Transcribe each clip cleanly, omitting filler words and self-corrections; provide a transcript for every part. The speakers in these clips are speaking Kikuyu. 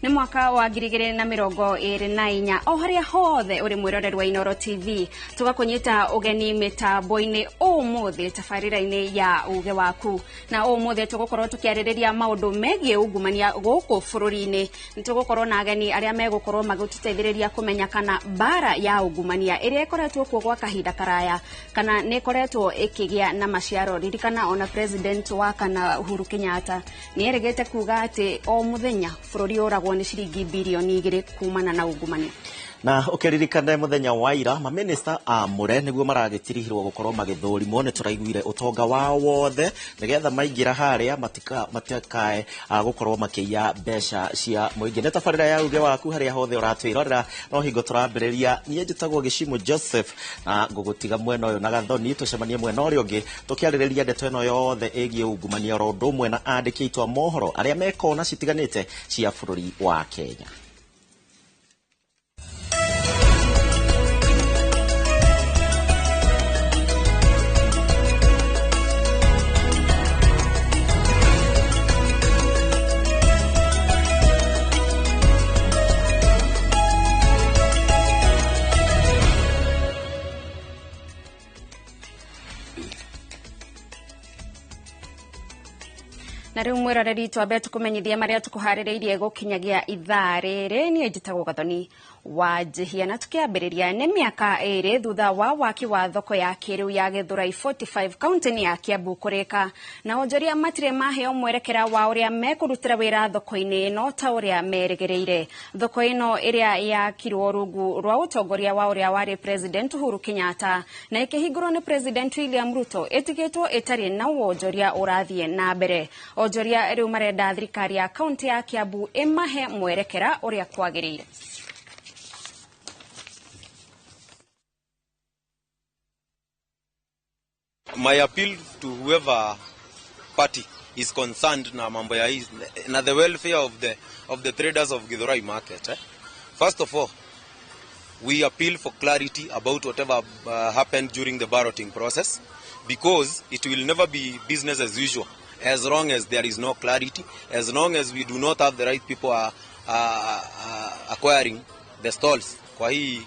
Nĩ mwaka wa 2024 o harĩa hothe ũrĩ mwĩroreri wa Inooro TV, tũgakũnyita ũgeni mĩtambo-inĩ ũmũthĩ tabarĩra-inĩ ya Uge Waku. Na ũmũthĩ tũgũkorwo tũkĩarĩrĩria maũndũ megiĩ ungumania gũkũ bũrũri-inĩ. Nĩ tũgũkorwo na ageni arĩa megũkorwo magĩtũteithĩrĩria kũmenya kana mbara ya ungumania ĩrĩa ĩkoretwo kuo gwa kahinda karaya kana nĩ ĩkoretwo ĩkĩgĩa na maciaro. Ririkana ona President wa kana Uhuru Kenyatta nĩ erĩgĩte kuga atĩ o mũthenya bũrũri ũragwo nĩ ciringi 2 birioni kumana na ungumania. Na ũkĩririkane mũthenya wa ira maminista amũre nĩguo maragĩtirihirwo gũkorwo magĩthũrimwo. Nĩ tũraiguire ũtonga wao wothe nĩgetha maingĩra harĩa matikae gũkorwo makĩiya mbeca cia mũingĩ. Nĩ tabarĩra ya Uge Waku harĩa hothe ũratwĩrorera, no hingo tũrambĩrĩria. Niĩ njĩtagwo Gĩcimũ Joseph na ngũgũtiga mwena ũyũ na Gathoni, tũcemanie mwena ũrĩa ũngĩ tũkĩarĩrĩria ndeto ĩno yothe ĩgiĩ ungumania, oro ũndũ ũmwe na andĩki aitũ a mohoro arĩa me kona citiganĩte cia bũrũri wa Kenya. Na rĩu mwĩroreri, twambe tũkũmenyithie marĩa tũkũharĩrĩirie gũkinyagia ithaa rĩrĩ. Niĩ njĩtagwo Gathoni wa Njihia, na tũkĩambĩrĩria, nĩ mĩaka 2 thutha wa waki wa thoko ya kĩrĩu ya Gĩthũrai 45 kaunti-inĩ ya Kiambu kũrĩka, na onjoria matirĩ maheo mwerekera wa ũrĩa mekũrutĩra wĩra thoko-inĩ ĩno ta ũrĩa merĩgĩrĩire. Thoko ĩno ĩrĩa yakirwo rungu rwa ũtongoria wa ũrĩa warĩ President Uhuru Kenyatta na ĩkĩhingũrwo nĩ President William Ruto ĩtigĩtwo ĩtarĩ na wonjoria ũrathiĩ na mbere. Onjoria rĩu marenda thirikari ya kaunti ya Kiambu ĩmahe mwerekera ũrĩa kwagĩrĩire. My appeal to whoever party is concerned na mambo ya hii na the welfare of the traders of Githurai market, eh? First of all, we appeal for clarity about whatever happened during the balloting process, because it will never be business as usual as long as there is no clarity, as long as we do not have the right people acquiring the stalls kwa hii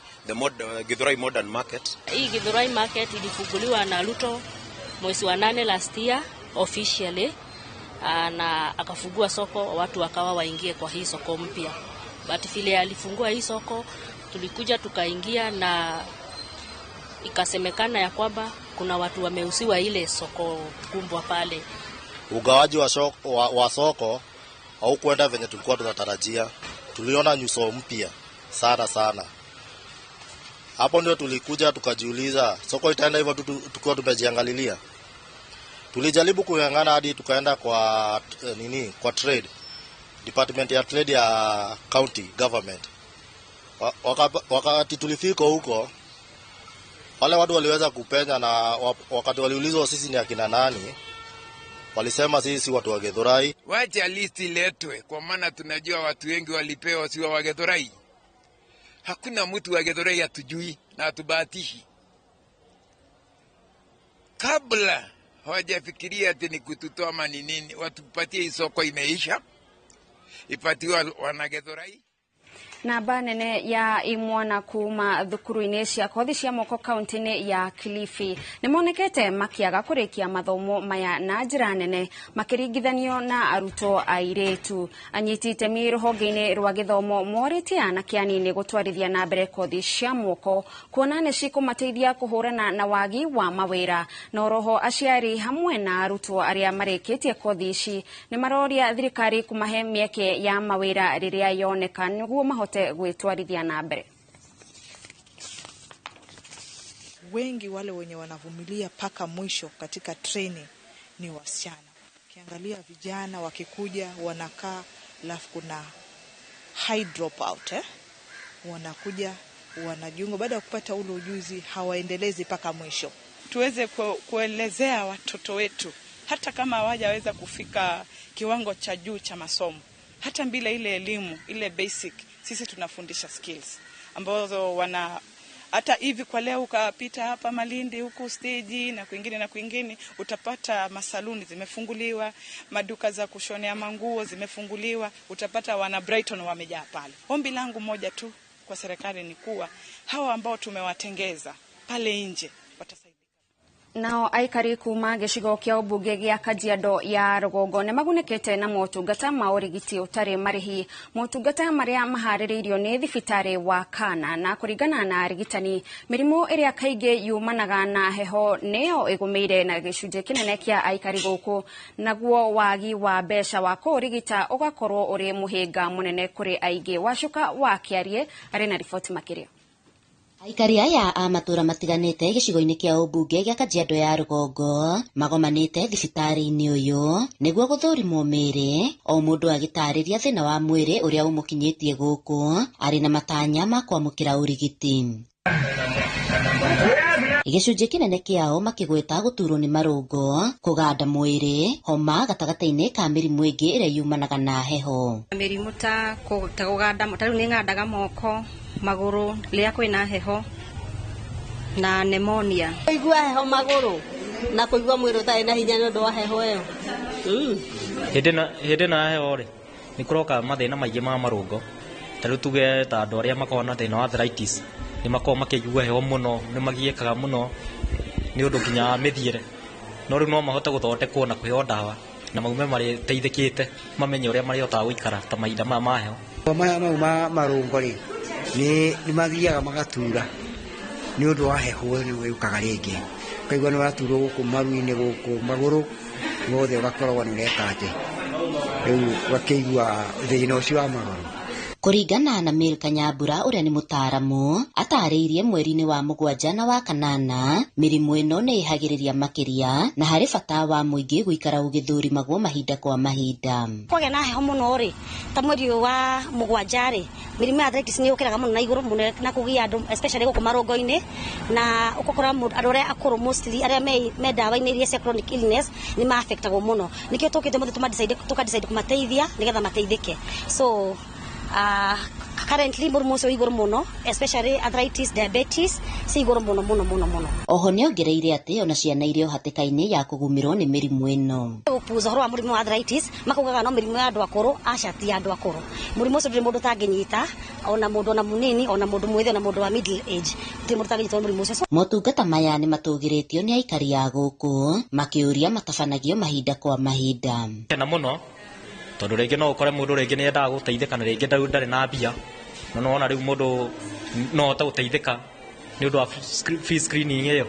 Githurai modern market. Hii Githurai market ilifunguliwa na Ruto mwezi wa 8 last year officially, na akafungua soko, watu wakawa waingie kwa hii soko mpya. But vile alifungua hii soko, tulikuja tukaingia na ikasemekana ya kwamba kuna watu wameuziwa ile soko kubwa pale. Ugawaji wa soko haukwenda venye tulikuwa tunatarajia. Tuliona nyuso mpya sana sana. Hapo ndio tulikuja tukajiuliza, soko itaenda hivyo tu tukiwa tumejiangalilia? Tulijaribu kung'ang'ana hadi tukaenda kwa nini, kwa trade department ya trade ya county government. Wakati tulifika huko, wale watu waliweza kupenya, na wakati waliulizwa sisi ni akina nani, walisema sisi si watu wa Githurai. Wacha list iletwe, kwa maana tunajua watu wengi walipewa sio wa Githurai. Hakuna mtu wa Githurai hatujui na hatubahatishi. Kabla hawajafikiria ati ni kututoa ama ni nini, watupatie hii soko imeisha, ipatiwe wana Githurai. Namba nene ya imwana kuma thukuru-inĩ cia kothi cia moko kaunti-inĩ ya Kilifi nĩ monekete makĩaga kũrĩkia mathomo maya na njĩra nene makĩringithanio na arutwo airĩtu. Anyiti itemi rũhonge-inĩ rwa gĩthomo morĩtie anake anini gũtwarithia na mbere kothi cia moko, kuona nĩ cikũmateithia kũhũrana na wagi wa mawĩra. Na oroho aciari hamwe na arutwo arĩa marĩkĩtie kothi ici nĩ maroria thirikari kũmahe mĩeke ya mawĩra rĩrĩa yoneka nĩguo mahote gwĩtwarithia na mbere. Wengi wale wenye wanavumilia mpaka mwisho katika training ni wasichana. Ukiangalia vijana wakikuja wanakaa, alafu kuna high dropout, eh? Wanakuja wanajiunga, baada ya kupata ule ujuzi hawaendelezi mpaka mwisho. Tuweze kuelezea watoto wetu hata kama hawajaweza kufika kiwango cha juu cha masomo, hata bila ile elimu ile basic, sisi tunafundisha skills ambazo wana Hata hivi kwa leo ukapita hapa Malindi huku steji na kwingine na kwingine, utapata masaluni zimefunguliwa, maduka za kushonea manguo zimefunguliwa, utapata wana Brighton wamejaa pale. Ombi langu moja tu kwa serikali ni kuwa hawa ambao tumewatengeza pale nje watasaidia. Nao aikari kuma gĩcigo kĩa ũmbunge gĩa Kajiado ya rũgongo nĩ magunĩkĩte na motungata ma ũrigiti ũtarĩ marĩhi, motungata marĩa maharĩrĩirio nĩ thibitarĩ wa Kana. Na kũringana na arigitani, mĩrimũ ĩrĩa kaingĩ yumanaga na heho nĩyo ĩgũmĩire na gĩcunjĩ kĩnene kĩa aikari gũkũ, naguo wagi wa mbeca wa kũũrigita ũgakorwo ũrĩ mũhĩnga mũnene kũrĩ aingĩ. Wacuka wa Kĩarie arĩ na riboti makĩria. Aikari aya a matũra matiganĩte gĩcigo-inĩ kĩa ũmbunge gĩa Kajiado ya rũgongo magomanĩte thibitarĩ-inĩ ũyũ nĩguo gũthũrimwo mĩĩrĩ, o mũndũ agĩtarĩria thĩna wa mwĩrĩ ũrĩa ũmũkinyĩtie gũkũ arĩ na matanya ma kwamũkĩra ũrigiti. Gĩcunjĩ kĩnene kĩao makĩgweta gũturwo nĩ marũngo, kũganda mwĩrĩ, homa gatagatĩ-inĩ ka mĩrimũ ĩngĩ ĩrĩa yumanaga na heho. Mĩrimũ ta kũganda, ta rĩu nĩ ng'andaga moko, magũrũ rĩrĩa kwĩna heho na pneumonia. Kũigua heho magũrũ na kũigua mwĩrĩ ũtarĩ na hinya nĩ ũndũ wa heho ĩyo. Hĩndĩ ĩno ya heho rĩ, nĩ kũroka mathĩna maingĩ ma marũngo. Ta rĩu tuge ta andũ arĩa makoragwo na thĩna wa arthritis nĩ makoragwo makĩigua heho mũno, nĩ magiĩkaga mũno nĩ ũndũ nginya wa mĩthiĩre. No rĩu no mahote gũthondekwo na kũheo ndawa na maume marĩteithĩkĩte, mamenye ũrĩa marĩhotaga gũikara ta mahinda maya ma heho. Maya mau ma marũngo rĩ, nĩ mathiaga magatura nĩ ũndũ wa heho nĩ yũkaga rĩngĩ, ũkaigua nĩ ũraturwo gũkũ maru-inĩ, gũkũ magũrũ mothe, ũgakoragwo nĩ ũreka atĩ rĩu ũgakĩigua thĩna ũcio wa magũrũ. Kũringana na Milka Nyambura ũrĩa nĩ mũtaaramu, atarĩirie mweri-inĩ wa 7 na wa 8 mĩrimũ ĩno nĩ ĩhagĩrĩria makĩria na harĩ bata wa mũingĩ gũikara ũgĩthũrimagwo mahinda kwa mahinda. Kwagĩa na heho mũno rĩ, ta mweri ũyũ wa 7 rĩ, mĩrimũ ya arthritis nĩ yũkĩraga mũno na igũrũ mũno na kũgia andũ especially gũkũ marũngo-inĩ, na ũgakora andũ arĩa akũrũ mostly arĩa me ndawa-inĩ iria cia chronic illness nĩ ma-affectagwo mũno. Nĩkĩo tũkĩte mũthĩ tũka-decide kũmateithia nĩgetha mateithĩke. So currently mũrimũ ũcio wĩ igũrũ mũno, especially arthritis, diabetes ci igũrũ mũno mũno mũno mũno. Oho nĩongereire atĩ ona ciana irĩ o hatĩka-inĩ ya kũgũmĩrwo nĩ mĩrimũ ĩno. Gũpuza ũhoro wa mũrimũ wa arthritis makaugaga no mĩrimũ ya andũ akũrũ, aca ti ya andũ akũrũ. Mũrimũ ũcio ndũrĩ mũndũ ũtangĩnyita, ona mũndũ ona mũnini, ona mũndũ mwĩthĩ, ona mũndũ wa middle age, gũtirĩ mũndũ ũtangĩnyitwo nĩ mũrimũ ũcio. Motungata maya nĩ matũgĩrĩtio nĩ aikari a gũkũ makĩũria matabanagio mahinda kwa mahinda. Kena mũno tondũ rĩngĩ no ũkore mũndũ rĩngĩ nĩ endaga gũteithĩka na rĩngĩ ndarĩ na mbia, no nĩwona rĩu mũndũ no ahote gũteithĩka nĩ ũndũ wa free screening ĩyo,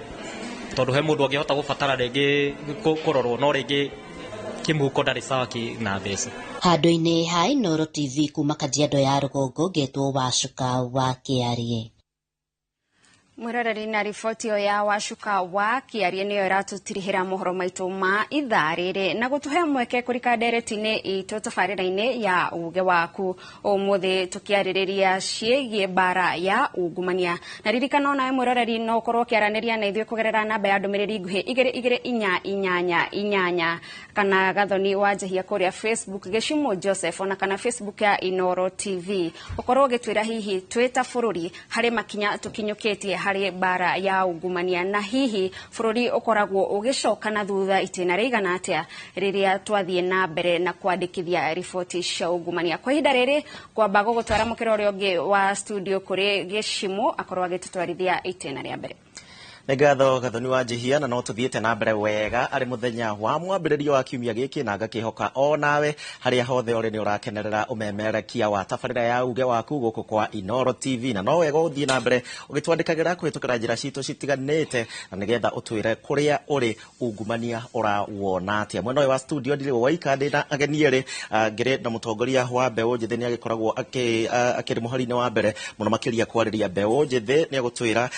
tondũ he mũndũ angĩhota gũbatara rĩngĩ kũrorwo no rĩngĩ kĩmũhuko ndarĩ sawa na mbeca. Handũ-inĩ ha Inooro TV kuma Kajiado ya rũgongo, ngetwo Wacuka wa Kĩarie. Mwĩroreri, na riboti ĩyo ya Wacuka wa Kĩarie nĩyo ĩratũtirihĩra mohoro maitũ ma ithaa rĩrĩ na gũtũhe mweke kũrika ndereti-inĩ itũ tabarĩra-inĩ ya uge waku. Ũmũthĩ tũkĩarĩrĩria ciĩgiĩ mbara ya ungumania, na ririkana onawe mwĩroreri no ũkorwo ũkĩaranĩria na ithuĩ kũgerera namba ya ndũmĩrĩri nguhĩ 22488 kana Gathoni wa Njehia kũrĩa Facebook, Gĩcumo Joseph, ona kana Facebook ya Inooro TV. Ũkorwo ũgĩtwĩra hihi twĩ ta bũrũri harĩ makinya tũkinyũkĩtie harĩ mbara ya ungumania, na hihi bũrũri ũkoragwo ũgĩcoka na thutha itĩna rĩigana atĩa rĩrĩa twathiĩ na mbere na kwandĩkithia riboti cia ungumania. Kwa ihinda rĩrĩ kwamba gũgũtwara mũkĩra ũrĩa ũngĩ wa studio kũrĩ Gĩcimo akorwo agĩtũtwarithia itĩna rĩa mbere. Nĩ ngatho Gathoni wa Njihia, na no tũthiĩte na mbere wega arĩ mũthenya wa mwambĩrĩrio wa kiumia gĩkĩ, na ngakĩhoka o nawe harĩa hothe ũrĩ nĩ ũrakenerera ũmemerekia wa tabarĩra ya uge waku gũkũ kwa Inooro TV, na no wega ũthiĩ na mbere ũgĩtwandĩkagĩra kũhĩtũkĩra njĩra citũ citiganĩte na nĩgetha ũtwĩre kũrĩa ũrĩ ungumania ũrawona atĩa. Mwena ũyũ wa studio ndirĩ waika, ndĩ na ageni erĩ, ngĩrĩ na mũtongoria wa mbeũ njĩthĩ nĩ agĩkoragwo akĩrĩ mũhari-inĩ wa mbere mũno makĩria kwarĩria mbeũ njĩthĩ, nĩ agũtwĩra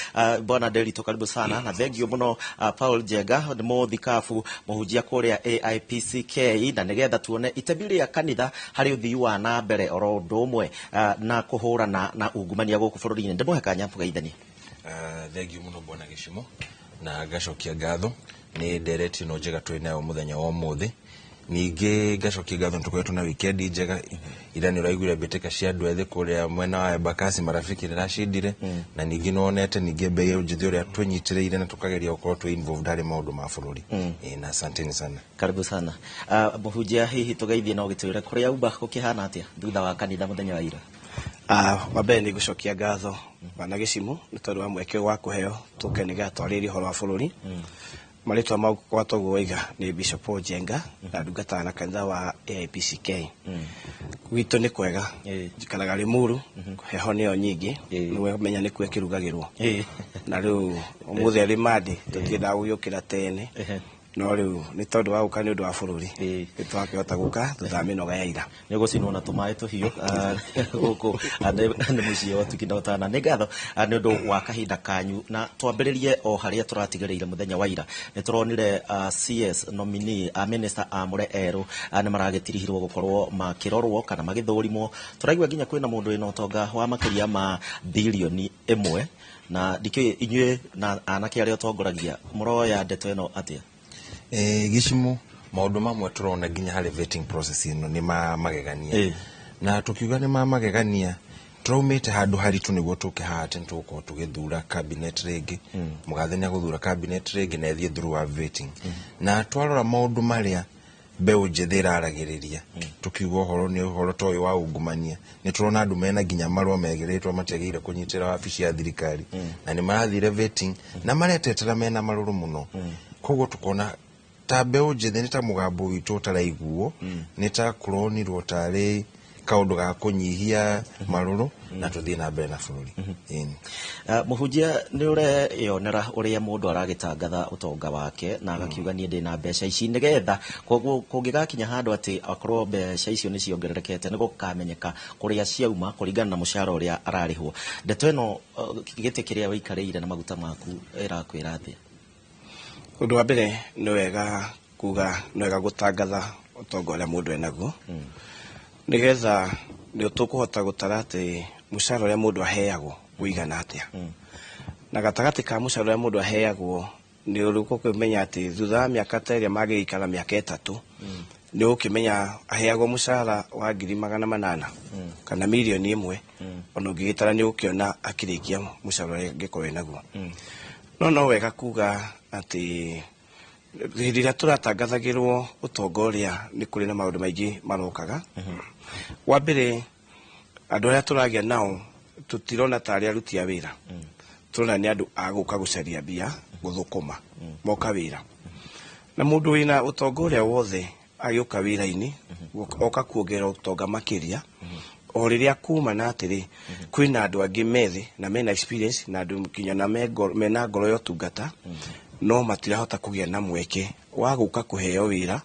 bwana Nderitu, karibu sana na thengio mũno. Paul Njenga nĩ mũthikabu mũhunjia kũrĩa AIPCK, na nĩgetha tuone itemi rĩa kanitha harĩ ũthii wa na mbere oro ũndũ ũmwe na kũhũrana na ungumania gũkũ bũrũri-inĩ. Ndĩmũhe kanya mũgeithanie. Thengio mũno bwana Gĩcimo, na ngacokia ngatho nĩ ndereti ĩno njega twĩ nayo mũthenya wa ũmũthĩ. Ningĩ ngacokia ngatho nĩ tũkoretwo na weekend njega. Ira nĩ ũraiguire mbĩtĩka cia andũ ethĩ kũrĩa mwena wa Embakasi Marafiki rĩracindire, na ningĩ nĩwonete ningĩ mbeũ njĩthĩ ũrĩa twĩnyitĩrĩire na tũkageria gũkorwo twĩ involved harĩ maũndũ ma bũrũri. Na asanteni sana. Karibu sana. Mũhunjia, hihi tũgeithie no gĩtwĩre kũrĩa uba gũkĩhana atĩa thutha wa kanitha mũthenya wa ira? Wa mbere nĩ ngũcokia ngatho bana Gĩcimu nĩ tondũ wa mweke wa kũheo tũke nĩgetha twarĩrie ũhoro wa bũrũri. Marĩtwa makwa toguo waiga nĩ Bishop Paul Njenga na ndungataga na kanitha wa AIPCK. Gwitũ nĩ kwega, njikaraga Limuru, heho nĩyo nyingĩ, nĩwe menya nĩkuo ĩkĩrugagĩrwo. Na rĩu ũmũthĩ arĩ Monday tũtiendaga gũgĩũkĩra tene, no rĩu nĩ tondũ wa gũka nĩ ũndũ wa bũrũri nĩ twakĩhota gũka thutha wa mĩnoga ya ira. Nĩ gũcinwo na tũmaĩ tũhiũ gũkũ nĩ mũciĩ wa Ũtugi na Ũtana. Nĩ ngatho nĩ ũndũ wa kahinda kanyu, na twambĩrĩrie o harĩa tũratigĩrĩire mũthenya wa ira. Nĩ tũronire CS nominee a minister amũre erũ nĩ maragĩtirihirwo gũkorwo makĩrorwo kana magĩthũrimwo. Tũraigua nginya kwĩna mũndũ wĩna ũtonga wa makĩria ma 1 billion, na ndikĩũĩ inyuĩ na anake arĩa ũtongoragia mũroya ndeto ĩno atĩa? Gĩcimu, maũndũ mamwe tũrona nginya harĩ vetting process ĩno nĩ ma magegania, na tũkiuga nĩ ma magegania, tũraumĩte handũ haritũ nĩguo tũke haha atĩ nĩtũgũkorwo tũgĩthura cabinet rĩngĩ. Mũgathe nĩ agũthura cabinet rĩngĩ na ĩthiĩ through wa vetting, na twarora maũndũ marĩa mbeũ njĩthĩ ĩraragĩrĩria, tukiuga ũhoro nĩ ũhoro ta ũyũ wa ungumania, nĩ tũrona andũ mena nginya marũa megĩrĩtwo matiagĩrĩire kũnyitĩra wabici ya thirikari, na nĩ marathire vetting na maretetera mena marũrũ mũno. Koguo tukona ta mbeũ njĩthĩ nĩ ta mũgambo witũ ũtaraiguo, nĩ ta kũronirwo tarĩ kaũndũ ga kũnyihia marũrũ na tũthiĩ na mbere na bũrũri. Ĩni. Mũhunjia, nĩ ũreyonera ũrĩa mũndũ aragĩtangatha ũtonga wake na agakiuga niĩ ndĩna mbeca ici, nĩgetha koguo kũngĩgakinya handũ atĩ akorwo mbeca icio nĩ ciongererekete, nĩ gũkamenyeka kũrĩa ciauma kũringana na mũcara ũrĩa ararĩhwo. Ndeto ĩno, gĩtĩ kĩrĩa wĩikarĩire na maguta maku ĩrakwĩra atĩa? Ũndũ wa mbere, nĩ wega kuga nĩ wega gũtangatha ũtonga ũrĩa mũndũ enaguo, nĩgetha nĩ tũkũhota gũtara atĩ mũcara ũrĩa mũndũ aheagwo ũigana atĩa, na gatagatĩ ka mũcara ũrĩa mũndũ aheagwo nĩ ũgũkĩmenya atĩ thutha wa mĩaka ta ĩrĩa mangĩgĩikara mĩaka 3, nĩ ũgũkĩmenya aheagwo mũcara wa 800,000 kana 1 million. Ona ũngĩgĩtara nĩ ũgũkĩona akĩrĩkia mũcara ũrĩa angĩkorwo enaguo. No wega kuga atĩ hĩndĩ ĩrĩa tũratangathagĩrwo ũtonga ũrĩa, nĩ kũrĩ na maũndũ maingĩ marokaga. Wa mbere, andũ arĩa tũragĩa nao tũtirona tarĩ aruti a wĩra, tũrona nĩ andũ a gũka gũcaria mbia, gũthũkũma moka wĩra. Na mũndũ wĩna ũtonga ũrĩa wothe agĩũka wĩra-inĩ oka kuongerera ũtonga makĩria o rĩrĩa kuma, na atĩrĩ kwĩna andũ angĩ methĩ na mena experience na andũ nginya na mena ngoro ya ũtungata, no matirahota kũgĩa na mweke wa gũka kũheo wĩra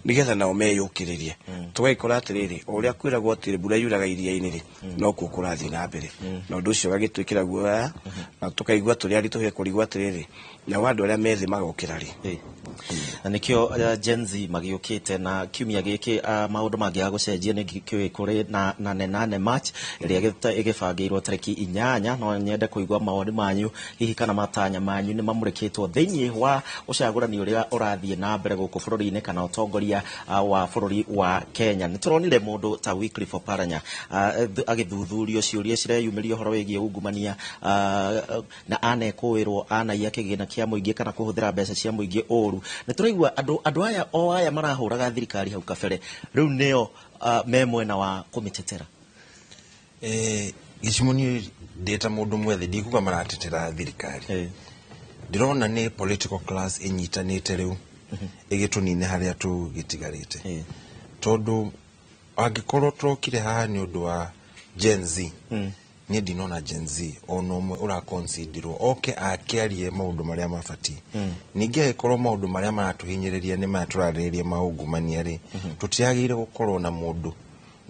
nĩgetha nao meyũkĩrĩrie. Tũgagĩkora atĩrĩrĩ, o ũrĩa kwĩragwo atĩ mbura yuraga iria-inĩ rĩ, nokuo kũrathiĩ na mbere, na ũndũ ũcio ũgagĩtwĩkĩra guoya na tũkaigua tũrĩ aritũhe kũrigwo atĩrĩrĩ, nao andũ arĩa methĩ magokĩra rĩ? Na nĩkĩo Gen Z magĩũkĩte na kiumia gĩkĩ, maũndũ mangĩaga gũcenjia nĩ kĩũĩ kũrĩ na nane nane March ĩrĩa ĩgĩbangĩirwo tarĩki 8. No nyende kũigua mawoni manyu, hihi kana matanya manyu nĩ mamũrĩkĩtwo thĩinĩ wa ũcagũrani ũrĩa ũrathiĩ na mbere gũkũ bũrũri-inĩ kana ũtongoria wa bũrũri wa Kenya. Nĩ tũronire mũndũ ta Wycliffe Oparanya agĩthuthurio ciũria cireyumĩria ũhoro wĩgiĩ ungumania, na anekũĩrwo anaiya kĩgĩna kĩa mũingĩ kana kũhũthĩra mbeca cia mũingĩ ũru. Nĩ tũraigua andũ aya o aya marahũraga thirikari hau kabere rĩu nĩo me mwena wa kũmĩtetera. Gĩcigo niĩ ndĩ ta mũndũ mwethĩ ndikuga maratetera thirikari, ndĩrona nĩ political class ĩnyitanĩte rĩu ĩgĩtũnine harĩa tũgĩtigarĩte, tondũ angĩkorwo tũrokire haha nĩ ũndũ wa Gen Z, niĩ ndinona Gen Z ona ũmwe ũraconsiderwo oke akĩarie maũndũ marĩa mabatiĩ. Ningĩ angĩkorwo maũndũ marĩa maratũhinyĩrĩria nĩ maya tũrarĩrĩria ma ungumania rĩ, tũtiagĩrĩire gũkorwo na mũndũ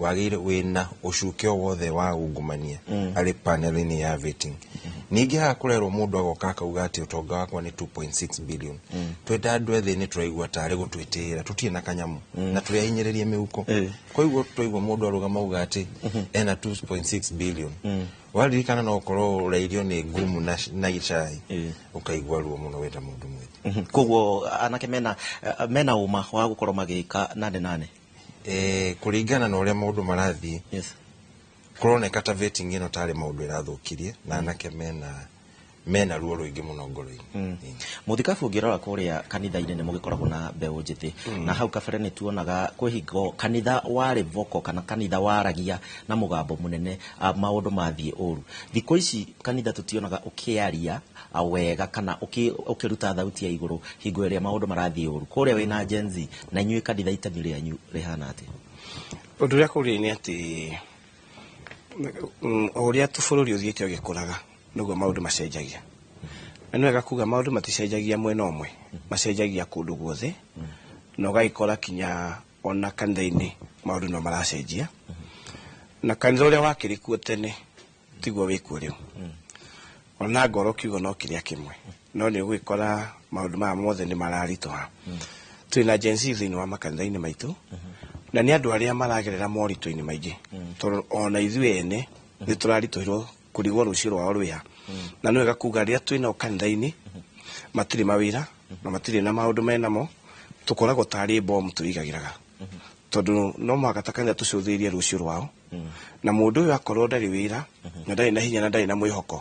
wagĩrĩire wĩna ũcuke o wothe wa ungumania arĩ panel-inĩ ya vetting. Ningĩ haha kũrerwo mũndũ agoka akauga atĩ ũtonga wakwa nĩ 2.6 billion. Twenda andũ ethĩ nĩ tũraigua tarĩ gũtwĩtĩĩra, tũtirĩ na kanyamũ na tũrĩ ahinyĩrĩrie mĩhuko. Koguo twaigua mũndũ arũgama auga atĩ ena 2.6 billion, waririkana no ũkorwo ũrairio nĩ ngumu na cai, ũkaigua ruo mũno wĩta mũndũ mwĩthĩ. Koguo anake mena ũma wa gũkorwo magĩka nane nane? Kũringana na ũrĩa maũndũ marathiĩ, kũroneka ta vetting ĩno tarĩ maũndũ ĩrathũkirie, na anake mena ruo rũingĩ mũno ngoro-inĩ. Mũthikabu, ũngĩrora kũrĩa kanitha-inĩ nĩ mũgĩkoragwo na mbeũ njĩthĩ, na hau kabere nĩ tuonaga kwĩ hingo kanitha warĩ vocal, kana kanitha waragia na mũgambo mũnene maũndũ mathiĩ ũru. Thikũ ici kanitha tũtionaga ũkĩaria wega kana ũkĩruta thauti ya igũrũ hingo ĩrĩa maũndũ marathiĩ ũru. Kũrĩa wĩna Gen Z, na inyuĩ kanitha itemi rĩanyu rĩhana atĩa? Ũndũ ũrĩa kũrĩ nĩ atĩ o ũrĩa bũrũri ũthiĩte ũgĩkũraga, nĩguo maũndũ macenjagia. Na nĩ wega kuga maũndũ maticenjagia mwena ũmwe, macenjagia kũndũ guothe, na ũgagĩkora kinya ona kanitha-inĩ maũndũ no maracenjia. Na kanitha ũrĩa wakĩrĩ kuo tene tiguo wĩ kuo rĩu. Ona ngoro kiugo no kĩrĩa kĩmwe, no nĩ ũgũgĩkora maũndũ maya mothe nĩ mararitũha. Twĩna Gen Z thĩinĩ wa makanitha-inĩ maitũ, na nĩ andũ arĩa maragerera moritũ-inĩ maingĩ, tondũ ona ithuĩ ene nĩ tũraritũhĩrwo kũrigwo rũciũ rwao rwĩha. Na nĩ wega kuga rĩrĩa twĩnao kanitha-inĩ matirĩ mawĩra na matirĩ na maũndũ menamo, tũkoragwo tarĩ bomu tũigagĩraga, tondũ no mũhaka ta kanitha tũcũthĩrĩrie rũciũ rwao. Na mũndũ ũyũ akorwo ndarĩ wĩra na ndarĩ na hinya na ndarĩ na mwĩhoko,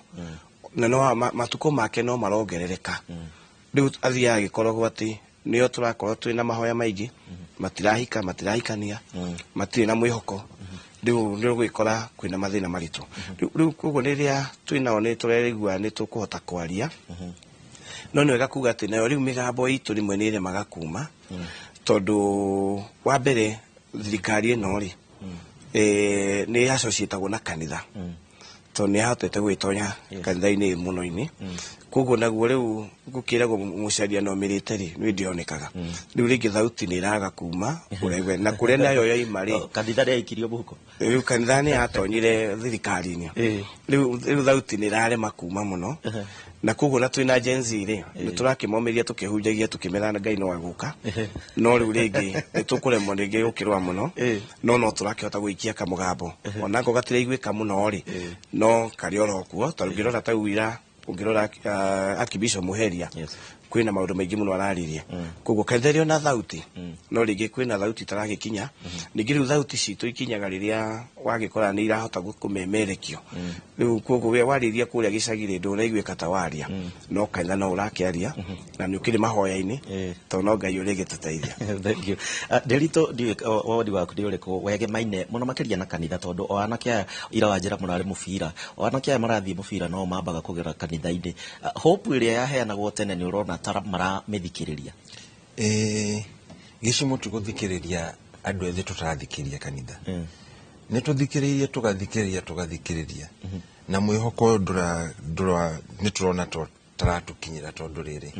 na no matukũ make no marongerereka, rĩu athiaga agĩkoragwo atĩ nĩo tũrakorwo twĩna mahoya maingĩ, matirahika, matirahikania, matirĩ na mwĩhoko. Rĩu nĩ ũgũgĩkora kwĩna mathĩna maritũ. Rĩu koguo rĩrĩa twĩnao nĩ tũraigua nĩ tũkũhota kwaria, no nĩ wega kuga atĩ nayo rĩu mĩgambo itũ rĩmwe nĩ ĩremaga kuma, tondũ wa mbere thirikari ĩno rĩ, nĩ associatagwo na kanitha, tondũ nĩ yahotete gwĩtonya kanitha-inĩ mũno-inĩ. Koguo naguo rĩu gũkĩragwo mũcaria no mĩrĩte rĩ, nĩ ndĩonekaga. Rĩu rĩngĩ thauti nĩ ĩraga kuma ũraigua, na kũrĩa nayo yoima rĩ, kanitha nĩ yaikirio mũhuko. Rĩu kanitha nĩ yatonyire thirikari-inĩ. Rĩu thauti nĩ ĩrarema kuma mũno, na koguo na twĩna Gen Z rĩ, nĩ tũrakĩmomĩria tũkĩhunjagia tũkĩmera Ngai no agũka, no rĩu rĩngĩ nĩ tũkũremwo rĩngĩ gũkĩrũa mũno, no tũrakĩhota gũikia kamũgambo onako gatiraiguĩka mũno rĩ, no karĩ oro kuo. Tondũ ũngĩrora ta ira, ũngĩrora Archbishop Muheria, kwĩna maũndũ maingĩ mũno araririe. Koguo kanitha ĩrĩ ona thauti, no rĩngĩ kwĩna thauti itaragĩkinya. Ningĩ rĩu thauti citũ ikinyaga rĩrĩa wagĩkora nĩ irahota kũmemerekio. Rĩu koguo we warĩria kũrĩa gĩcagi rĩ, ndũraiguĩka ta waria, no kanitha no ũrakĩaria na nĩ ũkĩrĩ mahoya-inĩ, tondũ no Ngai ũrĩgĩtũteithia. Thank you. Ndĩritũ, ndiũĩ woni waku nĩ ũrĩkũ wegemaine mũno makĩria na kanitha, tondũ o anake aya ira wanjĩra mũrarĩ mũbira, o anake aya marathiĩ mũbira no mambaga kũgera kanitha-inĩ. Hope ĩrĩa yaheanagwo tene nĩ ũrona ta maramĩthikĩrĩria? Gĩcimo tũgũthikĩrĩria andũ ethĩ, tũtarathikĩrĩria kanitha. Nĩ tũthikĩrĩirie, tũgathikĩrĩria, tũgathikĩrĩria, na mwĩhoko ũyũ ndũra nĩ tũrona taratũkinyĩra, tondũ rĩrĩ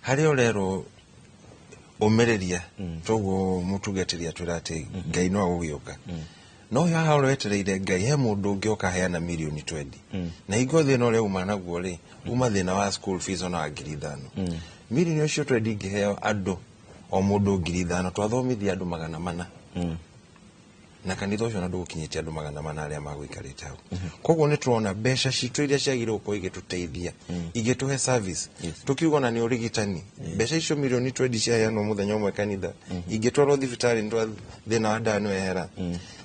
harĩa ũrerwo ũmĩrĩria, toguo mũtungatĩri atwĩra atĩ Ngai no agũgĩũka, no haha ũretereire Ngai he mũndũ ũngĩ ũka heana mirioni 20, na hingo thĩna ũrĩa uma naguo rĩ, uma thĩna wa school fees ona wa 5,000. Mirioni ũcio 20 ingĩheo andũ o mũndũ 5,000, twathomithia andũ 400, na kanitha ũcio na ndũgũkinyĩtie andũ 400 arĩa magũikarĩte hau. Koguo nĩ tũrona mbeca citũ iria ciagĩrĩirwo gũkorwo igĩtũteithia, igĩtũhe service, tukiuga ona nĩ ũrigitani, mbeca icio mirioni 20 ciaheanwo mũthenya ũmwe kanitha, ingĩtwarwo thibitarĩ nĩ thĩna wa ndawa nĩ wehera,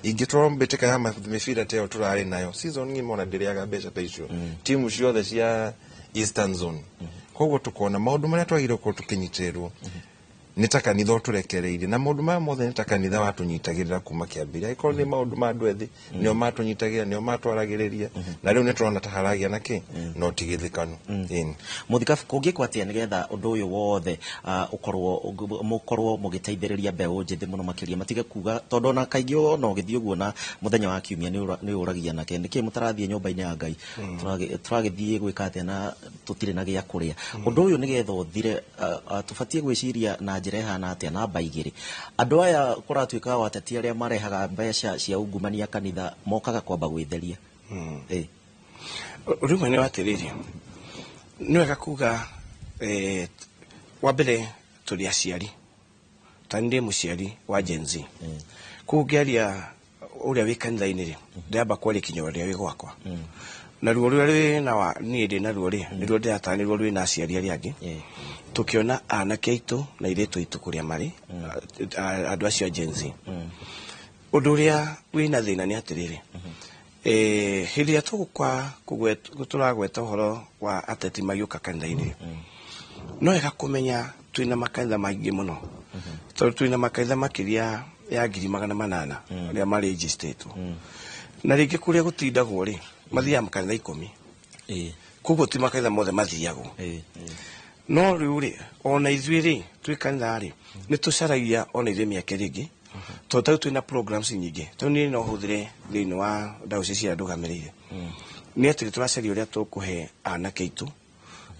ingĩtwarwo mbĩtĩka ya mĩbira ta ĩyo tũrarĩ nayo season ng'ima, ona ndĩrĩaga mbeca ta icio timu ciothe cia Eastern Zone. Koguo tukona maũndũ marĩa twagĩrĩirwo gũkorwo tũkĩnyitĩrĩrwo nĩ ta kanitha ũtũrekereirie, na maũndũ maya mothe nĩ ta kanitha watũnyitagĩrĩra kuma kĩambĩrĩria. Angĩkorwo nĩ maũndũ ma andũ ethĩ, nĩo matũnyitagĩrĩra, nĩo matwaragĩrĩria, na rĩu nĩ tũrona ta haragĩa na kĩ no tigithĩkanu. Ĩni. Mũthikabu, kũngĩkwo atĩa nĩgetha ũndũ ũyũ wothe ũkorwo mũkorwo mũgĩteithĩrĩria mbeũ njĩthĩ mũno makĩria matige kuga, tondũ ona kaingĩ ona ũgĩthiĩ ũguo na mũthenya wa kiumia nĩ ũragia nake, nĩkĩ mũtarathiĩ nyũmba-inĩ ya Ngai, tũragĩthiĩ gwĩka atĩa na tũtirĩ na gĩa kũrĩa? Ũndũ ũyũ nĩgetha ũthire, tũbatiĩ gwĩciria na njĩra ĩhana atĩa? Namba 2, andũ aya kũratuĩka wateti arĩa marehaga mbeca cia ungumania kanitha mokaga kwamba gwĩtheria. Ũndũ ũmwe nĩ atĩrĩrĩ, nĩ wega kuga wa mbere tũrĩ aciari, ta nĩ ndĩ mũciari wa Gen Z. Koguo ngĩaria ũrĩa wĩ kanitha-inĩ rĩ, ndĩramba kwaria kinya ũrĩa wĩ gwakwa, na ruo rũrĩa rwĩ na wa niĩ ndĩ naruo rĩ, nĩruo ndĩratara nĩruo rwĩ na aciari arĩa angĩ, tũkĩona anake aitũ na airĩtu aitũ kũrĩa marĩ, andũ acio a Gen Z. Ũndũ ũrĩa wĩna thĩna nĩ atĩrĩrĩ, hĩndĩ ĩrĩa tũgũkwa tũragweta ũhoro wa ateti magĩũka kanitha-inĩ, no wega kũmenya twĩna makanitha maingĩ mũno, tondũ twĩna makanitha makĩria ya 800,000 arĩa marĩnjĩstĩtwo, na rĩngĩ kũrĩa gũtindagwo rĩ, mathiaga makanitha 10. Koguo ti makanitha mothe mathiagwo. No rĩu rĩ, ona ithuĩ rĩ twĩ kanitha rĩ, nĩ tũcaragia ona ithuĩ mĩeke rĩngĩ, tondũ tarĩu twĩna programs nyingĩ. Tondũ niĩ no hũthĩre thĩinĩ wa diocese ĩrĩa ndũgamĩrĩire, nĩ atĩ tũracaria ũrĩa tũkũhe anake aitũ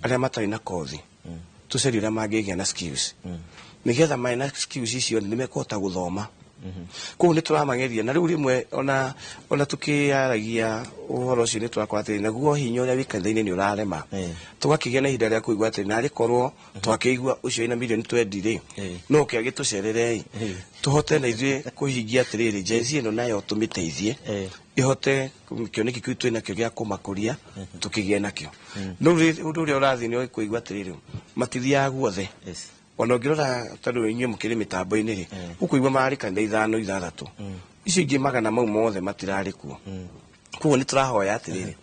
arĩa matarĩ na kothi, tũcarie ũrĩa mangĩgĩa na skills, nĩgetha marĩ na skills icio nĩ mekũhota gũthoma. Koguo nĩ tũramageria, na rĩu rĩmwe ona tũkĩaragia ũhoro ũcio nĩ tũrakora atĩrĩ, naguo hinya ũrĩa wĩ kanitha-inĩ nĩ ũrarema, tũgakĩgĩa na ihinda rĩa kũigua atĩ narĩ korwo twakĩigua ũcio wĩna mirioni 20 rĩ, no ũke agĩtũcerere, tũhote na ithuĩ kũhingia atĩrĩrĩ, Gen Z ĩno nayo tũmĩteithie ihote kĩoneki kĩu twĩ nakĩo gĩa kũmakũria tũkĩgĩe nakĩo. No ũndũ ũrĩa ũrathiĩ nĩ kũigua atĩrĩrĩ, matithiaga guothe. Ona ũngĩrora, tondũ inyuĩ mũkĩrĩ mĩtambo-inĩ rĩ, ũkũigua mararĩ kanitha ithano ithathatũ, icio ingĩ magana mau mothe matirarĩ kuo. Koguo nĩ tũrahoya atĩrĩrĩ,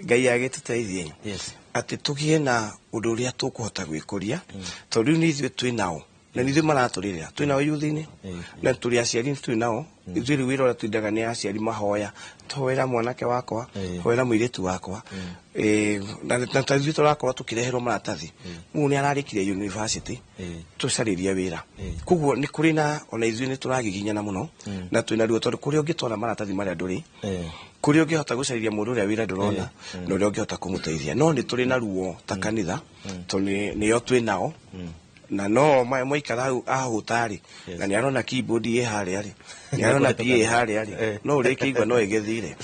Ngai agĩtũteithie atĩ tũgĩe na ũndũ ũrĩa tũkũhota gwĩkũria, tondũ rĩu nĩ ithuĩ twĩ nao, na nĩ ithuĩ maratũrĩrĩra, twĩ nao yuthi-inĩ, na tũrĩ aciari twĩ nao ithuĩ. Rĩu wĩra ũrĩa twindaga nĩ aciari mahoya, tũhoera mwanake wakwa, hoera mũirĩtu wakwa. Na ta ithuĩ tũrakorwo tũkĩreherwo maratathi, mũndũ nĩ ararĩkirie university, tũcarĩrie wĩra. Koguo nĩ kũrĩ na ona ithuĩ nĩ tũragiginyana mũno, na twĩna ruo, tondũ kũrĩa ũngĩtwara maratathi marĩa ndũrĩ, kũrĩa ũngĩhota gũcarĩria mũndũ ũrĩa wĩra ndũrona, na ũrĩa ũngĩhota kũmũteithia. No nĩ tũrĩ na ruo ta kanitha, tondũ nĩo twĩ nao, na no mwaikara hau ahũta rĩ, na nĩ arona keyboard ĩ harĩa rĩ, nĩ arona PA harĩa rĩ, no ũrĩkĩigua no ĩgĩthire.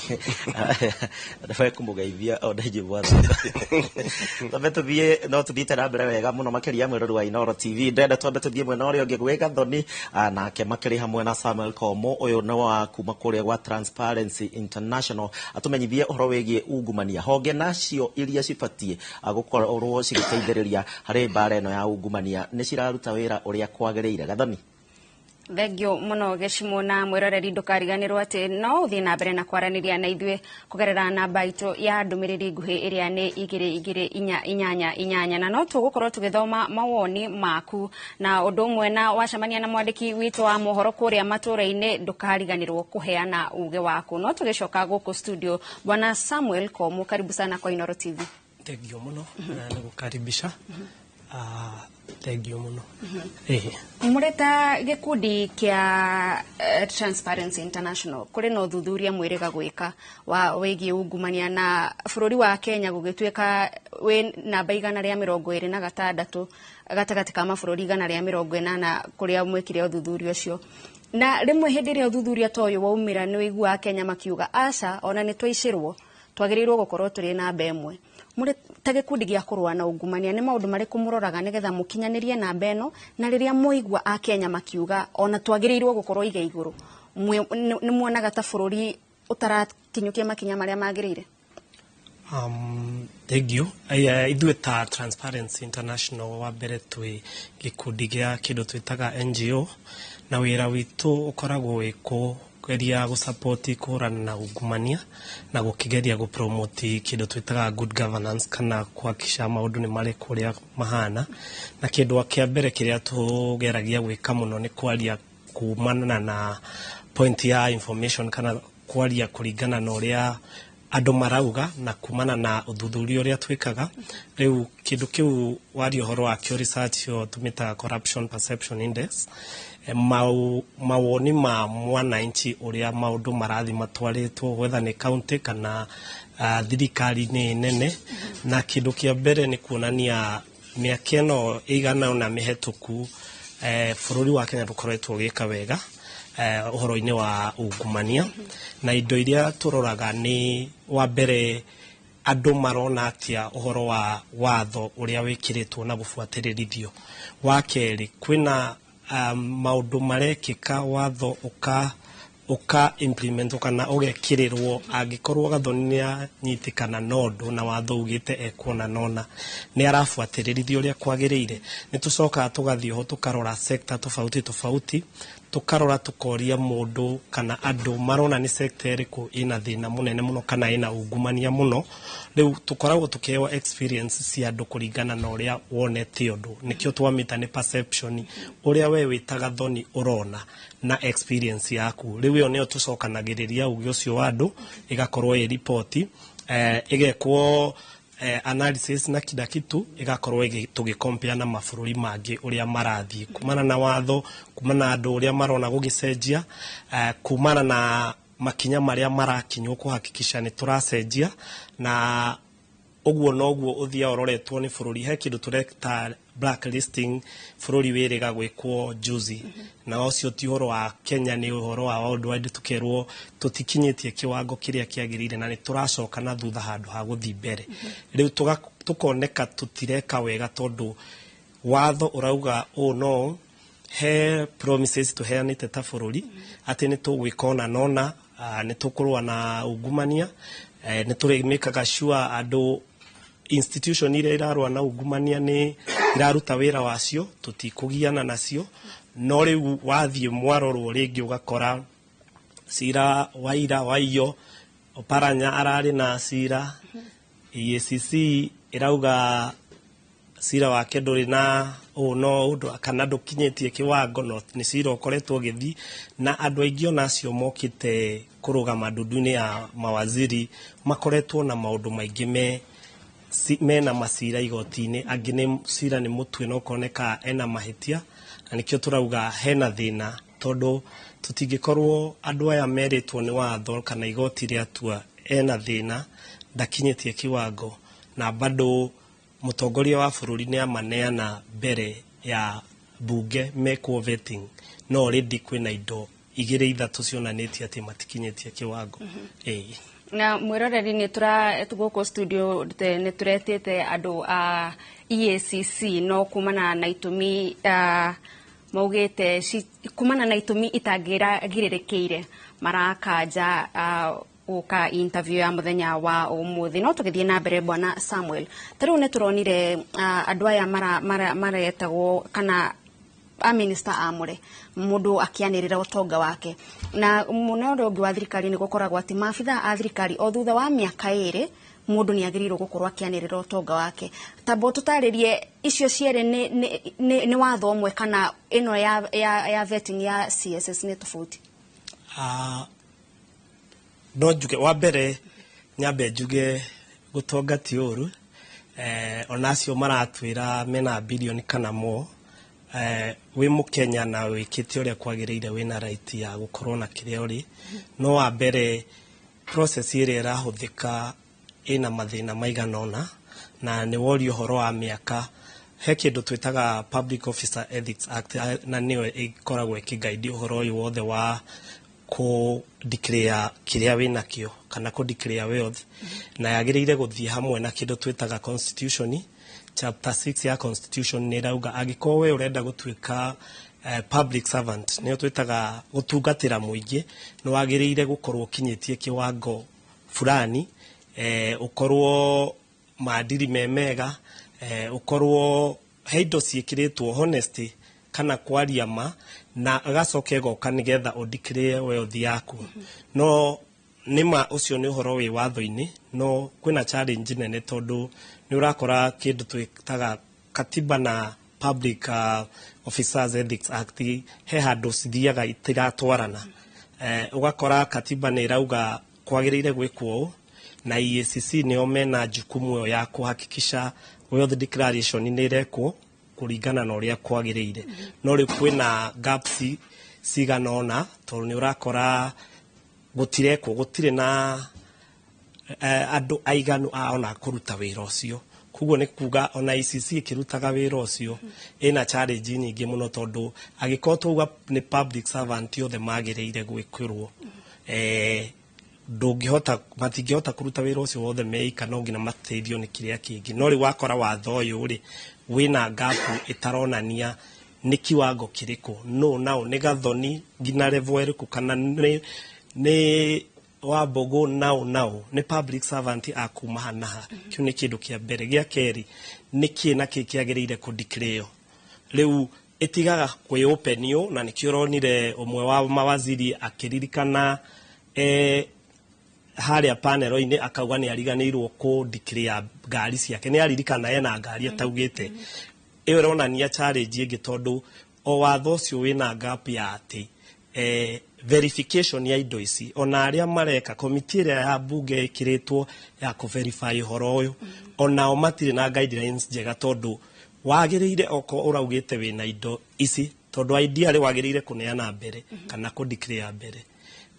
Ndabare kũmũgeithia ona inyuĩ mwathani. Twambe tũthiĩ, no tũthiĩte na mbere wega mũno makĩria, mwĩrori wa Inooro TV. Ndĩrenda twambe tũthiĩ mwena ũrĩa ũngĩ gwĩ Gathoni, nake makĩrĩ hamwe na Samuel Komo, ũyũ nĩ wa kuma kũrĩa gwa Transparency International, atũmenyithie ũhoro wĩgiĩ ungumania, honge nacio iria cibatiĩ gũkorwo cigĩteithĩrĩria harĩ mbara ĩno ya ungumania nĩ ciraruta wĩra ũrĩa kwagĩrĩire. Gathoni. Thengio mũno Gĩcimo, na mwĩroreri ndũkariganĩrwo atĩ no ũthiĩ na mbere na kwaranĩria na ithuĩ kũgerera namba itũ ya ndũmĩrĩri nguhĩ ĩrĩa nĩ 22488, na no tũgũkorwo tũgĩthoma mawoni maku, na ũndũ ũmwe na wacemania na mwandĩki witũ wa mohoro kũrĩa matũũra-inĩ, ndũkariganĩrwo kũheana uge waku. No tũgĩcoka gũkũ studio, Bwana Samuel Komu, karibu sana kwa Inooro TV. Thengio mũno na nĩgũkaribisha. Thengio mũno. Ĩĩ. Mũrĩ ta gĩkundi kĩa Transparency International, kũrĩ na ũthuthuria mwĩrĩga gwĩka wa wĩgiĩ ungumania, na bũrũri wa Kenya gũgĩtuĩka wĩ namba 126 gatagatĩ ka mabũrũri 180 kũrĩa mwĩkire ũthuthuria ũcio. Na rĩmwe hĩndĩ ĩrĩa ũthuthuria ta ũyũ waumĩra, nĩ ũiguaga Kenya makiuga aca, ona nĩ twaicĩrwo, twagĩrĩirwo gũkorwo tũrĩ namba 1. Mũrĩ ta gĩkundi gĩa kũrũa na ungumania, nĩ maũndũ marĩkũ mũroraga nĩgetha mũkinyanĩrie namba ĩno? Na rĩrĩa mwaigua akenya makiuga ona twagĩrĩirwo gũkorwo iga igũrũ, nĩ muonaga ta bũrũri ũtarakinyũkia makinya marĩa magĩrĩire? Thank you. Aya, ithuĩ ta Transparency International, wa mbere twĩ gĩkundi gĩa kĩndũ twĩtaga NGO, na wĩra witũ ũkoragwo wĩ kũgeria gũsupport kũhũrana na ungumania na gũkĩgeria gũpromote kĩndũ twĩtaga good governance, kana kuhakikisha maũndũ nĩ marĩ kũrĩa mahana. Na kĩndũ kĩa mbere kĩrĩa tũgeragia gwĩka mũno nĩ kwaria kumana na point ya information, kana kwaria kũringana na ũrĩa andũ marauga na kumana na ũthuthuria ũrĩa twĩkaga. Rĩu kĩndũ kĩu waria ũhoro wakĩo, research ĩyo tũmĩtaga Corruption Perception Index. Mawoni ma mwananchi ũrĩa maũndũ marathiĩ matwarĩtwo, whether nĩ county kana thirikari-inĩ nene. Na kĩndũ kĩa mbere nĩ kuonania mĩaka ĩno ĩigana ũna mĩhetũku, bũrũri wa Kenya ndũkoretwo ũgĩka wega ũhoro-inĩ wa ungumania. Na indo iria tũroraga nĩ wa mbere Andũ marona atĩa ũhoro wa watho ũrĩa wĩkĩrĩtwo na gũbuatĩrĩrithio? Wa kerĩ, kwĩna maũndũ marekĩka watho ũka implement kana ũgekĩrĩrwo angĩkorwo Gathoni nĩ anyitĩkana na ũndũ na watho ugĩte ekuona nona nĩ arabuatĩrĩrithio ũrĩa kwagĩrĩire. Nĩ tũcokaga tũgathiĩ ho tũkarora sector tofauti tofauti, tũkarora tũkoria mũndũ kana andũ marona nĩ sector ĩrĩkũ ĩna thĩna mũnene mũno kana ĩna ungumania mũno. Rĩu tũkoragwo tũkĩheo experience cia andũ kũringana na ũrĩa wonete ũndũ, nĩkĩo twamĩta nĩ perception, ũrĩa we wĩta Gathoni ũrona na experience yaku. Rĩu ĩyo nĩyo tũcokanagĩrĩria ũgĩ ũcio wa andũ, ĩgakorwo ĩ riboti, ĩgekwo analysis na kila kitu, ĩgakorwo tũgĩcompare na mabũrũri mangĩ ũrĩa marathiĩ kumana na watho, kumana na andũ ũrĩa marona gũgĩcenjia, kumana na makinya marĩa marakinywo kũhakikisha nĩ tũracenjia. Na ũguo noguo ũthiaga ũroretwo nĩ bũrũri. He kĩndũ tũreta blacklisting, bũrũri wĩrĩga gwĩkwo juzi, na ũcio ti ũhoro wa Kenya, nĩ ũhoro wa worldwide. Tũkerwo tũtikinyĩtie kĩwango kĩrĩa kĩagĩrĩire na nĩ tũracoka na thutha handũ ha gũthiĩ mbere. Rĩu tũkoneka tũtireka wega tondũ watho ũrauga ũũ, no he promises tũheanĩte ta bũrũri atĩ nĩ tũgwĩka ũna nona, nĩ tũkũrũa na ungumania, nĩ tũrĩmĩkaga sure andũ institution iria irarũa na ungumania nĩ iraruta wĩra wacio, tũtikũgiana nacio. No rĩu wathiĩ mwarorwo rĩngĩ ũgakora cira wa ira waiyo Oparanya ararĩ na cira, EACC ĩrauga cira wake ndũrĩ na ũũ no ũndũ kana ndũkinyĩtie kĩwango, no nĩ cira ũkoretwo ũgĩthiĩ. Na andũ aingĩ ona acio mokĩte kũrũgama ndundu-inĩ ya mawaziri makoretwo na maũndũ maingĩ mena macira igoti-inĩ, angĩ nĩ cira nĩ mũtue na ũkoneka ena mahĩtia. Na nĩkĩo tũrauga hena thĩna, tondũ tũtingĩkorwo andũ aya merĩtwo nĩ watho kana igoti rĩatua ena thĩna, ndakinyĩtie kĩwango, na bado mũtongoria wa bũrũri nĩ amaneana mbere ya bunge mekwo vetting, no already kwĩna indo igĩrĩ ithatũ cionanĩtie atĩ matikinyĩtie kĩwango. Ĩĩ. Na mwĩroreri, nĩ tũra gũkũ studio nĩ tũretĩte andũ a EACC, no kumana na itũmi maugĩte kumana na itũmi itangĩragirĩrĩkĩire marakanja gũka interview ya mũthenya wa ũmũthĩ. No tũgĩthiĩ na mbere, bwana Samuel, ta rĩu nĩ tũronire andũ aya maretagwo kana a minister amũre mũndũ akĩanĩrĩra ũtonga wake, na mũno ũrĩa ũngĩ wa thirikari nĩ gũkoragwo atĩ maabitha a thirikari o thutha wa mĩaka 2 mũndũ nĩ agĩrĩirwo gũkorwo akĩanĩrĩra ũtonga wake. Tamba tũtarĩrie icio cierĩ nĩ watho ũmwe kana ĩno ya vetting ya CSS nĩ tofauti? No njuge wa mbere, nyambe njuge gũtonga ti ũru, ona acio maratwĩra mena bilioni kana mo, wĩ mũkenya na wĩkĩte ũrĩa kwagĩrĩire, wĩna right ya gũkorwo na kĩrĩa ũrĩ. No wa mbere, process ĩrĩa ĩrahũthĩka ĩna mathĩna maigana ũna, na nĩ woria ũhoro wa mĩaka, he kĩndũ twĩtaga Public Officer Ethics Act, na nĩyo ĩkoragwo ĩkĩguide ũhoro ũyũ wothe wa kũ declare kĩrĩa wĩnakĩo kana kũ declare wealth, na yagĩrĩire gũthiĩ hamwe na kĩndũ twĩtaga constitution. Chapter 6 ya constitution nĩ ĩrauga angĩkorwo we ũrenda gũtuĩka public servant, nĩyo twĩtaga gũtungatĩra mũingĩ, nĩ wagĩrĩire gũkorwo ũkinyĩtie kĩwango fulani, ũkorwo maadili me mega, ũkorwo he indo ciĩkĩrĩtwo honesty kana kwaria ma, na agacoka ĩgoka nĩgetha ũdeclare wealth yaku. No nĩma ũcio nĩ ũhoro wĩ watho-inĩ, no kwĩna challenge nene tondũ nĩ ũrakora kĩndũ twĩtaga katiba na Public Officers Ethics Act he handũ cithiaga itiratwarana. Ũgakora katiba nĩ ĩrauga kwagĩrĩire gwĩkwo ũũ, na EACC nĩo mena jukumu ĩyo ya kũhakikisha wealth declaration nĩ ĩrekwo kũringana na ũrĩa kwagĩrĩire. No rĩu kwĩna gaps cigana ũna tondũ nĩ ũrakora gũtirekwo, gũtirĩ na andũ aiganu a ona kũruta wĩra ũcio. Koguo nĩ kuga ona EACC ĩkĩrutaga wĩra ũcio ĩna challenge nyingĩ mũno, tondũ angĩkorwo twauga nĩ public servant othe magĩrĩire gwĩkĩrwo, Ndũngĩhota, matingĩhota kũruta wĩra ũcio wothe meika, no nginya mateithio nĩ kĩrĩa kĩngĩ. No rĩu wakora watho ũyũ rĩ wĩna gap ĩtaronania nĩ kiwango kĩrĩkũ no nao nĩ Gathoni nginya level ĩrĩkũ, kana nĩ Wambũgũ nao nao nĩ public servant a kuma ha na ha. Kĩu nĩ kĩndũ kĩa mbere. Gĩa kerĩ, nĩ kĩ na kĩ kĩagĩrĩire kũdeclare? Rĩu ĩtigaga kwĩ open ũũ, na nĩkĩo ũronire ũmwe wa mawaziri akĩririkana harĩa panel-inĩ, akauga nĩ ariganĩirwo kũ declare ngari ciake, nĩ aririkana ena ngari ataugĩte. Ĩyo ĩronania challenge ĩngĩ, tondũ o watho ũcio wĩna gap ya atĩ verification ya indo ici, ona arĩa mareka komiti ĩrĩa ya bunge ĩkĩrĩtwo ya kũ verify ũhoro ũyũ, onao matirĩ na guidelines njega, tondũ wagĩrĩire okorwo ũraugĩte wĩna indo ici, tondũ ideally wagĩrĩire kũneana mbere kana kũ declare mbere,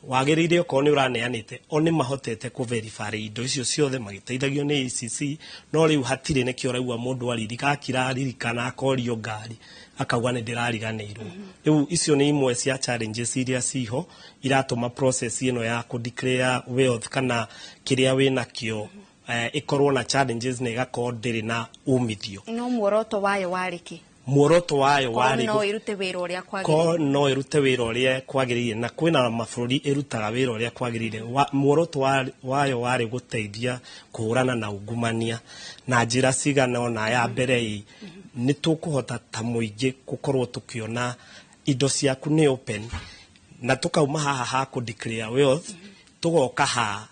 wagĩrĩire okorwo nĩ ũraneanĩte o nĩ mahotete kũ verify indo icio ciothe magĩteithagio nĩ EACC. No rĩu hatirĩ, nĩkĩo ũraigua mũndũ aririka akira aririkana akorio ngari akauga nĩ ndĩrariganĩirwo. Rĩu icio nĩ imwe cia challenges iria ciho iratũma process ĩno ya kũ declare wealth kana kĩrĩa wĩnakĩo ĩkorwo na challenges na ĩgakorwo ndĩrĩ na umithio. No muoroto wayo warĩ kĩ? Muoroto wayo Korwo warĩ no ĩrute wĩra ũrĩa ko kwagĩrĩire. No ĩrute wĩra ũrĩa kwagĩrĩire, na kwĩna mabũrũri ĩrutaga wĩra ũrĩa kwagĩrĩire. Muoroto wayo warĩ gũteithia kũhũrana na ungumania na njĩra cigana ũna. Ya mbere ĩ nĩ tũkũhota ta mũingĩ gũkorwo tũkĩona indo ciaku nĩ open, na tũkauma haha ha kũ declare wealth, tũgoka haha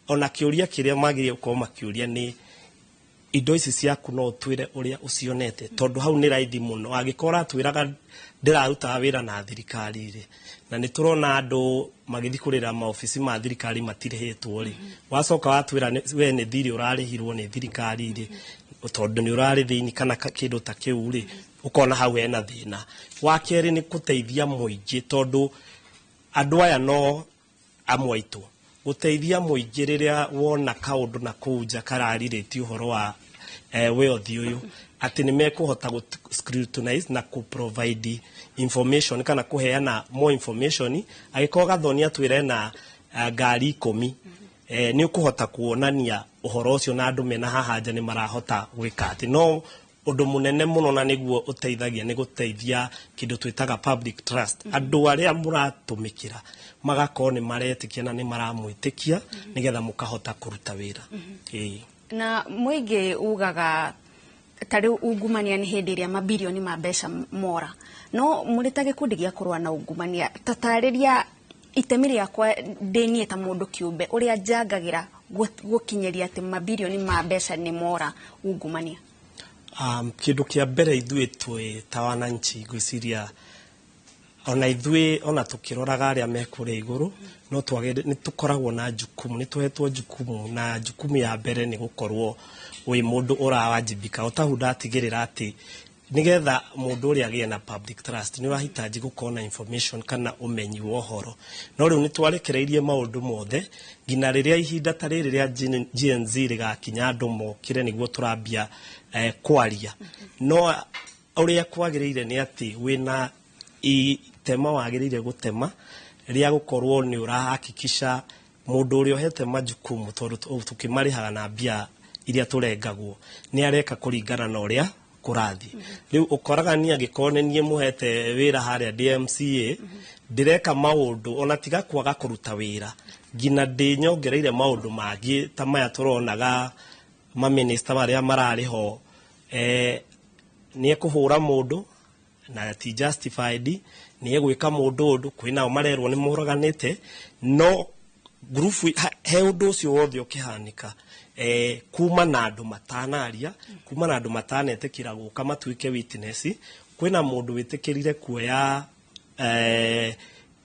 ona kĩũria kĩrĩa magĩrĩire gũkorwo makĩũria nĩ indo ici ciaku no ũtwĩre ũrĩa ũcionete, tondũ hau nĩ raithi mũno angĩkorwo ũratwĩraga ndĩrarutaga wĩra na thirikari rĩ, na nĩ tũrona andũ magĩthiĩ kũrĩra maobici ma thirikari matirĩhĩtwo rĩ, wacoka watwĩra we nĩ thirĩ ũrarĩhirwo nĩ thirikari rĩ, tondũ nĩ ũrarĩ thĩinĩ kana kĩndũ ta kĩu rĩ, ũkona hau hena thĩna. Wa kerĩ nĩ gũteithia mũingĩ, tondũ andũ aya no amwe aitũ, gũteithia mũingĩ rĩrĩa wona kaũndũ na kũu nja kararirĩtie ũhoro wa wealth ũyũ, atĩ nĩ mekũhota gũ scrutinize na kũ provide information kana kũheana more information. Angĩkorwo Gathoni atwĩre na ngari 10, nĩ ũkũhota kuonania ũhoro ũcio na andũ mena haha nja nĩ marahota gwĩka atĩ. No ũndũ mũnene mũno na nĩguo ũteithagia nĩ gũteithia kĩndũ twĩtaga public trust, andũ arĩa mũratũmĩkĩra magakorwo nĩ maretĩkia na nĩ maramwĩtĩkia nĩgetha mũkahota kũruta wĩra. Ĩĩ. Na mũingĩ ugaga ta rĩu ungumania nĩ hĩndĩ ĩrĩa mabirioni ma mbeca mora, no mũrĩ ta gĩkundi gĩa kũrũa na ungumania, tatarĩria itemi rĩakwa ndĩ niĩ ta mũndũ kĩũmbe ũrĩa njangagĩra gũkinyĩria atĩ mabirioni ma mbeca nĩ mora ungumania. Kĩndũ kĩa mbere, ithuĩ twĩ ta wananchi, ngwĩciria ona ithuĩ ona tũkĩroraga arĩa me kũrĩa igũrũ, no twagĩrĩ nĩ tũkoragwo na jukumu, nĩ tũhetwo jukumu, na jukumu ya mbere nĩ gũkorwo wĩ mũndũ ũrawajibika. O tahu ndatigĩrĩra atĩ nĩgetha mũndũ ũrĩa agĩe na public trust nĩ ũrahitaji gũkorwo na information kana ũmenyi wa ũhoro. No rĩu nĩ twarekereirie maũndũ mothe nginya rĩrĩa ihinda ta rĩrĩ rĩa Gen Z rĩgakinya, andũ mokĩre nĩguo tũrambia kwaria. No ũrĩa kwagĩrĩire nĩ atĩ wĩna itema wagĩrĩire gũtema rĩa gũkorwo nĩ ũrahakikisha mũndũ ũrĩa ũhete majukumu, tondũ tũkĩmarĩhaga na mbia iria tũrengagwo, nĩ areka kũringana na ũrĩa kũrathiĩ. Rĩu ũkoraga niĩ angĩkorwo nĩ niĩ mũhete wĩra harĩa DMCA, ndĩreka maũndũ ona tiga kwaga kũruta wĩra, nginya ndĩnyongereire maũndũ mangĩ ta maya tũronaga mamĩnĩsta marĩa mararĩ ho, nĩ ekũhũra mũndũ na ti justified, nĩ egwĩka mũndũ ũndũ, kwĩnao marerwo nĩ moraganĩte. No ngurubu he ũndũ ũcio wothe ũkĩhanĩka, kuma na andũ matanaria, kuma na andũ matanetĩkĩra gũka matuĩke witness, kwĩna mũndũ wĩtĩkĩrire kuoya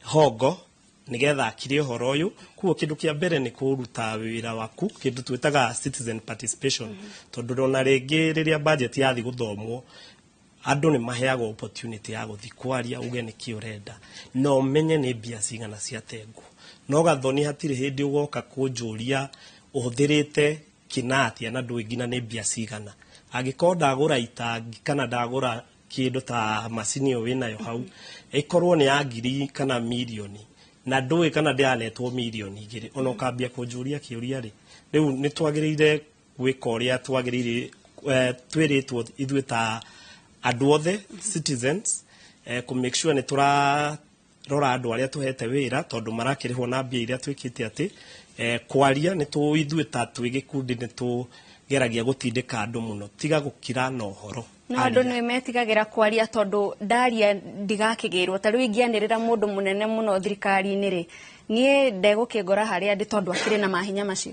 hongo nigetha akire ũhoro ũyũ. Koguo kĩndũ kĩa mbere nĩ kũruta wĩra waku, kĩndũ twĩtaga citizen participation, tondũ ona rĩngĩ rĩrĩa budget yathi gũthomwo, andũ nĩ maheagwo opportunity ya gũthi kwaria uge nĩkĩ ũrenda na ũmenye nĩ mbia cigana ciatengwo. No Gathoni, hatirĩ hĩndĩ ũgoka kũnjũria ũhũthĩrĩte kĩna atĩa na ndũĩ nginya nĩ mbia cigana. Angĩkorwo ndagũra itangi kana ndagũra kĩndũ ta macini ĩyo wĩnayo hau, ĩkorwo nĩ ya ngiri kana mirioni, Na ndũĩ kana ndĩranetwo mirioni 2, ona ũkambia kũnjũria kĩũria rĩ, rĩu nĩ twagĩrĩire gwĩka ũrĩa twagĩrĩire, twĩrĩtwo ithuĩ ta andũ othe citizens, kũ make sure nĩ tũrarora andũ arĩa tũhete wĩra, tondũ marakĩrĩhwo na mbia iria twĩkĩte atĩ kwaria nĩ tũ ithuĩ ta twĩ gĩkundi nĩ tũgeragia gũtindĩka andũ mũno tiga gũkira na ũhoro. No andũ nĩ metigagĩra kwaria, tondũ ndaria ndigakĩgĩrwo. Ta rĩu ingĩanĩrĩra mũndũ mũnene mũno thirikari-inĩ rĩ, niĩ ndegũkĩngora harĩa ndĩ, tondũ akĩrĩ na mahinya macio.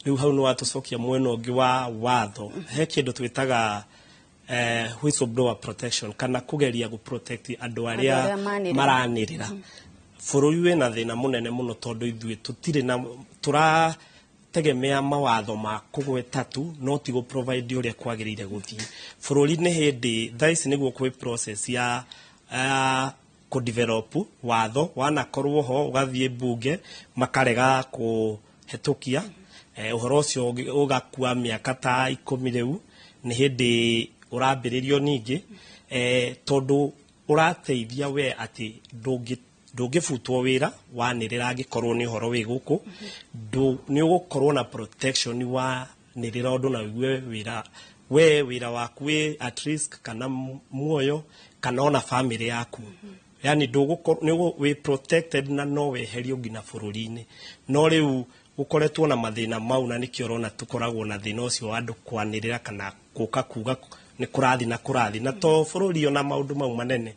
Rĩu hau nĩ watũcokia mwena ũngĩ wa watho. He kĩndũ twĩtaga whistleblower protection, kana kũgeria gũ protect andũ arĩa arĩa manĩrĩra. Maranĩrĩra. Bũrũri wĩna thĩna mũnene mũno, tondũ ithuĩ tũtirĩ na tũrategemea mawatho ma kũgweta tu, no ti gũ provide ũrĩa kwagĩrĩire gũthiĩ. Bũrũri nĩ hĩndĩ thaa ici nĩguo kwĩ process ya kũ develop watho, wanakorwo ho ũgathiĩ mbunge makarega kũhetũkia. Ũhoro ũcio ũgakua mĩaka ta 10. Rĩu nĩ hĩndĩ ũrambĩrĩrio ningĩ, tondũ ũrateithia we atĩ ndũngĩbutwo wĩra wanĩrĩra angĩkorwo nĩ ũhoro wĩ gũkũ. Nĩ ũgũkorwo na protection wanĩrĩra ũndũ na ũigue wĩra we wĩra waku wĩ at risk, kana muoyo, kana ona family yaku. Yani ndũgũkorwo nĩ wĩ protected na no weherio nginya bũrũri-inĩ. No rĩu gũkoretwo na mathĩna mau, na nĩkĩo ũrona tũkoragwo na thĩna ũcio wa andũ kwanĩrĩra kana gũka kuga nĩ kũrathi na kũrathi na to bũrũri, ona maũndũ mau manene,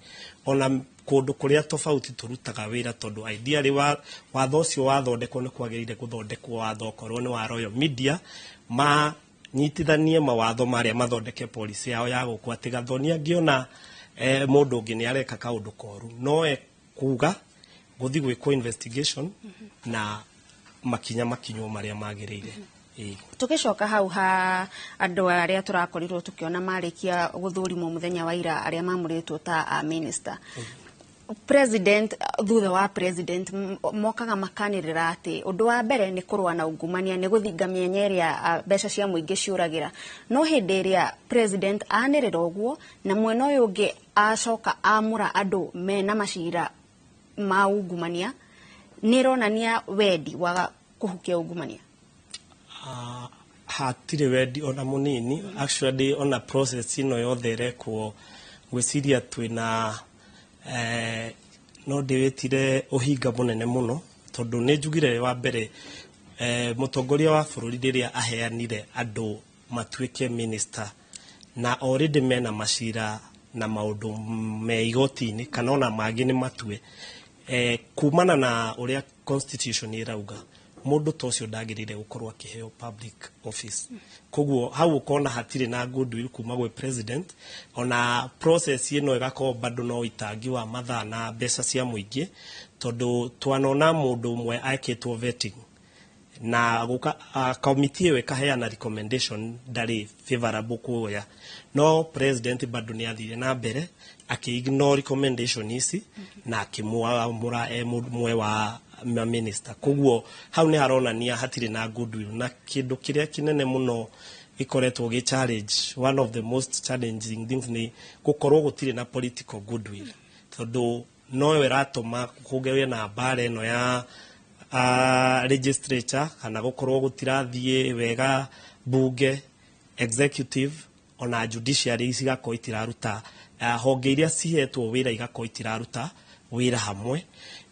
ona kũndũ kũrĩa tofauti tũrutaga wĩra, tondũ ideally watho ũcio wathondekwo nĩ kwagĩrĩire gũthondekwo watho okorwo nĩ wa Royal Media, manyitithanie mawatho marĩa, mathondeke policy yao ya gũkũ atĩ Gathoni angĩona mũndũ ũngĩ nĩ areka kaũndũ koru, no kuga gũthiĩ gwĩkwo investigation na makinya makinywo marĩa magĩrĩire. Ĩĩ. Tugicoka hau ha andũ arĩa tũrakorirwo tukiona marĩkia gũthũrimwo mũthenya wa ira, arĩa mamũrĩtwo ta a minister, president, thutha wa president mokaga makanĩrĩra atĩ ũndũ wa mbere nĩ kũrũa na ungumania, nĩ gũthinga mĩanya ĩrĩa mbeca cia mũingĩ ciũragĩra. No hĩndĩ ĩrĩa president anĩrĩra ũguo, na mwena ũyũ ũngĩ acoka amũra andũ mena macira ma ungumania, nĩ ĩronania wendi wa kũhukia ungumania. Hatirĩ wendi ona mũnini. Actually, ona process ĩno yothe ĩrekwo, ngwĩciria twĩna no ndĩwĩtire ũhinga mũnene mũno, tondũ nĩ njugire wa mbere, mũtongoria wa bũrũri rĩrĩa aheanire andũ matuĩke minister na already mena macira na maũndũ me igoti-inĩ kana ona mangĩ nĩ matue, kumana na ũrĩa constitution ĩrauga, mũndũ ta ũcio ndagĩrĩire gũkorwo akĩheo public office. Koguo hau ũkona hatirĩ na goodwill kuma gwĩ president. Ona process ĩno ĩgakorwo bado no itangi wa mathaa na mbeca cia mũingĩ, tondũ twanona mũndũ ũmwe ekĩtwo vetting na guka committee ĩyo ĩkaheana recommendation ndarĩ favorable kuoya, no president bado nĩ athire na mbere akĩ-ignore recommendation ici na akĩmwamũra e mũmwe wa ma minister. Koguo hau nĩ haronania hatirĩ na goodwill. Na kĩndũ kĩrĩa kĩnene mũno gĩkoretwo gĩ challenge, one of the most challenging things, nĩ gũkorwo gũtirĩ na political goodwill, tondũ noyo ĩratũma kũgĩe na mbara ĩno ya legislature, kana gũkorwo gũtirathiĩ wega bunge, executive, ona judiciary cigakorwo itiraruta, honge iria cihetwo wĩra igakorwo itiraruta wĩra hamwe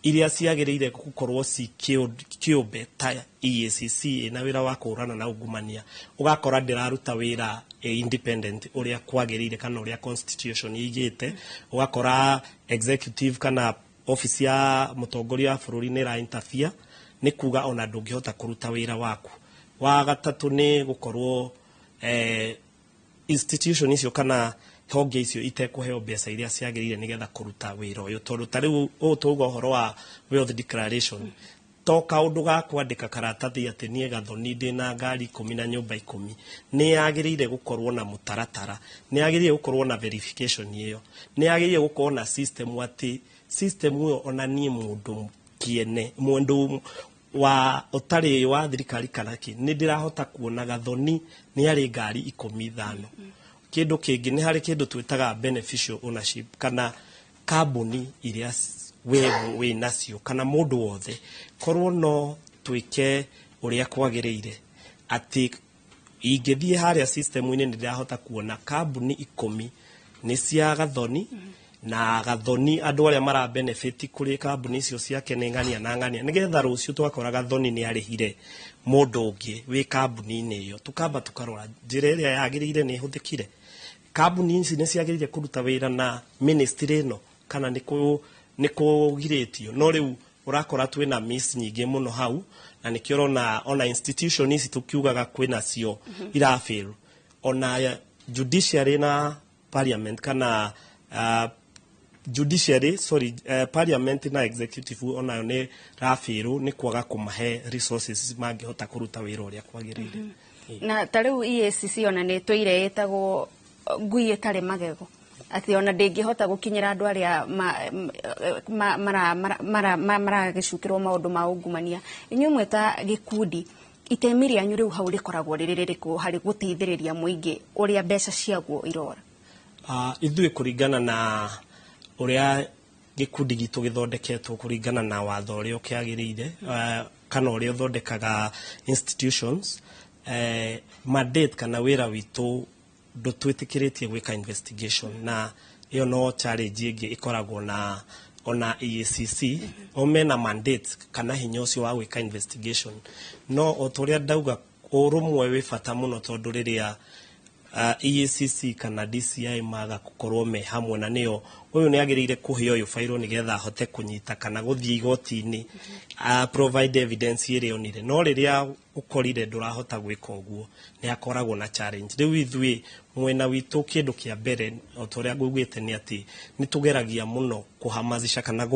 iria ciagĩrĩire gũkorwo ci kĩũmbe. Ta EACC ĩna wĩra wa kũhũrana na ungumania, ũgakora ndĩraruta wĩra independent ũrĩa kwagĩrĩire kana ũrĩa constitution ĩigĩte. Ũgakora executive kana office ya mũtongoria wa bũrũri nĩ ĩra interfere, nĩ kuga ona ndũngĩhota kũruta wĩra waku. Wa gatatũ nĩ gũkorwo institution icio kana honge icio itekũheo mbeca iria ciagĩrĩire nĩgetha kũruta wĩra ũyũ, tondũ ta rĩu ũũ tauga ũhoro wa wealth declaration, to kaũndũ ga kwandĩka karatathi atĩ niĩ Gathoni ndĩna ngari 10 na nyũmba 10. Nĩ yagĩrĩire gũkorwo na mũtaratara, nĩ yagĩrĩire gũkorwo na verification ĩyo, nĩ yagĩrĩire gũkorwo na system, atĩ system ĩyo ona niĩ mũndũ kĩene, mũndũ wa ũtarĩ wa thirikari kana kĩ, nĩ ndĩrahota kuona Gathoni nĩ arĩ ngari 15. Kĩndũ kĩngĩ, nĩ harĩ kĩndũ twĩtaga beneficial ownership, kana kambuni iria We wĩ nacio kana mũndũ wothe, korwo no twĩke ũrĩa kwagĩrĩire, atĩ ingĩthiĩ harĩa system-inĩ nĩ ndĩrahota kuona kambuni 10 nĩ cia Gathoni, na Gathoni andũ arĩa mara benefit kũrĩ kambuni icio ciake nĩ ng'ania na ng'ania, nĩgetha rũciũ twakora Gathoni nĩ arĩhire mũndũ ũngĩ wĩ kambuni-inĩ ĩyo, tukamba tukarora njĩra ĩrĩa yagĩrĩire nĩ ĩhũthĩkire. Kambuni ici nĩ ciagĩrĩire kũruta wĩra na ministry ĩno kana nĩ kũgirĩtio? No rĩu ũrakora twĩna miss nyingĩ mũno hau, na nĩkĩo ũrona ona institution ici tũkiugaga kwĩna cio irafail, ona judiciary na parliament kana judiciary, sorry, parliament na executive onayo nĩ rafail nĩ kwaga kũmahe resources mangĩhota kũruta wĩra ũrĩa kwagĩrĩire. Na ta rĩu EACC ona nĩ tũire ĩtagwo ngui ĩtarĩ magego, atĩ ona ndĩngĩhota gũkinyĩra andũ arĩa maragĩcukĩrwo maũndũ ma ungumania. Inyuĩ mwĩ ta gĩkundi, itemi rĩanyu rĩu hau rĩkoragwo rĩrĩ rĩrĩkũ harĩ gũteithĩrĩria mũingĩ ũrĩa mbeca ciaguo irora? Ithuĩ kũringana na ũrĩa gĩkundi gitũ gĩthondeketwo, kũringana na watho ũrĩa ũkĩagĩrĩire, kana ũrĩa ũthondekaga institutions, mandate kana wĩra witũ ndũtwĩtĩkĩrĩtie gwĩka investigation, na ĩyo no challenge ĩngĩ ĩkoragwo na ona EACC o mena mandate kana hinya ũcio wa gwĩka investigation. No o ta ũrĩa ndauga, ũrũmwe wĩ bata mũno, tondũ rĩrĩa EACC kana DCI maga gũkorwo me hamwe, na nĩyo ũyũ nĩ agĩrĩire kũhe ũyũ bairwo nĩgetha ahote kũnyita kana gũthiĩ igoti-inĩ, provide evidence ĩrĩa onire, no rĩrĩa ũkorire ndũrahota gwĩka ũguo, nĩ akoragwo na challenge. Rĩu ithuĩ mwena witũ, kĩndũ kĩa mbere, o ta ũrĩa ngugĩte, nĩ atĩ nĩ tũgeragia mũno kũhamasisha kana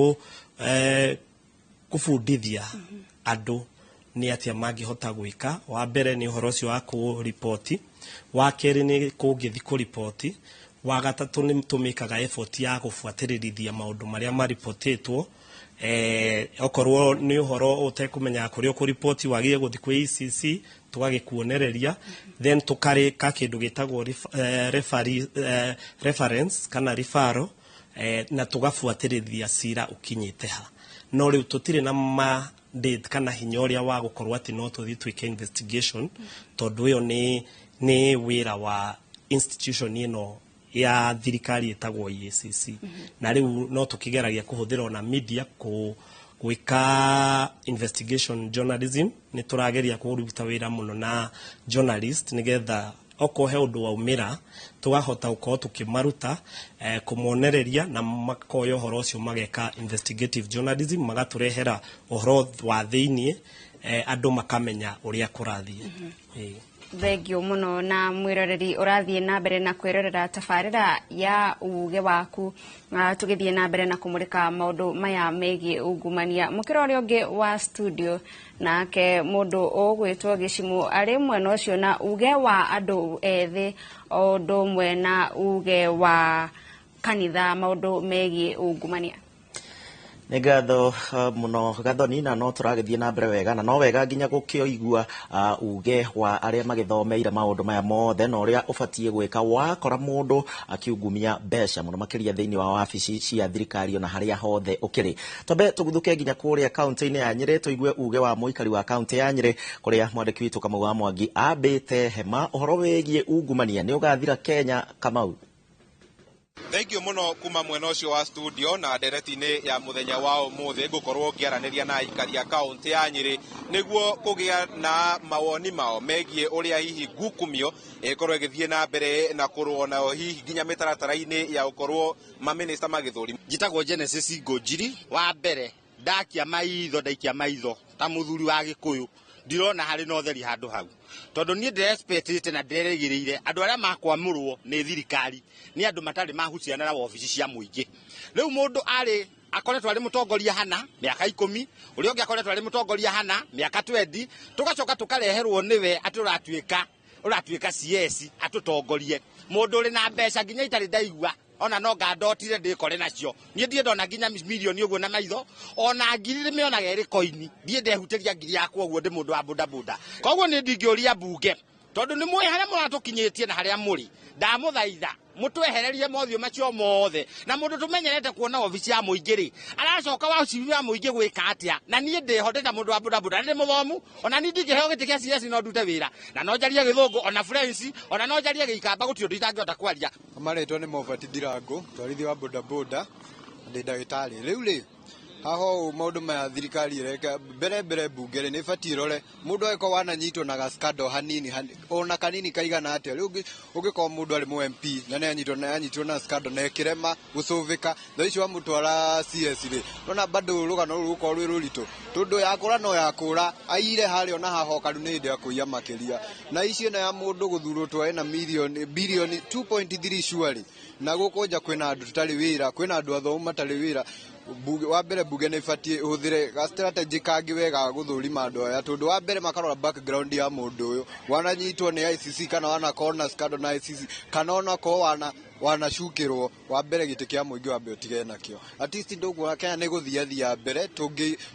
kũbundithia andũ nĩ atĩa mangĩhota gwĩka. Wa mbere nĩ ũhoro ũcio wa kũriboti, wa kerĩ nĩ kũngĩthi kũriboti, wa gatatũ nĩ tũmĩkaga effort ya gũbuatĩrĩrithia maũndũ marĩa maribotĩtwo. Okorwo nĩ ũhoro ũtekũmenyaga kũrĩa ũkũriboti, wagĩrĩire gũthiĩ kwĩ ECC tũgagĩkuonereria, then tũkarĩka kĩndũ gĩtagwo reference kana referral, na tũgabuatĩrĩria cira ũkinyĩte ha. No rĩu tũtirĩ na mandate kana hinya ũrĩa wa gũkorwo atĩ no tũthiĩ twĩke investigation, tondũ ĩyo nĩ wĩra wa institution ĩno ya thirikari ĩtagwo EACC. Na rĩu no tũkĩgeragia kũhũthĩra ona media gwĩka investigation journalism. Nĩ tũrageria kũruta wĩra mũno na journalist, nĩgetha okorwo he ũndũ waumĩra, tũgahota gũkorwo tũkĩmaruta, kũmonereria, na makoya ũhoro ũcio mageka investigative journalism, magatũrehera ũhoro wa thĩiniĩ, andũ makamenya ũrĩa kũrathiĩ. Ĩĩ. Thengio mũno. Na mwĩroreri ũrathiĩ na mbere na kwĩrorera tabarĩra ya Uge Waku, tũgĩthiĩ na mbere na kũmũrĩka maũndũ maya megiĩ ungumania. Mũkĩra ũrĩa ũngĩ wa studio nake mũndũ ũgwĩtwo Gĩcimũ arĩ mwena ũcio na uge wa andũ ethĩ, o ũndũ ũmwe na uge wa kanitha maũndũ megiĩ ungumania. Nĩ ngatho mũno Gathoni, na no tũragĩthiĩ na mbere wega, na no wega nginya gũkĩoigua uge wa arĩa magĩthomeire maũndũ maya mothe na ũrĩa ũbatiĩ gwĩka wakora mũndũ akiungumia mbeca, mũno makĩria thĩinĩ wa wabici cia thirikari ona harĩa hothe ũkĩrĩ. Twambe tũguthũke nginya kũrĩa kaunti-inĩ ya Nyĩrĩ, tũigue uge wa mũikari wa kaunti ya Nyĩrĩ, kũrĩa mwandĩki witũ Kamau wa Mwangi ambĩte hema ũhoro wĩgiĩ ungumania nĩ ũgathira Kenya. Kamau. Thengio muno kuma mwena ũcio wa studio. Na ndereti-inĩ ya mũthenya wa ũmũthĩ ngũkorwo ngĩaranĩria na aikari a kaũntĩ ya Nyĩrĩ nĩguo kũgĩa na mawoni mao megiĩ ũrĩa hihi ngukumio ĩkorwo ĩgĩthiĩ na mbere na kũrũo nayo, hihi nginya mĩtaratara-inĩ ya gũkorwo mamĩnĩsta magĩthũri. Njĩtagwo Genesis Ngũnjiri. Wa mbere, ndakia maitho, ndaikia maitho ta mũthuri wa Gĩkũyũ, ndirona harĩ na ũtheri handũ hau, tondũ niĩ ndĩrespectĩte na ndĩrerĩgĩrĩire andũ arĩa makwamũrwo nĩ thirikari nĩ andũ matarĩ mahuciana na wabici cia mũingĩ. Rĩu mũndũ arĩ akoretwo arĩ mũtongoria hana mĩaka 10, ũrĩa ũngĩ akoretwo arĩ mũtongoria hana mĩaka 20, tũgacoka tũkareherwo nĩwe atĩ ũratuĩka CS atũtongorie. Mũndũ ũrĩ na mbeca nginya itarĩ ndaigua ona no ngandotire ndĩkore nacio. Niĩ ndirĩ ndona nginya mirioni ũguo na maitho, ona ngiri ndĩmĩonaga ĩrĩ koini, ndiĩ ndehutĩria ngiri yakwa ũguo, ndĩ mũndũ wa bodaboda. Koguo niĩ ndingĩũria mbunge, tondũ nĩ mũĩ harĩa mũratũkinyĩtie na harĩa mũrĩ, ndamũthaitha Mũtwehererie mothiũ macio mothe. Na mũndũ tũmenyerete kuona obici ya mũingĩ rĩ, aracoka wabici ya mũingĩ gwĩka atĩa? Na niĩ ndĩho ndĩ ta mũndũ wa bodaboda, ndĩ mũthomu, ona niĩ ndingĩheo gĩtĩ kĩa CS no ndute wĩra. Na no njarie Gĩthũngũ, ona French, ona no njarie Gĩikamba, gũtirĩ ũndũ itangĩhota kwaria. Marĩtwa nĩ Mobati Ndirango, twarithi wa bodaboda, ndĩ ndagĩtarĩ. Rĩu rĩ, haha ũũ maũndũ maya thirikari ĩreka mbere mbunge rĩ nĩ ĩbatiĩ ĩrore mũndũ angĩkorwo wananyitwo na gaskando hanini ona kanini kaigana atĩa. Rĩu ũngĩkorwo mũndũ arĩ mũ MP na nĩ anyitwo na scandal na ĩkĩrema gũcũvĩka, thaa ici wamũtwara CS rĩ, nona bado rũgano rũu rũgũkorwo rwĩ rũritũ, tondũ yakũra no yakũra aire harĩa ona haha karu nĩ hĩndĩ ya kũiya makĩria. Na ici ĩno ya mũndũ gũthurwo twae na mirioni bilioni 2.3 surely, na gũkũ nja kwĩna andũ tũtarĩ wĩra, kwĩna andũ athomu matarĩ wĩra. Bunge wa mbere, bunge nĩ ĩbatiĩ ĩhũthĩre ga strategy kangĩ wega ga gũthũrima andũ aya, tondũ wa mbere makarora background ya mũndũ ũyũ wananyitwo nĩ ICC kana wanakorwo na scandal na ICC kana onakorwo wanacukĩrwo. Wa mbere gĩtĩ kĩa mũingĩ wambe ũtige nakĩo. At least ndũkuona Kenya nĩ gũthiathia mbere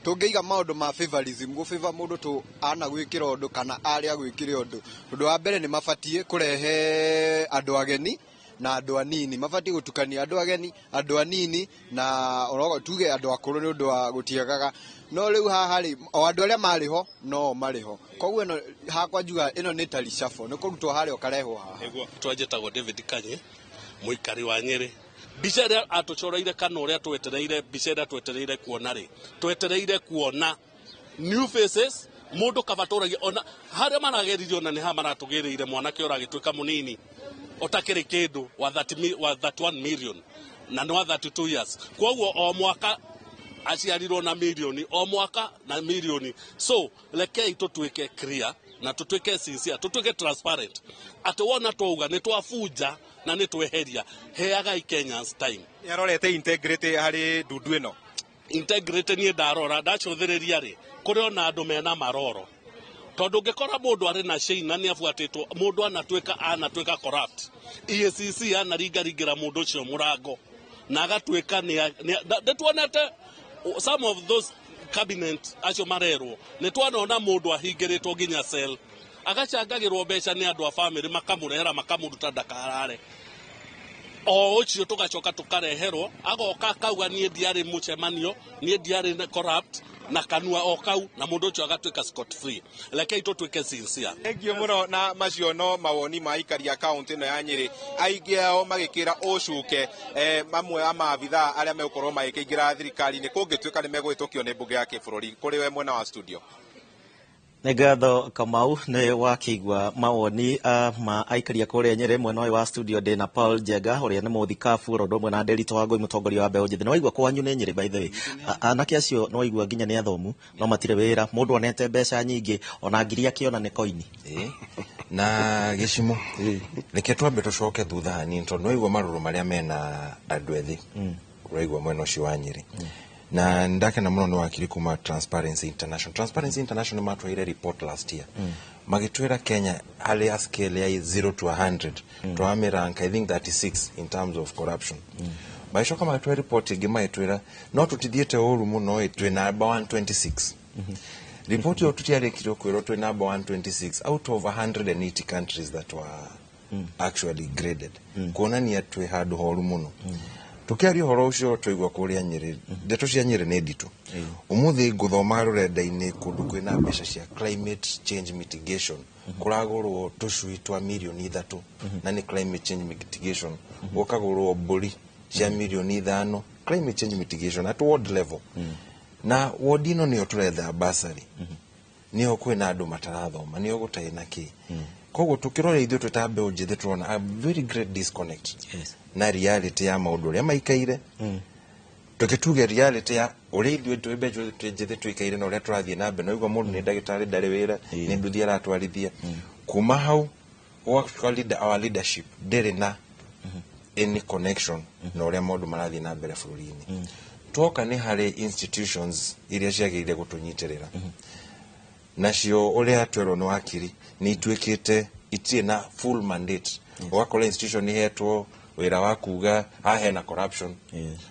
tũngĩiga maũndũ ma favorism, gũfavor mũndũ tũ ana gwĩkĩra ũndũ kana arĩa gwĩkĩra ũndũ. Ũndũ wa mbere nĩ mabatiĩ kũrehe andũ ageni na andũ anini, mabatiĩ gũtukania andũ ageni, andũ anini na orogo tuge andũ akũrũ nĩ ũndũ wa gũtiagaga. No rĩu haha rĩ, o andũ arĩa marĩ ho no marĩ ho, koguo ĩno hakwa njuga ĩno nĩ ta reshuffle, nĩ kũrutwo harĩa ũkarehwo haha. Nĩguo twanjĩtagwo David Kanye, mũikari wa Nyĩrĩ. Mbica ĩrĩa atũcoreire kana ũrĩa twetereire, mbica ĩrĩa twetereire kuona rĩ, twetereire kuona new faces, mũndũ kaba tũragia ona harĩa marageririe, ona nĩ ha maratũgĩrĩire mwanake ũragĩtuĩka mũnini ũtakĩrĩ kĩndũ wa 30 wa 31 million na nĩ wa 32 years. Koguo o mwaka aciarirwo na milioni, o mwaka na milioni. So rekei tũtuĩke clear na tũtuĩke sincere, tũtuĩke transparent atĩ wona twauga nĩ twabunja na nĩ tweheria, heagai Kenyans time. Nĩ arorete integrity harĩ ndundu ĩno? Integrity niĩ ndarora ndacũthĩrĩria rĩ, kũrĩ ona andũ mena maroro, tondũ ũngĩkora mũndũ arĩ na ciina nĩ abuatĩtwo, mũndũ anatuĩka corrupt, EACC anaringaringĩra mũndũ ũcio mũrango na agatuĩka nĩ tuonete some of those cabinet acio marerwo, nĩ twanona mũndũ ahingĩrĩtwo nginya cell, agacangagĩrwo mbeca nĩ andũ a family, makamũrehera makamũruta ndakarare o ũcio, tũgacoka tũkareherwo agoka akauga niĩ ndiarĩ mũcemanio, niĩ ndiarĩ corrupt, na kanua o kau, na mũndũ ũcio agatuĩka scot free. Rekei tũtuĩke sincere. Thengiũ mũno. Na macio no mawoni ma aikari a kaunti ĩno ya Nyĩrĩ, aingĩ ao magĩkĩra ũcuke mamwe a maabithaa arĩa megũkorwo magĩkĩingĩra thirikari-inĩ kũngĩtuĩka nĩ megũhĩtũkio nĩ mbunge ya kĩbũrũri. Kũrĩ we mwena wa studio. Nĩ ngatho Kamau, nĩ wakĩigua mawoni ma aikari a kũrĩa Nyĩrĩ. Mwena ũyũ wa studio ndĩna Paul Njenga ũrĩa nĩ mũthikabu, oro ũndũ ũmwe na Nderito wa Ngũi, mũtongoria wa mbeũ njĩthĩ. Nĩ waigua kwanyu nĩ Nyĩrĩ, by the way. Anake acio nĩ waigua nginya nĩ athomu no matirĩ wĩra, mũndũ onete mbeca nyingĩ ona ngiri akĩona nĩ koini. Na gĩcimo reke twambe tũcoke thutha hanini, tondũ nĩwaigua marũrũ marĩa mena andũ ethĩ, ũraigua mwena ũcio wa Nyĩrĩ. Na ndakena mũno nĩ wakiri kuma Transparency International. Transparency International matwaire report last year, magĩtwĩra Kenya harĩ a scale ya 0 to 100 twamĩrank I think 36 in terms of corruption. Magĩcoka magĩtwĩra report ĩngĩ, magĩtwĩra no tũtithiĩte ũru mũno ĩ, twĩ namba 126. Report ĩyo tũtiarĩkirio kwĩrwo twĩ namba 126 out of 180 countries that were actually graded, kuonania twĩ handũ horu mũno. Tũkĩaria ũhoro ũcio twaigua kũrĩa Nyĩrĩ, ndeto cia Nyĩrĩ nĩ nditũ. Ũmũthĩ ngũthoma rũrenda-inĩ kũndũ kwĩna mbeca cia climate change mitigation, kũragũrwo tũcui twa mirioni 3 na nĩ climate change mitigation, gũkagũrwo mbũri cia mirioni 5, climate change mitigation at ward level. Na ward ĩno nĩyo tũretha basarĩ, nĩyo kwĩna andũ matarathoma, nĩyo gũtarĩ na kĩ. Koguo tũkĩrora ithuĩ twĩ ta mbeũ njĩthĩ tũrona a very great disconnect na reality ya maũndũ ũrĩa maikaire. Tũkĩtuge reality ya ũrĩa ithuĩ twĩ mbeũ njĩthĩ tũikaire na ũrĩa tũrathiĩ na mbere, no igua mũndũ nĩ ndagĩtarĩ ndarĩ wĩra, nĩ nduthi aratwarithia. Kuma hau ũgatuĩka our leadership ndĩrĩ na any connection na ũrĩa maũndũ marathiĩ na mbere bũrũri-inĩ. Twoka nĩ harĩ institutions iria ciagĩrĩire gũtũnyitĩrĩra, nacio ũrĩa twerwo nĩ wakiri nĩ ituĩkĩte itirĩ na full mandate. Ũgakora institution ihetwo wĩra wa kuga haha hena corruption,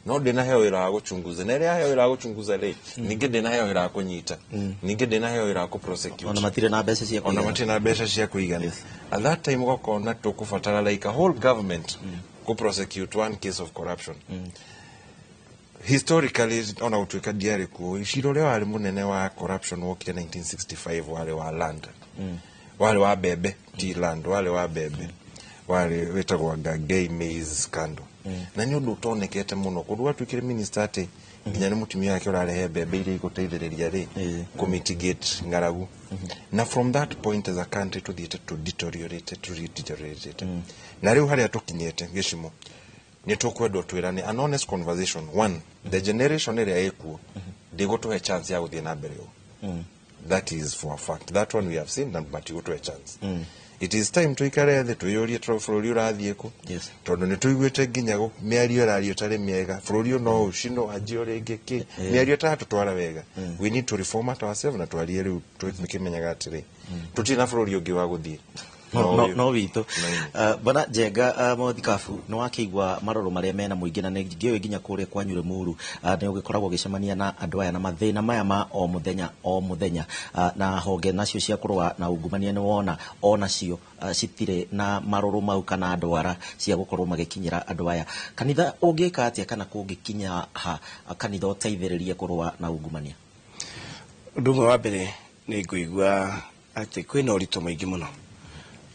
no ndĩnaheo wĩra wa gũchunguza, na ĩrĩa yaheo wĩra wa gũchunguza rĩ, ningĩ ndĩnaheo wĩra wa kũnyita, ningĩ ndĩnaheo wĩra wa kũprosecute. Ona matirĩ na mbeca cia ona kũigana. Matirĩ na mbeca cia kũigana. At that time ũgakona tũkũbatara like a whole government. Kũ prosecute one case of corruption historically, ona gũtuĩka ndiarĩ kuo, cira ũrĩa warĩ mũnene wa corruption wokire 1965, warĩ wa land, warĩ wa mbembe, ti land, warĩ wa mbembe, warĩ wĩtagwo Ngangei maize scandal. Na nĩ ũndũ ũtonekete mũno kũndũ gwatuĩkire minister atĩ nginya nĩ mũtumia wake ũrarehe mbembe iria igũteithĩrĩria rĩ kũ mitigate ng'aragu. Na from that point, as a country tũthiĩte tũ deteriorate, tũ deteriorate, na rĩu harĩa tũkinyĩte gĩcimo nĩ tũkwendwo twĩrane an honest conversation. One, the generation ĩrĩa ĩkuo ndĩgũtũhe chance ya gũthiĩ na mbere ũũ. That is for a fact, that one we have seen, na matigũtũhe chance. It is time tuikare thĩ twĩyũrie bũrũri ũrathiĩ kũ, tondũ nĩ tũiguĩte nginya mĩario ĩrario ĩtarĩ mĩega, bũrũri ũyũ no ũcinwo wanjio rĩngĩ kĩ mĩario ĩtaratũtwara wega. We need to reformat ourselves na twarie rĩu tũkĩmenyaga atĩrĩ, tũtirĩ na bũrũri ũngĩ wa gũthiĩ. No, no witũ. Bwana Njenga, Mũthikabu, nĩ wakĩigua marũrũ marĩa mena mũingĩ, na nĩ ngĩũĩ nginya kũrĩa kwanyu Rĩmuru nĩ ũgĩkoragwo ũgĩcemania na andũ aya na mathĩna maya ma o mũthenya o mũthenya, na honge nacio cia kũrũa na ungumania nĩ wona onacio citirĩ na marũrũ mau kana ndwara cia gũkorwo magĩkinyĩra andũ aya. Kanitha ũngĩka atĩa kana kũngĩkinya ha kanitha ũteithĩrĩrie kũrũa na ungumania? Ũndũ ũmwe wa mbere, nĩ ngũigua atĩ kwĩna ũritũ mũingĩ mũno,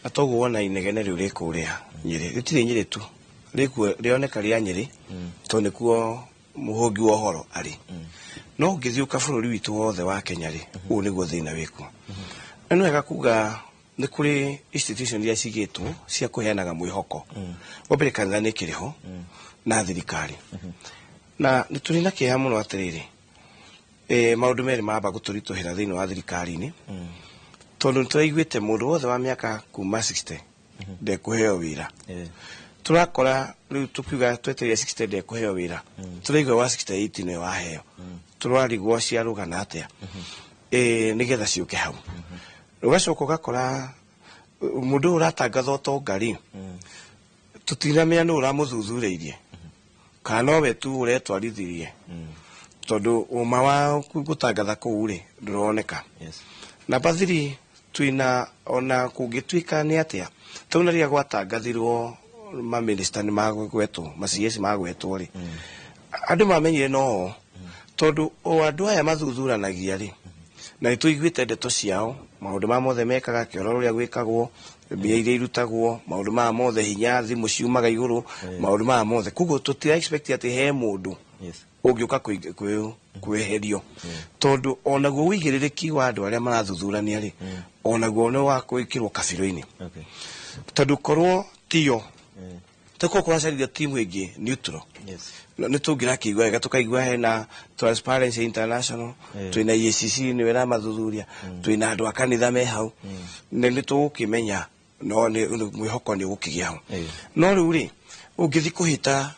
na toguo wona inegene rĩu rĩ kũrĩa Nyĩrĩ, rĩtirĩ Nyĩrĩ tu, rĩkuo rĩoneka rĩa Nyĩrĩ tondũ nĩkuo mũhũngi wa ũhoro arĩ, no ũngĩthiũka bũrũri witũ wothe wa Kenya rĩ, ũũ nĩguo thĩna wĩkuo. Na nĩ wega kuga nĩ kũrĩ institution iria cigĩtwo cia kũheanaga mwĩhoko. Wa mbere, kanitha nĩ ĩkĩrĩ ho na thirikari, na nĩ tũrĩ na kĩeha mũno atĩrĩrĩ, maũndũ merĩ mamba gũtũritũhĩra thĩinĩ wa thirikari-inĩ, tondũ nĩ tũraiguĩte mũndũ wothe wa mĩaka kuma 60 ndekũheo wĩra. Tũrakora rĩu tũkiuga twetereire 60 ndekũheo wĩra, tũraigua wa 68 nĩwe waheo. Tũrarigwo ciarũgana atĩa nĩgetha ciũke hau. Ũgacoka ũgakora mũndũ ũyũ ũratangatha ũtonga rĩ, tũtinamenya nũ ũramũthuthurĩirie kana nowe tu ũretwarithirie, tondũ ũma wa gũtangatha kũu rĩ ndũroneka. Namba 3, twina ona kũngĩtuĩka nĩ atĩa, tondũ na rĩrĩa gwatangathirwo maminista nĩ magwetwo, ma CS magwetwo rĩ, andũ mamenyire no tondũ o andũ aya mathuthuranagia rĩ, na nĩ tũiguĩte ndeto ciao, maũndũ maya mothe mekaga, kĩoro ũrĩa gwĩkagwo, mbia iria irutagwo, maũndũ maya mothe, hinya thimũ ciumaga igũrũ, maũndũ maya mothe. Koguo tũtira expect atĩ he mũndũ ũngĩũka kweherio, tondũ onaguo ũigĩrĩrĩki wa andũ arĩa marathuthurania rĩ, onaguo nĩ wa gwĩkĩrwo kabirũ-inĩ, tondũ korwo tiyo tũkorwo kũracarithio timu ĩngĩ neutral, nĩ tũngĩrakĩigua wega, tũkaigua hena Transparency International, twĩna EACC nĩwe ĩramathuthuria, twĩna andũ a kanitha me hau, na nĩ tũgũkĩmenya no nĩ mwĩhoko nĩ ũgũkĩgĩa hau. No rĩu rĩ, ũngĩthiĩ kũhĩta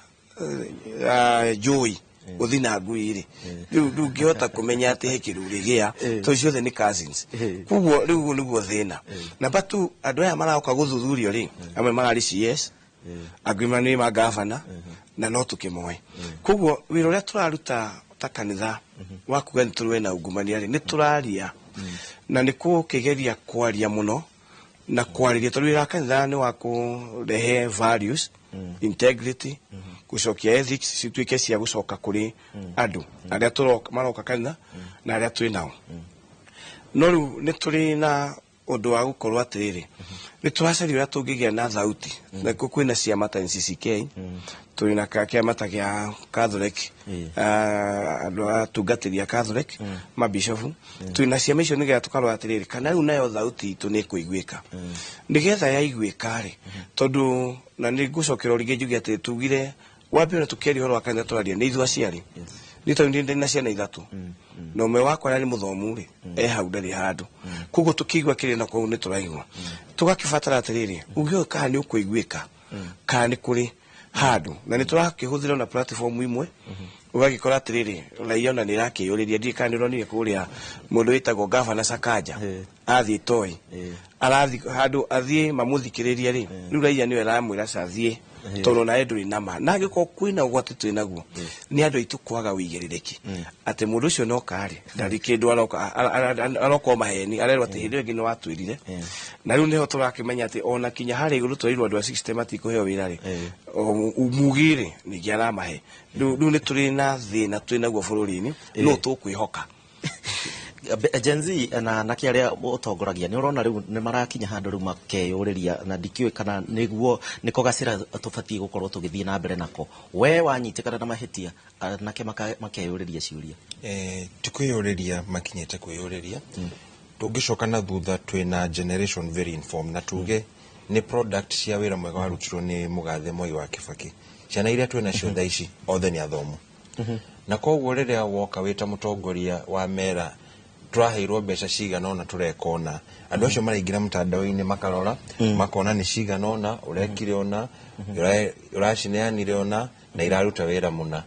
njũi ũthi na ngui rĩ, rĩu ndũngĩhota kũmenya atĩ he kĩndũ ũrĩgĩa, tondũ ciothe nĩ cousins. Koguo rĩu ũguo nĩguo thĩna. Namba 2, andũ aya maroka gũthuthurio rĩ, amwe mararĩ CS, angĩ nĩ magavana, na no tũkĩmoe. Koguo wĩra ũrĩa tũraruta ta kanitha wa kuga nĩ tũrũe na ungumania rĩ, nĩ tũraria na nĩ kũkĩgeria kwaria mũno na kwarĩria, tondũ wĩra wa kanitha nĩ wa kũrehe values, integrity, gũcokia ethics cituĩke cia gũcoka kũrĩ andũ arĩa tũroka maroka kanitha na arĩa twĩ nao. No rĩu nĩ tũrĩ na ũndũ wa gũkorwo atĩrĩrĩ, nĩ tũracaria ũrĩa tũngĩgĩa na thauti na kwĩna ciama ta NCCK, tũrĩ na kĩama ta gĩa Catholic, andũ atungatĩri a Catholic, mabishofu, twĩna ciama icio, nĩgetha tũkarora atĩrĩrĩ, kana rĩu nayo thauti itũ nĩ ĩkũiguĩka, nĩgetha yaiguĩka rĩ, tondũ na nĩ ngũcokera rĩngĩ njuge atĩ tugire wambe ona tũkĩaria ũhoro wa kanitha, tũraria nĩ ithuĩ aciari, nĩ tondũ ndĩ na ciana ithatũ na ũmwe wakwa arĩa nĩ mũthomu rĩ, e hau ndarĩ handũ. Koguo tũkĩigua kĩrĩ na kũu nĩ tũraigua tũgakĩbatara atĩrĩrĩ, ũngĩũĩ kana nĩ ũkũiguĩka kana nĩ kũrĩ handũ, na nĩ tũrakĩhũthĩra ona platform imwe. Ũgagĩkora atĩrĩrĩ, raia ona nĩ ĩrakĩyũrĩria. Ndiũĩ kana nĩ ũronire kũrĩa mũndũ wĩtagwo Gavana Sakaja athiĩ Toi, arathiĩ handũ athiĩ mamũthikĩrĩrie rĩ, rĩu raia nĩyo ĩramwĩra cathiĩ, tondũ nawe ndũrĩ na ma. Na angĩkorwo kwĩna ũgwati twĩ naguo, nĩ andũ aitũ kwaga ũigĩrĩrĩki atĩ mũndũ ũcio noka rĩ, ndarĩ kĩndũ aroka, aroka o maheni, arerwo atĩ hĩndĩ ĩyo ĩngĩ nĩ watwĩrire. Na rĩu nĩho tũrakĩmenya atĩ ona kinya harĩa igũrũ tũreirwo andũ a 60 matikũheo wĩra rĩ, mugi rĩ ningĩ aramahe. Rĩu nĩ tũrĩ na thĩna twĩ naguo bũrũri-inĩ, no tũkwĩhoka Gen Z na anake arĩa ũtongoragia, nĩ ũrona rĩu nĩ marakinya handũ rĩu makeyũrĩria, na ndikĩũĩ kana nĩguo nĩko gacĩra tũbatiĩ gũkorwo tũgĩthiĩ na mbere nako. We wanyitĩkana na mahĩtia, anake makeyũrĩria ciũria. Ti kwĩyũrĩria makinyĩte kwĩyũrĩria. Tũngĩcoka na thutha, twĩna generation very informed, na tuge nĩ product cia wĩra mwega warutirwo nĩ mũgathe Mwai wa Kĩbakĩ. Ciana iria twĩ nacio thaa ici othe nĩ athomu, na koguo rĩrĩa woka wĩ ta mũtongoria wa mera tũraheirwo mbeca cigana ũna, tũreka ũna, andũ acio maraingĩra mtandao-inĩ makarora, makona nĩ cigana ũna ũrekire ũna, ũracineanire ũna, na iraruta wĩra mũna.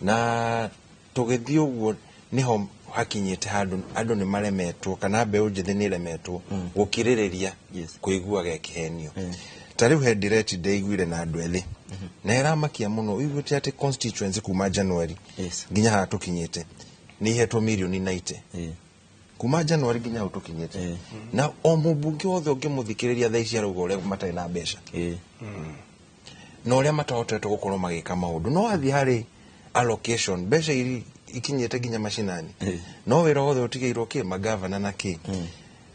Na tũgĩthiĩ ũguo, nĩho hakinyĩte handũ andũ nĩ maremetwo, kana mbeũ njĩthĩ nĩ ĩremetwo gũkirĩrĩria kũiguaga ĩkĩhenio. Ta rĩu he ndireti ndĩiguire na andũ ethĩ na ĩramakia mũno. Ũiguĩte atĩ constituency kuma January nginya haha tũkinyĩte nĩ ihetwo mirioni 90, kuma January nginya hau tũkinyĩte, na o mũmbunge wothe ũngĩmũthikĩrĩria thaa ici arauga ũrĩa matarĩ na mbeca na ũrĩa matahotete gũkorwo magĩka maũndũ. No athiĩ harĩ allocation, mbeca iri ikinyĩte nginya macinani, no wĩra wothe ũtigĩirwo kĩ magavana na kĩ.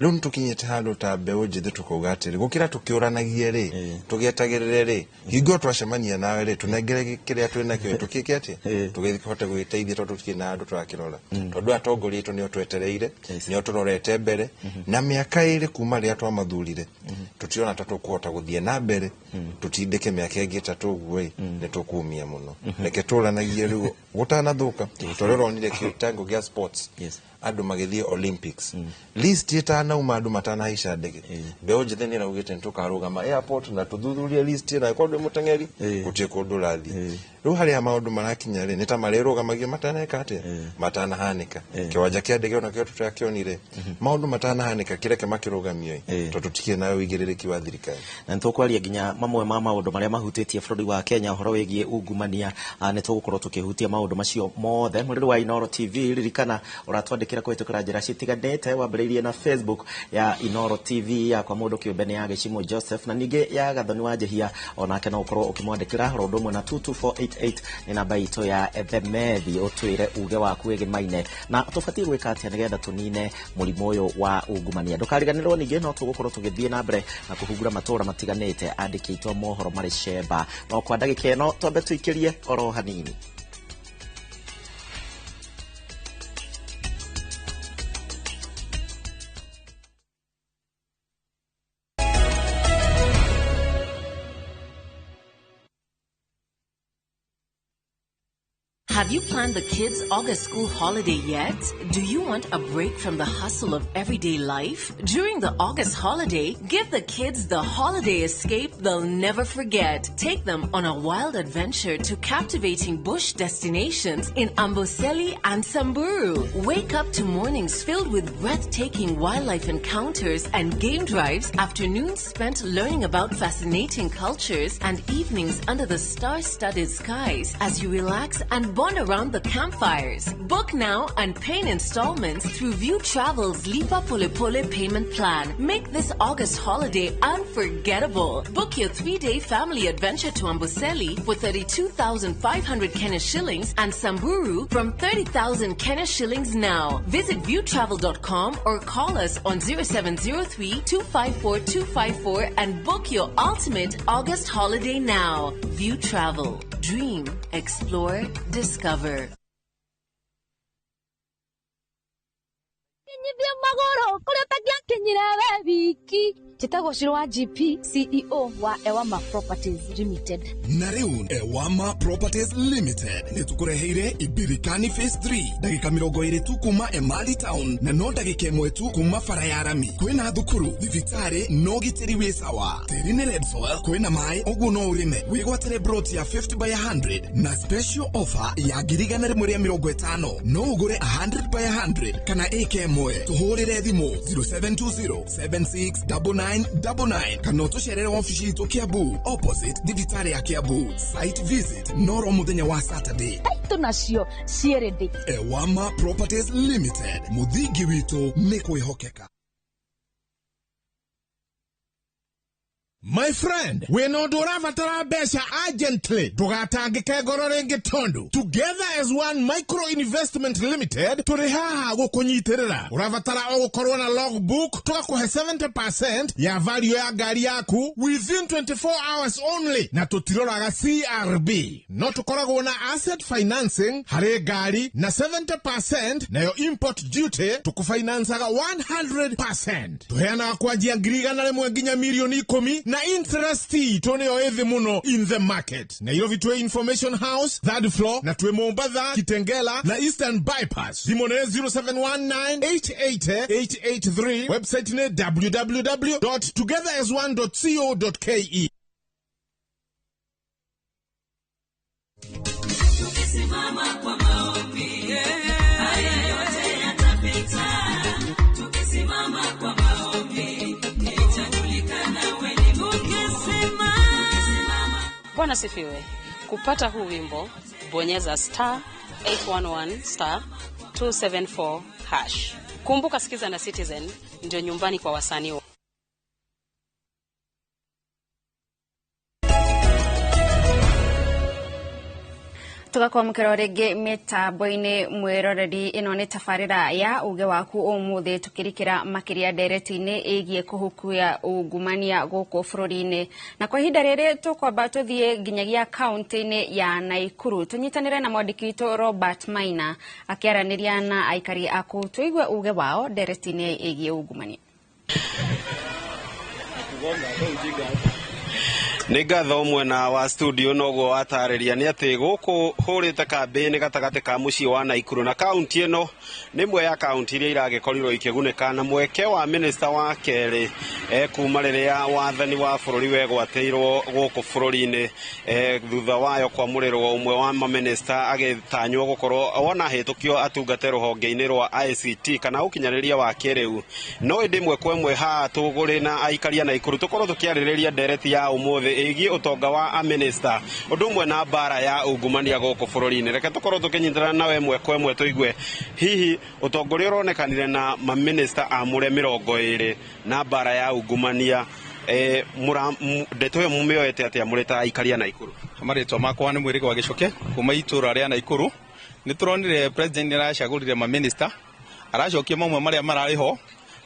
Rĩu nĩ tũkinyĩte handũ ta mbeũ njĩthĩ tũkauga atĩrĩ, gũkĩra tũkĩũranagie rĩ, tũgĩetagĩrĩre rĩ, hingo twacemania nawe rĩ, tũnengere kĩrĩa twĩ nakĩo, tũkĩke atĩa, tũgĩhote gwĩteithia, tondũ tũtirĩ na handũ tũrakĩrora, tondũ atongoria aitũ nĩo twetereire, nĩo tũrorete mbere. Na mĩaka 2 kuma rĩrĩa twamathurire, tũtirona ta tũkũhota gũthiĩ na mbere. Tũtindĩke mĩaka ĩngĩ 3 ũguo ĩ, nĩ tũkumia mũno. Reke tũranagie rĩu gũtanathũka, tondũ ũronire kĩtango gĩa sports, andũ magĩthiĩ Olympics, list ĩtanauma, andũ matanahaica ndege, mbeũ njĩthĩ nĩ ĩraugĩte nĩ tũkarũgama airport na tũthuthurie list, na ĩkorwo ndwĩ mũteng'eri gũtirĩ kũndũ ũrathiĩ. Rĩu harĩa maũndũ marakinya rĩ, nĩ ta marĩrũgamagio mataneka atĩa, matanahanĩka. Kĩwanja kĩa ndege onakĩo tũrakĩonire maũndũ matanahanĩka, kĩreke makĩrũgamio ĩ, tondũ tũtikĩrĩ na ũigĩrĩrĩki wa thirikari. Na nĩ tũkwaria nginya mamwe ma maũndũ marĩa mahutĩtie bũrũri wa Kenya, ũhoro wĩgiĩ ungumania. Nĩ tũgũkorwo tũkĩhutia maũndũ macio mothe. Mũrĩri wa Inooro TV, ririkana ũratwandĩkĩra kũhĩtũkĩra njĩra citiganĩte, wambĩrĩirie na Facebook ya Inooro TV, yakwa mũndũ kĩũmbe nĩ ya Gĩcimo Joseph, na ningĩ ya Gathoni wa Njehia, onake no ũkorwo ũkĩmwandĩkĩra. Oro ũndũ ũmwe na 22488 nĩ namba itũ ya ethemethi. Ũtwĩre uge waku wĩgĩmaine na tũbatiĩ gwĩka atĩa nĩgetha tũnine mũrimũ ũyũ wa ungumania. Ndũkariganĩrwo ningĩ no tũgũkorwo tũgĩthiĩ na mbere na kũhungura matũũra matiganĩte, andĩki aitũ a mohoro marĩ cemba. No kwa ndagĩka ĩno twambe tũikĩrie oro hanini. Have you planned the kids' August school holiday yet? Do you want a break from the hustle of everyday life? During the August holiday, give the kids the holiday escape they'll never forget. Take them on a wild adventure to captivating bush destinations in Amboseli and Samburu. Wake up to mornings filled with breathtaking wildlife encounters and game drives, afternoons spent learning about fascinating cultures, and evenings under the star-studded skies as you relax and bond around the campfires. Book now and pay in installments through View Travel's Lipa Pole Pole payment plan. Make this August holiday unforgettable. Book your 3-day family adventure to Amboseli for 32,500 Kenya shillings and Samburu from 30,000 Kenya shillings now. Visit viewtravel.com or call us on 0703 254 254 and book your ultimate August holiday now. View Travel. Dream, explore, discover. Kinyithia magũrũ kũrĩa ũtangĩakinyire we wiki. Njĩtagwo Shiro wa GP, CEO wa Ewama Properties Limited. Na rĩu Ewama Properties Limited nĩ tũkũreheire Ibirikani Phase 3, ndagĩka 20 tu kuma Emali Town na no ndagĩka 1 tu kuma bara ya rami. Kwĩna thukuru, thibitarĩ na ũgitĩri wĩ sawa. Tĩri nĩ red soil, kwĩna maĩ ũguo no ũrĩme. Wĩgwatĩre plot ya 50 by 100 na special offer ya 150,000. No ũgũre 100 by 100 kana ĩka 1. Tũhũrĩre thimũ 0720 769999 kana ũtũcerere wabici itũ Kiambu, opposite thibitarĩ ya Kiambu. Site visit noro mũthenya wa Saturday. Taitũ nacio ciĩrĩ. Ewama Properties Limited, mũthingi witũ nĩ kwĩhokeka. My friend, wĩna ũndũ ũrabatara mbeca urgently, ndũgatangĩke ngoro rĩngĩ tondũ Together as One Micro Investment Limited tũrĩ haha gũkũnyitĩrĩra. Ũrabatara o gũkorwo na logbook, tũgakũhe 70% ya value ya ngari yaku within 24 hours only, na tũtiroraga CRB. No tũkoragwo na asset financing harĩ ngari na 70%, nayo import duty tũkũfinancaga 100%. Tũheanaga kwanjia 100,000 nginya 10,000,000 na interest itũ nĩyo ĩthĩ mũno in the market. Nairobi twĩ Information House third floor, na twĩ Mombatha, Kitengela na Eastern Bypass. Thimũ nĩ 0719888883, website nĩ www.togetherasone.co.ke. Tukisimama kwa maombi, haya yote yatapita. Tukisimama kwa maombi, itajulikana wewe ni Mungu. Bwana sifiwe. Kupata huu wimbo, bonyeza *811 *274 hash. Kumbuka Sikiza na Citizen ndio nyumbani kwa wasanii. Tugakwamũkĩra rĩngĩ mĩtambo-inĩ mwĩroreri, ĩno nĩ tabarĩra ya uge waku ũmũthĩ, tũkĩrikĩra makĩria ndereti-inĩ ĩgiĩ kũhukia ungumania gũkũ bũrũri-inĩ. Na kwa ihinda rĩrĩ tũkwamba tũthiĩ nginyagia kaunti-inĩ ya Naikuru, tũnyitanĩre na mwandĩki witũ Robert Maina akĩaranĩria na aikari a kũu, tũigue uge wao ndereti-inĩ ĩgiĩ ungumania. Nĩ ngatho mwena wa studio noguo watarĩria nĩ atĩ gũkũ hũrĩte kambĩ-inĩ gatagatĩ ka mũciĩ wa Naikuru, na kaunti ĩno nĩ ĩmwe ya kaunti iria iragĩkorirwo ikĩgunĩka na mweke wa minista wa kerĩ kuma rĩrĩa wathani wa bũrũri wegwatĩirwo gũkũ bũrũri-inĩ, thutha wayo kwamũrĩrwo ũmwe wa maminista agĩtanywo gũkorwo wona hĩtũkio atungate rũhonge-inĩ rwa ICT kana ũkinyanĩria wa kĩrĩu. No ĩndĩ ĩmwe kwa ĩmwe haha tũgũrĩ na aikari a Naikuru tũkorwo tũkĩarĩrĩria ndereti ya ũmũthĩ ĩgiĩ ũtonga wa aminista ũndũ ũmwe na mbara ya ungumania gũkũ bũrũri-inĩ. Reke tũkorwo tũkĩnyitana nawe ĩmwe kwa ĩmwe tũigue hihi ũtongoria ũronekanire na maminista amũre 20 na mbara ya ungumania, ndeto ĩyo mũmĩoete atĩa mũrĩ ta aikari a Naikuru? Marĩtwa makwa nĩ Mwĩrĩga wa Gĩcoke kuma itũra rĩa Naikuru. Nĩ tũronire president nĩ aracagũrire maminista, aracokia mamwe marĩa mararĩ ho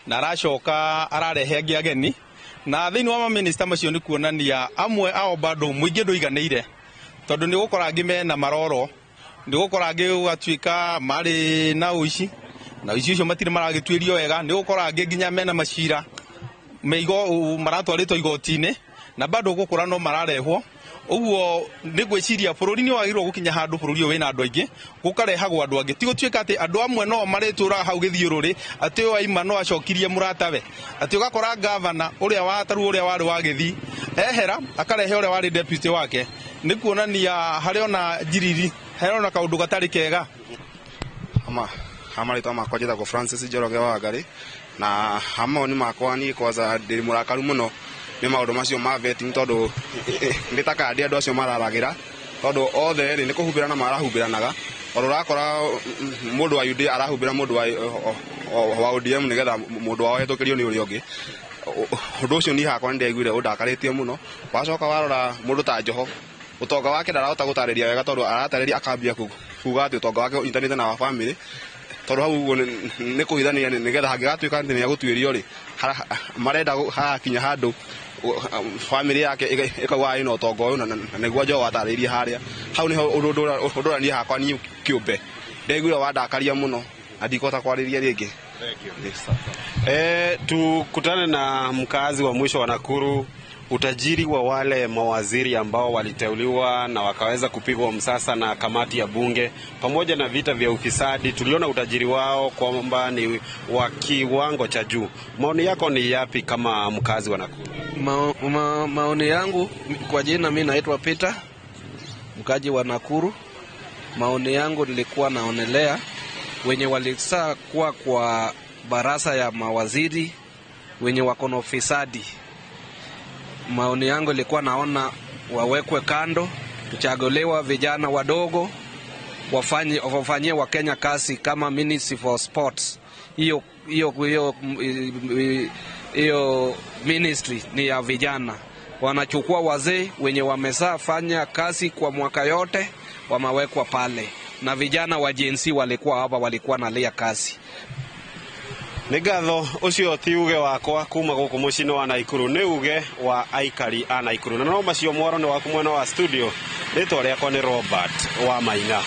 na aracoka ararehe angĩ ageni, na thĩinĩ wa maminista macio nĩ kuonania amwe ao bado mũingĩ ndũiganĩire, tondũ nĩ ũgũkora angĩ mena maroro, nĩ ũgũkora angĩ gũgatuĩka marĩ na ũici, na ũici ũcio matirĩ maragĩtuĩrio wega, nĩ ũgũkora angĩ nginya mena macira meigo maratwarĩtwo igoti-inĩ na bado ũgũkora no mararehwo. Ũguo nĩ ngwĩciria bũrũri nĩ wagĩrĩirwo gũkinya handũ bũrũri ũyũ wĩna andũ aingĩ gũkarehagwo andũ angĩ, ti gũtuĩka atĩ andũ amwe no marĩtũraga hau gĩthiũrũrĩ, atĩ ũyũ aima no acokirie mũratawe, atĩ ũgakora gavana ũrĩa wataru ũrĩa warĩ wa Gĩthii ehera akarehe ũrĩa warĩ deputy wake. Nĩ kuonania harĩ ona njiriri, harĩ ona kaũndũ gatarĩ kega. Marĩtwa makwa njĩtagwo Francis Njoroge wa Ngarĩ, na mawoni makwa niĩ kwanza ndĩ mũrakaru mũno nĩ maũndũ macio ma vetting, tondũ nĩ ta kandi andũ acio mararagĩra, tondũ othe rĩ nĩ kũhumbĩrana marahumbĩranaga. Tondũ ũrakora mũndũ wa UDA arahumbĩra mũndũ wa ODM nĩgetha mũndũ wao ahĩtũkĩrio nĩ ũrĩa ũngĩ. Ũndũ ũcio niĩ hakwa nĩndaiguire ũndakarĩtie mũno. Wacoka warora mũndũ ta Joho, ũtonga wake ndarahota gũtarĩria wega, tondũ aratarĩria akambia kuga atĩ ũtonga wake ũnyitanĩte na wa bamĩrĩ, tondũ hau ũguo nĩ kũhithania nĩgetha hangĩgatuĩka atĩ nĩegũtuĩrio rĩ, marenda hagakinya handũ bamĩrĩ yake ĩkauga ĩna ũtonga ũyũ, na nĩguo Joho atarĩirie harĩa. Hau nĩho ũndũ ũrĩa niĩ hakwa niĩ kĩũmbe ndaiguire wandakaria mũno na ndikũhota kwarĩria rĩngĩ. Tukutane na mkazi wa mwisho wa Nakuru. Utajiri wa wale mawaziri ambao waliteuliwa na wakaweza kupigwa msasa na kamati ya bunge pamoja na vita vya ufisadi, tuliona utajiri wao kwamba ni wa kiwango cha juu. Maoni yako ni yapi kama mkazi wa Nakuru? Maoni yangu kwa jina, mi naitwa Peter, mkaji wa Nakuru. Maoni yangu nilikuwa naonelea wenye walisaa kuwa kwa baraza ya mawaziri wenye wako na ufisadi, maoni yangu ilikuwa naona wawekwe kando, tuchaguliwa vijana wadogo wafanyie Wakenya kazi kama Ministry for Sports. Hiyo hiyo hiyo hiyo ministry ni ya vijana, wanachukua wazee wenye wamesaa fanya kazi kwa mwaka yote, wamewekwa pale, na vijana wa Gen Z walikuwa hapa, walikuwa nalia kazi. Nĩ ngatho. Ũcio ti uge wakwa kuma gũkũ mũciĩ-inĩ wa Naikuru, nĩ uge wa aikari a Naikuru, na no macio mwaro nĩ waku mwena wa studio. Rĩtwa rĩakwa nĩ Robert wa Maina.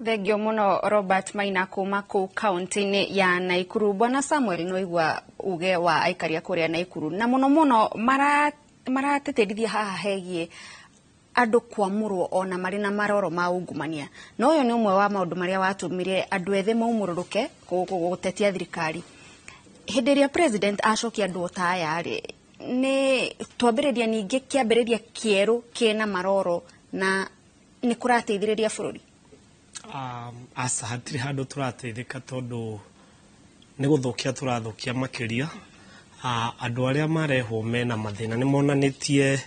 Thengio muno, Robert Maina, kuma kuu kaunti-inĩ ya Naikuru. Bwana Samuel, no uge wa aikari a kũrĩa Naikuru na mũno mũno maratĩtĩrithia haha hegiĩ andũ kwamũrwo ona marĩ na maroro ma ungumania, na ũyũ nĩ ũmwe wa maũndũ marĩa watũmire andũ ethĩ maumũrũrũke gũtetia thirikari. Hĩndĩ ĩrĩa president acokia andũ ta aya rĩ, nĩ twambĩrĩria ningĩ kĩambĩrĩria kĩerũ kĩna maroro na nĩ kũrateithĩrĩria bũrũri? Aca, hatirĩ handũ tũrateithĩka, tondũ nĩ gũthũkia tũrathũkia makĩria. Andũ arĩa marehwo mena mathĩna nĩ monanĩtie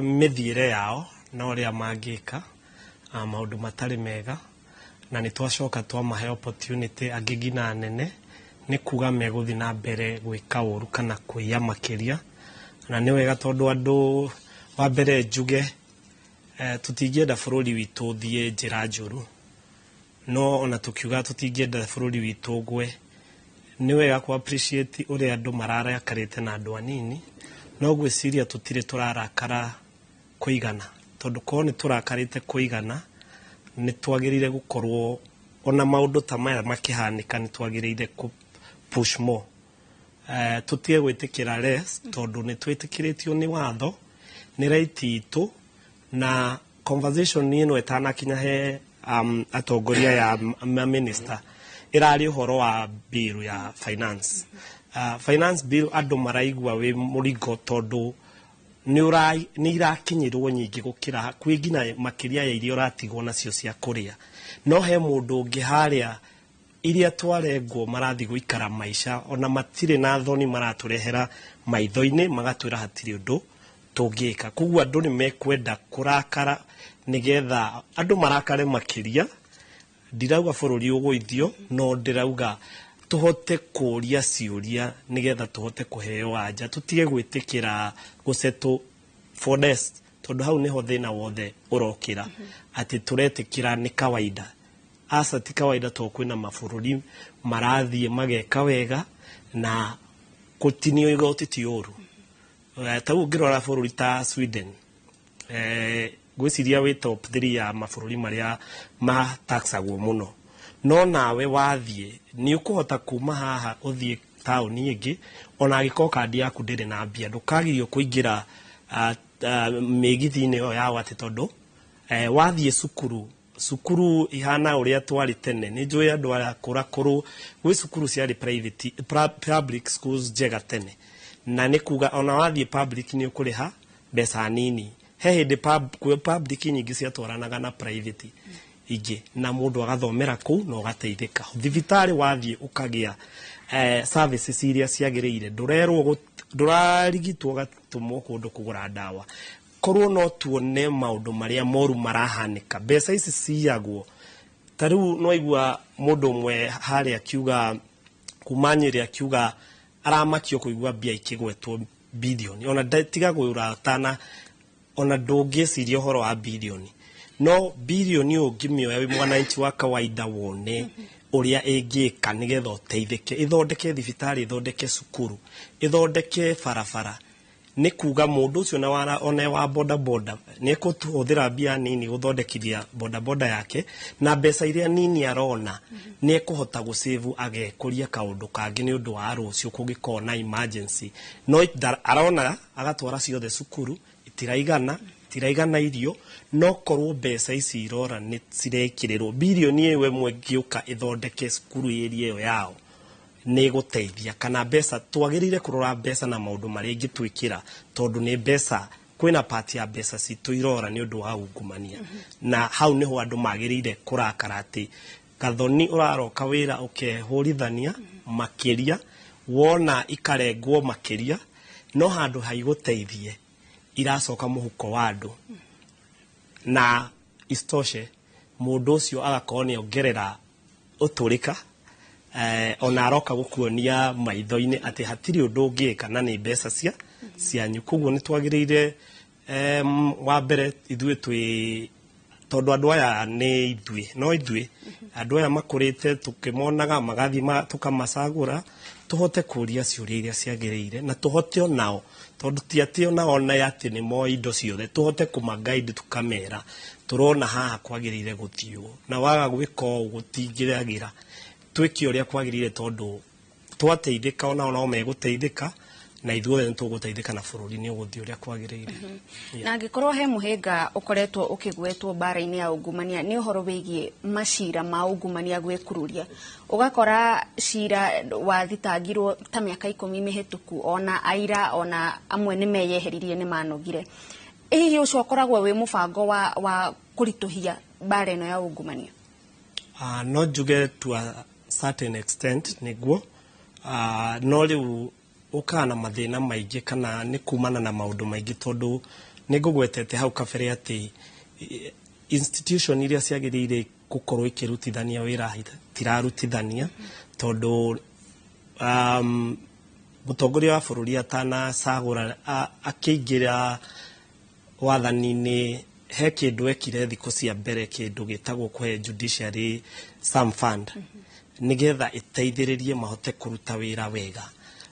mĩthiĩre yao na ũrĩa mangĩka maũndũ matarĩ mega, na nĩ twacoka twamahe opportunity angĩ nginya nene, nĩ kuga megũthiĩ na mbere gwĩka ũru kana kũiya makĩria. Na nĩ wega, tondũ andũ wa mbere njuge tũtingĩenda bũrũri witũ ũthiĩ njĩra njũru, no ona tũkiuga tũtingĩenda bũrũri witũ ũgwe, nĩ wega kũ appreciate ũrĩa andũ mararakarĩte na andũ anini, no ngwĩciria tũtirĩ tũrarakara kũigana, tondũ korwo nĩ tũrakarĩte kũigana, nĩ twagĩrĩire gũkorwo ona maũndũ ta maya makĩhanĩka nĩ twagĩrĩire kũ push more, tũtige gwĩtĩkĩra less, tondũ nĩ twĩtĩkĩrĩtio nĩ watho, nĩ right itũ. Na conversation ĩno ĩtanakinya he atongoria ya ma minister, ĩrarĩ ũhoro wa bill ya finance, finance bill. Andũ maraigua wĩ mũrigo tondũ nĩ irakinyĩrwo nyingĩ gũkĩra kwĩ nginya makĩria ya iria ũratigwo nacio cia kũrĩa. No he mũndũ ũngĩ harĩa iria twarengwo marathiĩ gũikara maica ona matirĩ na thoni, maratũrehera maitho-inĩ magatwĩra hatirĩ ũndũ tũngĩka. Koguo andũ nĩ mekwenda kũrakara nĩgetha andũ marakare makĩria. Ndirauga bũrũri ũgũithio, no ndĩrauga tũhote kũria ciũria nĩgetha tũhote kũheo anja, tũtige gwĩtĩkĩra gũsettle for less, tondũ hau nĩho thĩna wothe ũrokĩra, atĩ tũretĩkĩra nĩ kawaida. Aca, ti kawaida, tondũ kwĩna mabũrũri marathiĩ mageka wega na gũtinio igoti ti ũru. Ta rĩu ũngĩrora bũrũri ta Sweden, ngwĩciria wĩ top 3 ya mabũrũri marĩa mataxagwo mũno, no nawe wathiĩ nĩ ũkũhota kuma haha ũthiĩ taũni ĩngĩ ona angĩkorwo kandi yaku ndĩrĩ na mbia, ndũkagirio kũingĩra mĩgithi-inĩ ĩyo yao, atĩ tondũ wathiĩ cukuru, cukuru ihana ũrĩa twarĩ tene. Nĩ njũĩ andũ aya akũrakũrũ gwĩ cukuru ciarĩ private, public schools njega tene, na nĩ kuga ona wathiĩ public nĩ ũkũrĩha mbeca nini. He hĩndĩ kwĩ public nyingĩ ciatwaranaga na private ingĩ, na mũndũ agathomera kũu na ũgateithĩka. Thibitarĩ wathiĩ ũkagĩa services iria ciagĩrĩire, ndũrerwo ndũrarigitwo ũgatũmwo kũndũ kũgũra ndawa. Korwo no tuone maũndũ marĩa moru marahanĩka, mbeca ici ciyagwo. Ta rĩu no mũndũ ũmwe harĩa akiuga kuma Nyĩrĩ, akiuga aramakio kũigua mbia ikĩgwetwo bilioni, ona tiga gwĩũratana, ona ndũngĩciria ũhoro wa bilioni, no bilioni ũngĩmĩoya wĩ mwananchi wa kawaida wone ũrĩa ĩngĩka nĩgetha ũteithĩke, ĩthondeke thibitarĩ, ĩthondeke cukuru, ĩthondeke barabara. Nĩ kuga mũndũ ũcio na wara ona wa boda boda nĩ ekũhũthĩra mbia nini gũthondekithia boda boda yake, na mbeca iria nini arona nĩ ekũhota gũsave, agekũria kaũndũ kangĩ nĩ ũndũ wa rũciũ kũngĩkorwo na emergency. No arona agatwara ciothe cukuru, itiraigana, itiraigana irio. No korwo mbeca ici irora nĩ cirekĩrĩrwo birioni ĩyo ĩmwe ĩngĩũka ĩthondeke cukuru ĩria ĩyo yao, nĩ gũteithia. Kana mbeca, twagĩrĩire kũrora mbeca na maũndũ marĩa ingĩtwĩkĩra, tondũ nĩ mbeca, kwĩna part ya mbeca citũ irora nĩ ũndũ wa ungumania. Na hau nĩho andũ magĩrĩire kũrakara atĩ Gathoni ũraroka wĩra ũkehũrithania makĩria, wona ikarengwo makĩria, no handũ haigũteithie iracoka mũhuko wa andũ. Na isitoshe, mũndũ ũcio agakorwo nĩ ongerera ũtũrĩka, ona aroka gũkuonia maitho-inĩ atĩ hatirĩ ũndũ ũngĩka na nĩ mbeca cia cianyu. Koguo nĩ twagĩrĩire, wa mbere ithuĩ twĩ, tondũ andũ aya nĩ ithuĩ, no ithuĩ andũ aya makũrĩte tũkĩmonaga magathiĩ tũkamacagũra, tũhote kũria ciũria iria ciagĩrĩire, na tũhote onao, tondũ ti atĩ onao na atĩ nĩ moĩ indo ciothe, tũhote kũmaguide, tũkamera tũrona haha kwagĩrĩire gũthiĩ ũũ, na waga gwĩka ũũ gũtingĩagĩra, twĩke ũrĩa kwagĩrĩire, tondũ twateithĩka onao no megũteithĩka, na ithuothe nĩ tũgũteithĩka, na bũrũri nĩ ũgũthiĩ ũrĩa kwagĩrĩire. Na angĩkorwo he mũhĩnga ũkoretwo ũkĩgwetwo mbara-inĩ ya ungumania, nĩ ũhoro wĩgiĩ macira ma ungumania gwĩkururia. Ũgakora cira wathitangirwo ta mĩaka 10 mĩhĩtũku, ona aira ona amwe nĩ meyeheririe, nĩ manogire. Hihi ũcio ũkoragwo wĩ mũbango wa kũritũhia mbara ĩno ya ungumania? No njuge to a certain extent nĩguo, no rĩu ũkaga na mathĩna maingĩ, kana nĩ kumana na maũndũ maingĩ, tondũ nĩ ngũgwetete hau kabere atĩ institution iria ciagĩrĩire gũkorwo ikĩrutithania wĩra itirarutithania, tondũ mũtongoria wa bũrũri atanacagũra, akĩingĩra wathani-inĩ, he kĩndũ ekire thikũ cia mbere, kĩndũ gĩtagwo kũhe judiciary some fund nĩgetha ĩteithĩrĩrie mahote kũruta wĩra wega.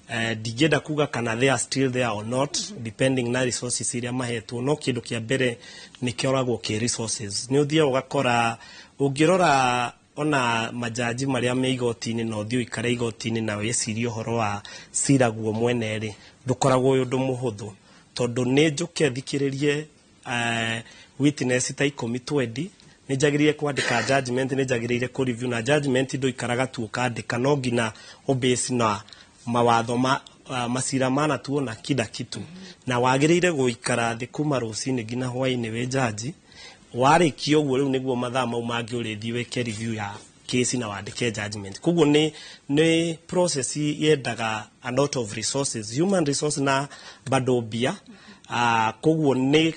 Ndingĩenda kuga kana they are still there or not, depending na resources iria mahetwo, no kĩndũ kĩa mbere nĩ kĩoragwo kĩ resources. Nĩ ũthiaga ũgakora, ũngĩrora ona majaji marĩa me igoti-inĩ, na ũthiĩ ũikare igoti-inĩ na wĩcirie ũhoro wa cira guo mwene rĩ, ndũkoragwo wĩ ũndũ mũhũthũ, tondũ nĩ njũke thikĩrĩrie witness ta 10, 20, nĩ njagĩrĩire kwandĩka judgment, nĩ njagĩrĩire kũ review, na judgment ndũikaraga tu ũkandĩka, no nginya ũbase na mawatho ma macira manatuona kila kitu, na wagĩrĩire gũikara thĩ kuma rũcinĩ nginya hwainĩ wĩ jaji. Warĩkia ũguo, rĩu nĩguo mathaa mau mangĩ ũrĩthiĩ wĩke review ya case na wandĩke judgment. Koguo nĩ process yendaga a lot of resources, human resource na bado mbia. Koguo nĩ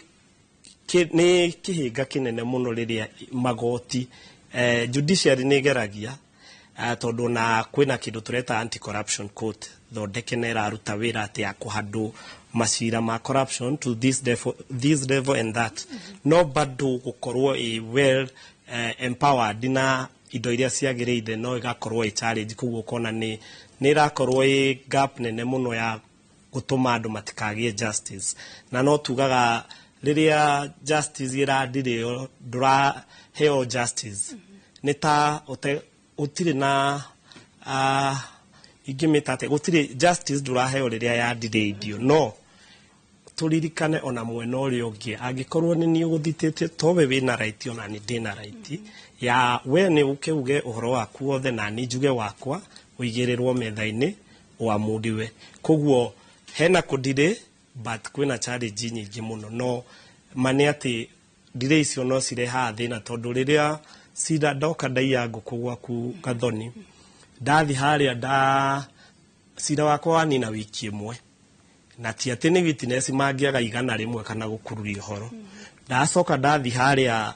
kĩhĩnga kĩnene mũno rĩrĩa magoti, judiciary nĩ ĩgeragia, tondũ na kwĩna kĩndũ tũreta anti corruption court thondeke na ĩraruta wĩra atĩ ya kũhandũ macira ma corruption to this level and that, no bado gũkorwo ĩ well empowered na indo iria ciagĩrĩire no ĩgakorwo ĩ challenge. Koguo ũkona nĩ ĩrakorwo ĩ gap nene mũno ya gũtũma andũ matikagĩe justice. Na no tugaga rĩrĩa justice ĩrandirĩo, ndũraheo justice, nĩ ta gũtirĩ na ingĩmĩta atĩa, gũtirĩ justice ndũraheo rĩrĩa yandirĩirio. No tũririkane ona mwena ũrĩa ũngĩ, angĩkorwo nĩ niĩ ũgũthitĩtie, towe wĩna right, ona nĩ ndĩna right ya we nĩ ũke uge ũhoro waku wothe, na niĩ njuge wakwa, ũigĩrĩrwo metha-inĩ, ũamũriwe. Koguo hena kũ-delay, but kwĩna challenge nyingĩ mũno. No ma nĩ atĩ delay icio no cirehaga thĩna, tondũ rĩrĩa cira ndoka ndaiya ngũkũ gwaku Gathoni, ndathi harĩa nda cira wakwa wanina wiki ĩmwe, na ti atĩ nĩ witness mangĩaga 100 kana gũkururia ũhoro. Ndacoka ndathi harĩa,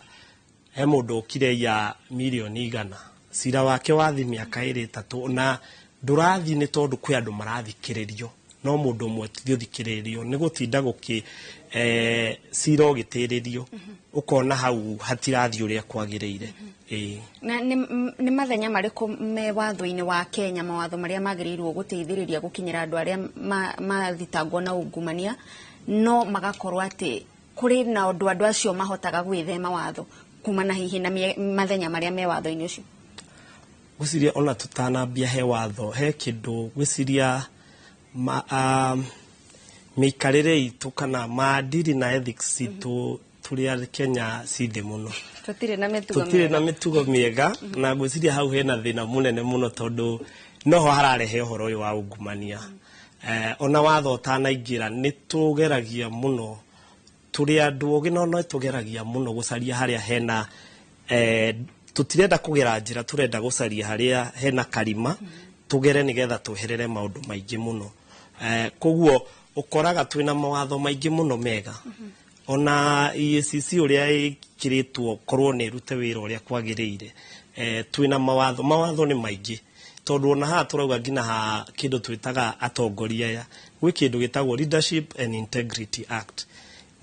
he mũndũ ũkire iya mirioni 100, cira wake wathi mĩaka 2, 3, na ndũrathiĩ nĩ tondũ kwĩ andũ marathikĩrĩrio. No mũndũ ũmwe ti ũthikĩrĩrio nĩ gũtinda gũkĩ cira ũgĩtĩrĩrio, ũkona hau hatirathiĩ ũrĩa kwagĩrĩire. Ĩĩ. Na nĩ mathenya marĩkũ me watho-inĩ wa Kenya, mawatho marĩa magĩrĩirwo gũteithĩrĩria gũkinyĩra andũ arĩa mathitangwo na ungumania, no magakorwo atĩ kũrĩ na ũndũ andũ acio mahotaga gwĩthema watho kumana hihi na mathenya marĩa me watho-inĩ ũcio? Gwĩciria ona tũtanambia he watho, he kĩndũ gwĩciria mĩikarĩre itũ kana maadili na ethics citũ tũrĩ a Kenya ci thĩ mũno. Tũtirĩ na mĩtugo Tũtirĩ na mĩega. mĩtugo mĩega, na ngwĩciria hau hena thĩna mũnene mũno, tondũ noho hararehe ũhoro ũyũ wa ungumania. Ona watho ũtanaingĩra, nĩ tũgeragia mũno tũrĩ andũ ogĩ, no tũgeragia mũno gũcaria harĩa hena tũtirenda kũgera njĩra, tũrenda gũcaria harĩa hena karima tũgere nĩgetha tweherere maũndũ maingĩ mũno. Koguo ũkoraga twĩna mawatho maingĩ mũno mega, ona EACC ũrĩa ĩkĩrĩtwo korwo nĩ ĩrute wĩra ũrĩa kwagĩrĩire. Twĩna mawatho nĩ maingĩ, tondũ ona haha tũrauga nginya ha kĩndũ twĩtaga atongoria aya, gwĩ kĩndũ gĩtagwo Leadership and Integrity Act,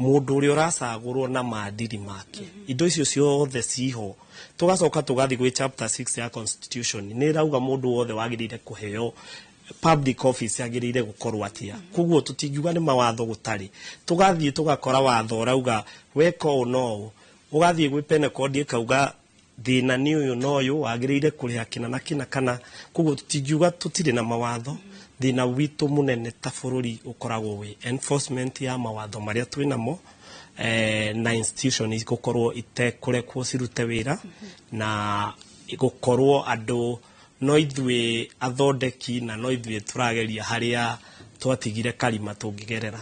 mũndũ ũrĩa ũracagũrwo na maadili make, indo icio ciothe ciho. Tũgacoka tũgathiĩ gwĩ chapter 6 ya constitution, nĩ ĩrauga mũndũ wothe wagĩrĩire kũheo public office agĩrĩire gũkorwo atĩa. Koguo tũtingiuga nĩ mawatho gũtarĩ. Tũgathiĩ tũgakora watho ũrauga weka ũũ no ũũ, ũgathiĩ gwĩ penal code ĩkauga thĩna nĩ ũyũ na ũyũ, wagĩrĩire kũrĩha kĩna na kĩna kana. Koguo tũtingiuga tũtirĩ na mawatho. Thĩna witũ mũnene ta bũrũri ũkoragwo wĩ enforcement ya mawatho marĩa twĩ namo, na institution gũkorwo itekũrekwo cirute wĩra, na gũkorwo andũ no ithuĩ athondeki na no ithuĩ tũrageria harĩa twatigire karima tũngĩgerera.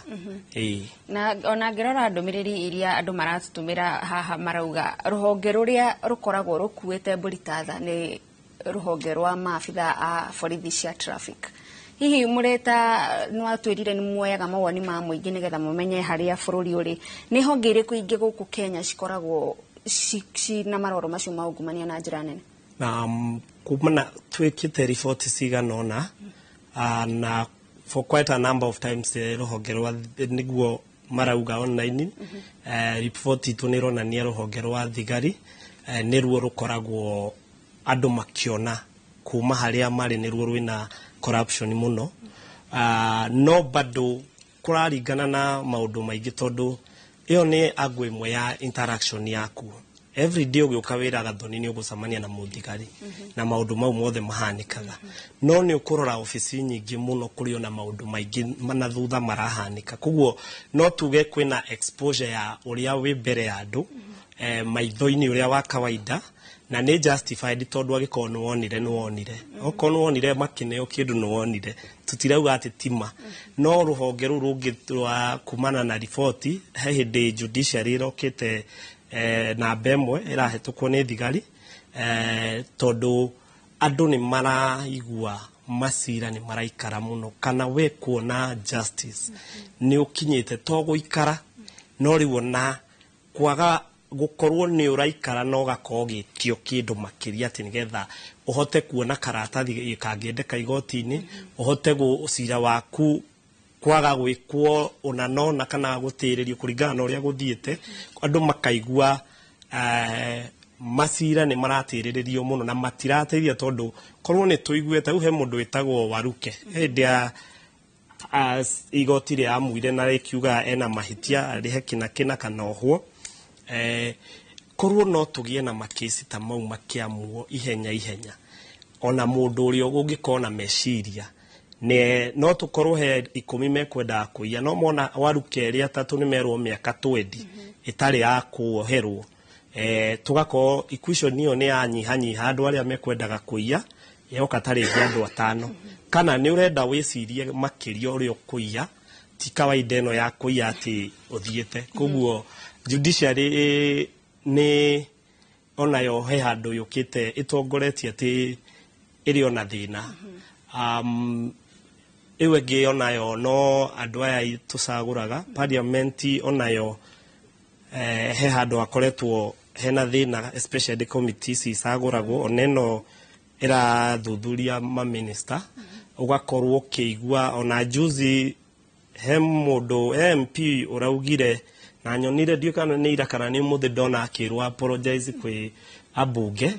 Ĩĩ. Na ona ngĩrora ndũmĩrĩri iria andũ maratũtũmĩra haha, marauga rũhonge rũrĩa rũkoragwo rũkuĩte mbũri ta tha nĩ rũhonge rwa maabitha a borithi cia traffic. Hihi mũreta nĩ watwĩrire nĩ muoyaga mawoni ma mũingĩ nĩgetha mũmenye harĩa bũrũri ũrĩ, nĩ honge irĩkũ ingĩ gũkũ Kenya cikoragwo cina maroro macio ma ungumania na njĩra nene? Na kumana twĩkĩte riboti cigana ũna, na for quite a number of times, rũhonge rwa nĩguo marauga online. Riboti itũ nĩ ĩronania rũhonge rwa thigari nĩruo rũkoragwo andũ makĩona kuma harĩa marĩ nĩruo rwĩna corruption mũno. No bado kũraringana na maũndũ maingĩ, tondũ ĩyo nĩ angle ĩmwe ya interaction yaku every day. Ũgĩũka wĩra Gathoni nĩ ũgũcemania na mũthigari na maũndũ mau mothe mahanĩkaga, no nĩ ũkũrora obici nyingĩ mũno kũrĩ ona maũndũ maingĩ na thutha marahanĩka. Koguo no tuge kwĩna exposure ya ũrĩa wĩ mbere ya andũ, maitho-inĩ ũrĩa wa kawaida, na nĩ justified, tondũ angĩkorwo nĩ wonire, nĩ wonire, okorwo nĩ wonire makĩneo kĩndũ, nĩ wonire, tũtirauga atĩ tima. No rũhonge rũu rũngĩ rwa kumana na riboti, he hĩndĩ judiciary ĩrokĩte namba ĩmwe ĩrahĩtũkwo nĩ thigari, tondũ andũ nĩ maraigua macira nĩ maraikara mũno, kana we kuona justice nĩ ũkinyĩte to gũikara, no rĩu ona kwaga gũkorwo nĩ ũraikara na ũgakorwo ũgĩtio kĩndũ makĩria atĩ nĩgetha ũhote kuona karatathi kangĩendeka igoti-inĩ, ũhote cira waku kwaga gwĩkwo ũna nona kana gũtĩrĩrio kũringana na ũrĩa gũthiĩte. Andũ makaigua macira nĩ maratĩrĩrĩrio mũno na matirateithia, tondũ korwo nĩ tũiguĩte rĩu he mũndũ wĩtagwo Waruke, hĩndĩ ya igoti rĩamuire na rĩkiuga ena mahĩtia, arĩhe kĩna kĩna kana ohwo. Korwo no tũgĩe na makĩci ta mau makĩamuo ihenya ihenya, ona mũndũ ũrĩa ũngĩkorwo na meciria ne, no tũkorwo he 10 mekwendaga kũiya, no mona Waruke erĩ atatũ nĩ merwo mĩaka 20 ĩtarĩ ya kuoherwo, tũgakorwo equation ĩyo nĩ yanyihanyiha andũ arĩa mekwendaga kũiya, yoka ta rĩngĩ andũ atano. Kana nĩ ũrenda wĩcirie makĩria ũrĩa ũkũiya, ti kawaida ĩno ya kũiya atĩ ũthiĩte. Koguo judiciary nĩ onayo he handũ yũkĩte ĩtongoretie atĩ ĩrĩ ona thĩna. Ĩyo ĩngĩ onayo no andũ aya tũcagũraga parliament, onayo he handũ hakoretwo hena thĩna, especially committees icagũragwo, ona ĩno ĩrathuthuria maminista. Ũgakorwo ũkĩigua ona juzi he mũndũ MP ũraugire, na nyonire, ndiũ kana nĩ ira kana nĩ ũmũthĩ, ndona akĩrwo apologize kwĩ ambunge,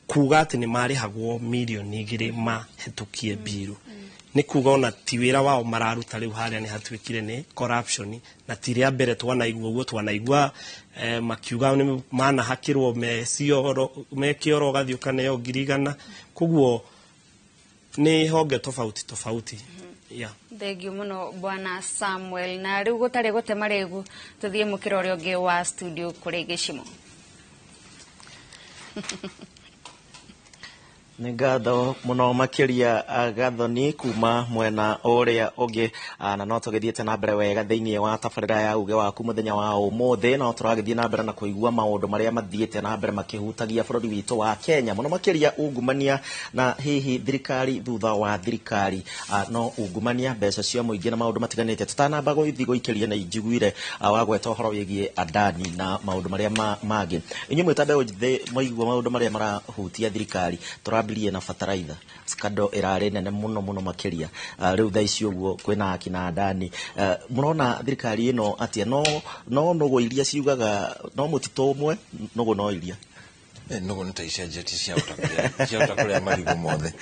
kuga atĩ nĩ marĩhagwo mirioni 2 mahĩtũkie mbiru. Nĩ kuga ona ti wĩra wao mararuta. Rĩu harĩa nĩ hatuĩkire nĩ corruption, na ti rĩa mbere twanaigua ũguo. Twanaigua makiuga nĩ manahakĩrwo me cioro, me kĩoro, ũgathiĩ ũkaneo 100,000. Koguo nĩ honge tofauti tofauti, yeah. Thengiũ mũno, Bwana Samuel. Na rĩu gũtarĩ gũte marĩgu, tũthiĩ mũkĩra ũrĩa ũngĩ wa studio kũrĩ Gĩcimo. Nĩ ngatho mũno makĩria, Gathoni, kuma mwena ũrĩa ũngĩ. Na no tũgĩthiĩte na mbere wega thĩinĩ wa tabarĩra ya uge waku mũthenya wa ũmũthĩ. No tũragĩthiĩ na mbere na kũigua maũndũ marĩa mathiĩte na mbere makĩhutagia bũrũri witũ wa Kenya, mũno makĩria ungumania, na hihi thirikari thutha wa thirikari, no ungumania, mbeca cia mũingĩ na maũndũ matiganĩte. Tũtanamba gũthiĩ gũikĩria, na injiguire wagweta ũhoro wĩgiĩ Adani na maũndũ marĩa mangĩ, inyuĩ mwĩ ta mbeũ njĩthĩ mwaigua maũndũ marĩa marahutia thirikari, tũrambirie na bataraitha, scandal ĩrarĩ nene mũno mũno makĩria. Rĩu thaa ici ũguo kwĩna akina Adani. Mũrona thirikari ĩno atĩa? No nũgũ iria ciugaga no mũtitũ ũmwe, nũgũ no iria. Nũgũ nĩ ta icenjetie, ciahota kũrĩa marigũ mothe.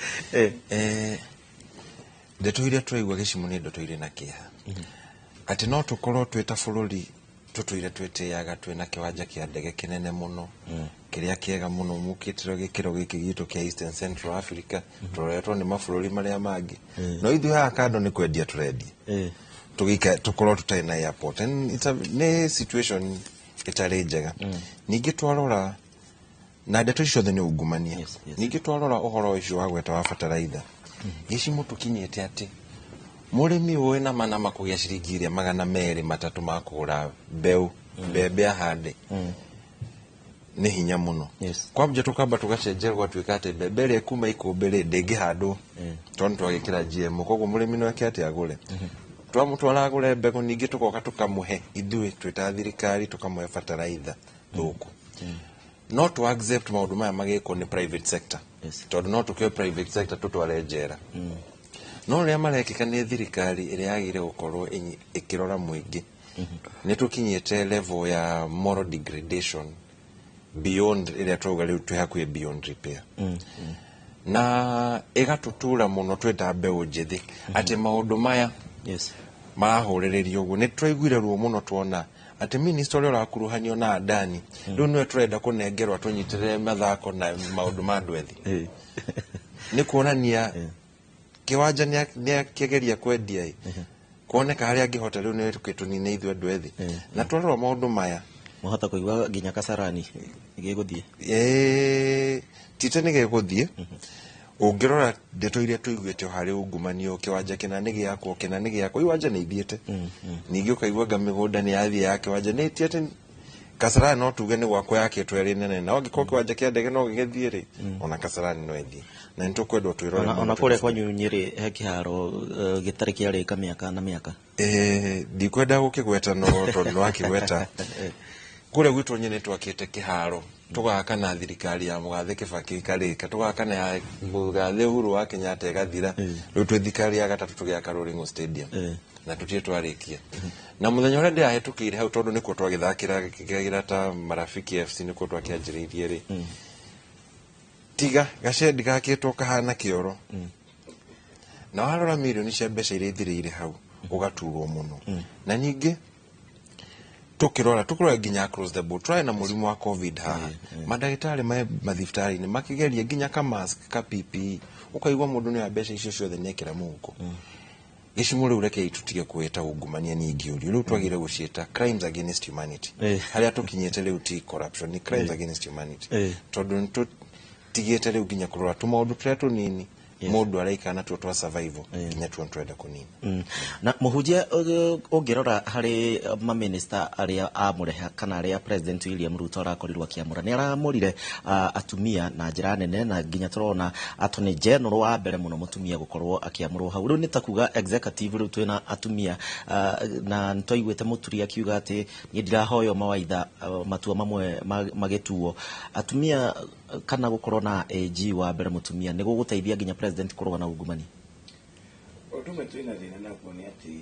Ndeto iria tũraigua Gĩcimo nĩ ndeto irĩ na kĩeha, atĩ no tũkorwo twĩ ta bũrũri tũtũire twĩtĩaga twĩna kĩwanja kĩa ndege kĩnene mũno, kĩrĩa kĩega mũno mũkĩtĩro gĩkĩro gĩkĩ gitũ kĩa Eastern Central Africa, tũroretwo nĩ mabũrũri marĩa mangĩ, no ithuĩ haha kando nĩ kwendia tũrendia, tũgĩika tũkorwo tũtarĩ na airport. And nĩ situation ĩtarĩ njega. Ningĩ twarora na ndeto icio ciothe nĩ ungumania. Ningĩ twarora ũhoro ũcio wa gweta wa bataraitha, Gĩcimo tũkinyĩte atĩ mũrĩmi ũĩ nama nama kũgĩa ciringi iria 203 ma kũgũra mbeũ, mbembe ahande, nĩ hinya mũno. Kwambia tũkamba tũgacenjia, gũgatuĩka atĩ mbembe ĩrĩa ĩkuma ikũmbĩ rĩ, ndĩngĩhandwo tondũ twagĩkĩra GMO. Koguo mũrĩmi no eke atĩ agũre, twamũtwara agũre mbegũ, ningĩ tũgoka tũkamũhe, ithuĩ twĩ ta thirikari tũkamũhe bataraitha thũku. No to accept maũndũ maya magĩkwo nĩ private sector, tondũ no tũkĩoe private sector tũtware njera, no rĩrĩa marekĩka nĩ thirikari ĩrĩa yagĩrĩire gũkorwo ĩkĩrora mũingĩ, nĩ tũkinyĩte level ya moral degradation beyond ĩrĩa twauga rĩu twĩ hakuhĩ beyond repair, na ĩgatũtura mũno twĩ ta mbeũ njĩthĩ atĩ maũndũ maya marahũrĩrĩrio ũguo. Nĩ twaiguire ruo mũno tuona atĩ minister ũrĩa ũrakuruhanio na Adani rĩu nĩwe tũrenda kũnengerwo atũnyitĩrĩre mathako na maũndũ ma andũ ethĩ. Nĩ kuonania kĩwanja nĩ akĩgeria kwendia ĩ kuoneka harĩa angĩhota, rĩu nĩ tũnine ithuĩ andũ ethĩ. Na twarora maũndũ maya, Mwahota kũigua nginya Kasarani gĩgũthiĩ. Tite nĩ gĩgũthiĩ. Ũngĩrora ndeto iria tũiguĩte harĩ ungumania, kĩwanja kĩna nĩ gĩakwo, kĩna nĩ gĩakwo, iwanja nĩ ithiĩte. Ningĩ ũkaigua anga mĩgũnda nĩ yathiĩ ya kĩwanja, nĩ ti atĩ Kasarani no tuge nĩ gwakwo yakĩtwo ĩrĩ nene, na angĩkorwo kĩwanja kĩa ndege no gĩgĩthiĩ rĩ, ona Kasarani no ĩthiĩ, na nĩ tũkwendwo twĩrore Ona mũno. Kũrĩa kwanyu Nyĩrĩ he kĩharo gĩtarĩ kĩarĩka mĩaka na mĩaka. Ndikwenda gũkĩgweta, no tondũ nĩ wakĩgweta, kũrĩa gwitũ Nyĩrĩ twakĩte kĩharo, tũgaka na thirikari ya mũgathe Kĩbakĩ ĩkarĩka, tũgaka na ya mũgathe Uhuru wa Kenyatta ĩgathira. Rĩu twĩ thirikari ya gatatũ tũgĩaka Ruring'u Stadium na tũtirĩ twarĩkia. Na mũthenya ũrĩa ndĩrahĩtũkĩire hau, tondũ nĩkuo twagĩthakĩra ta Marafiki FC, nĩkuo twakĩanjĩrĩirie rĩ, tiga gacendi gakĩtwo kahana kĩoro, na warora mirioni cia mbeca iria ithirĩire hau, ũgaturwo mũno. Na ningĩ tukirora nginya across the board, tũrarĩ na mũrimũ wa COVID haha, mandagĩtarĩ me mathibitarĩ-inĩ makĩgeria nginya ka mask ka PPE, ũkaigua mũndũ nĩ mbeca icio ciothe nĩekĩra mũhuko. Gĩcimo rĩu rekei tũtige kwĩta ungumania, ningĩ ũrio rĩu twagĩrĩire gũciĩta crimes against humanity. Harĩa tũkinyĩte rĩu ti corruption, ni crimes against humanity, tondũ nĩ tũtigĩte rĩu nginya kũrora tũmaũndũ tũrĩa tũnini mũndũ araikara natuo twa survival, nginya tuo nĩtũrenda kũnina. Na mũhunjia, ũngĩrora harĩ maminista arĩa amũre kana arĩa President William Ruto arakorirwo akĩamũra, nĩ aramũrire atumia na njĩra nene, na nginya tũrona Attorney General wa mbere mũno mũtumia gũkorwo akĩamũrwo hau. Rĩu nĩ ta kuga executive rĩu twĩna atumia, na nĩtwaiguĩte Mũturi akiuga atĩ niĩ ndirahoywo mawaitha, matua mamwe magĩtuo atumia. Kana gũkorwo na AG wa mbere mũtumia nĩ gũgũteithia nginya president kũrũa na ungumania? Ũndũ ũmwe twĩna thĩna naguo nĩ atĩ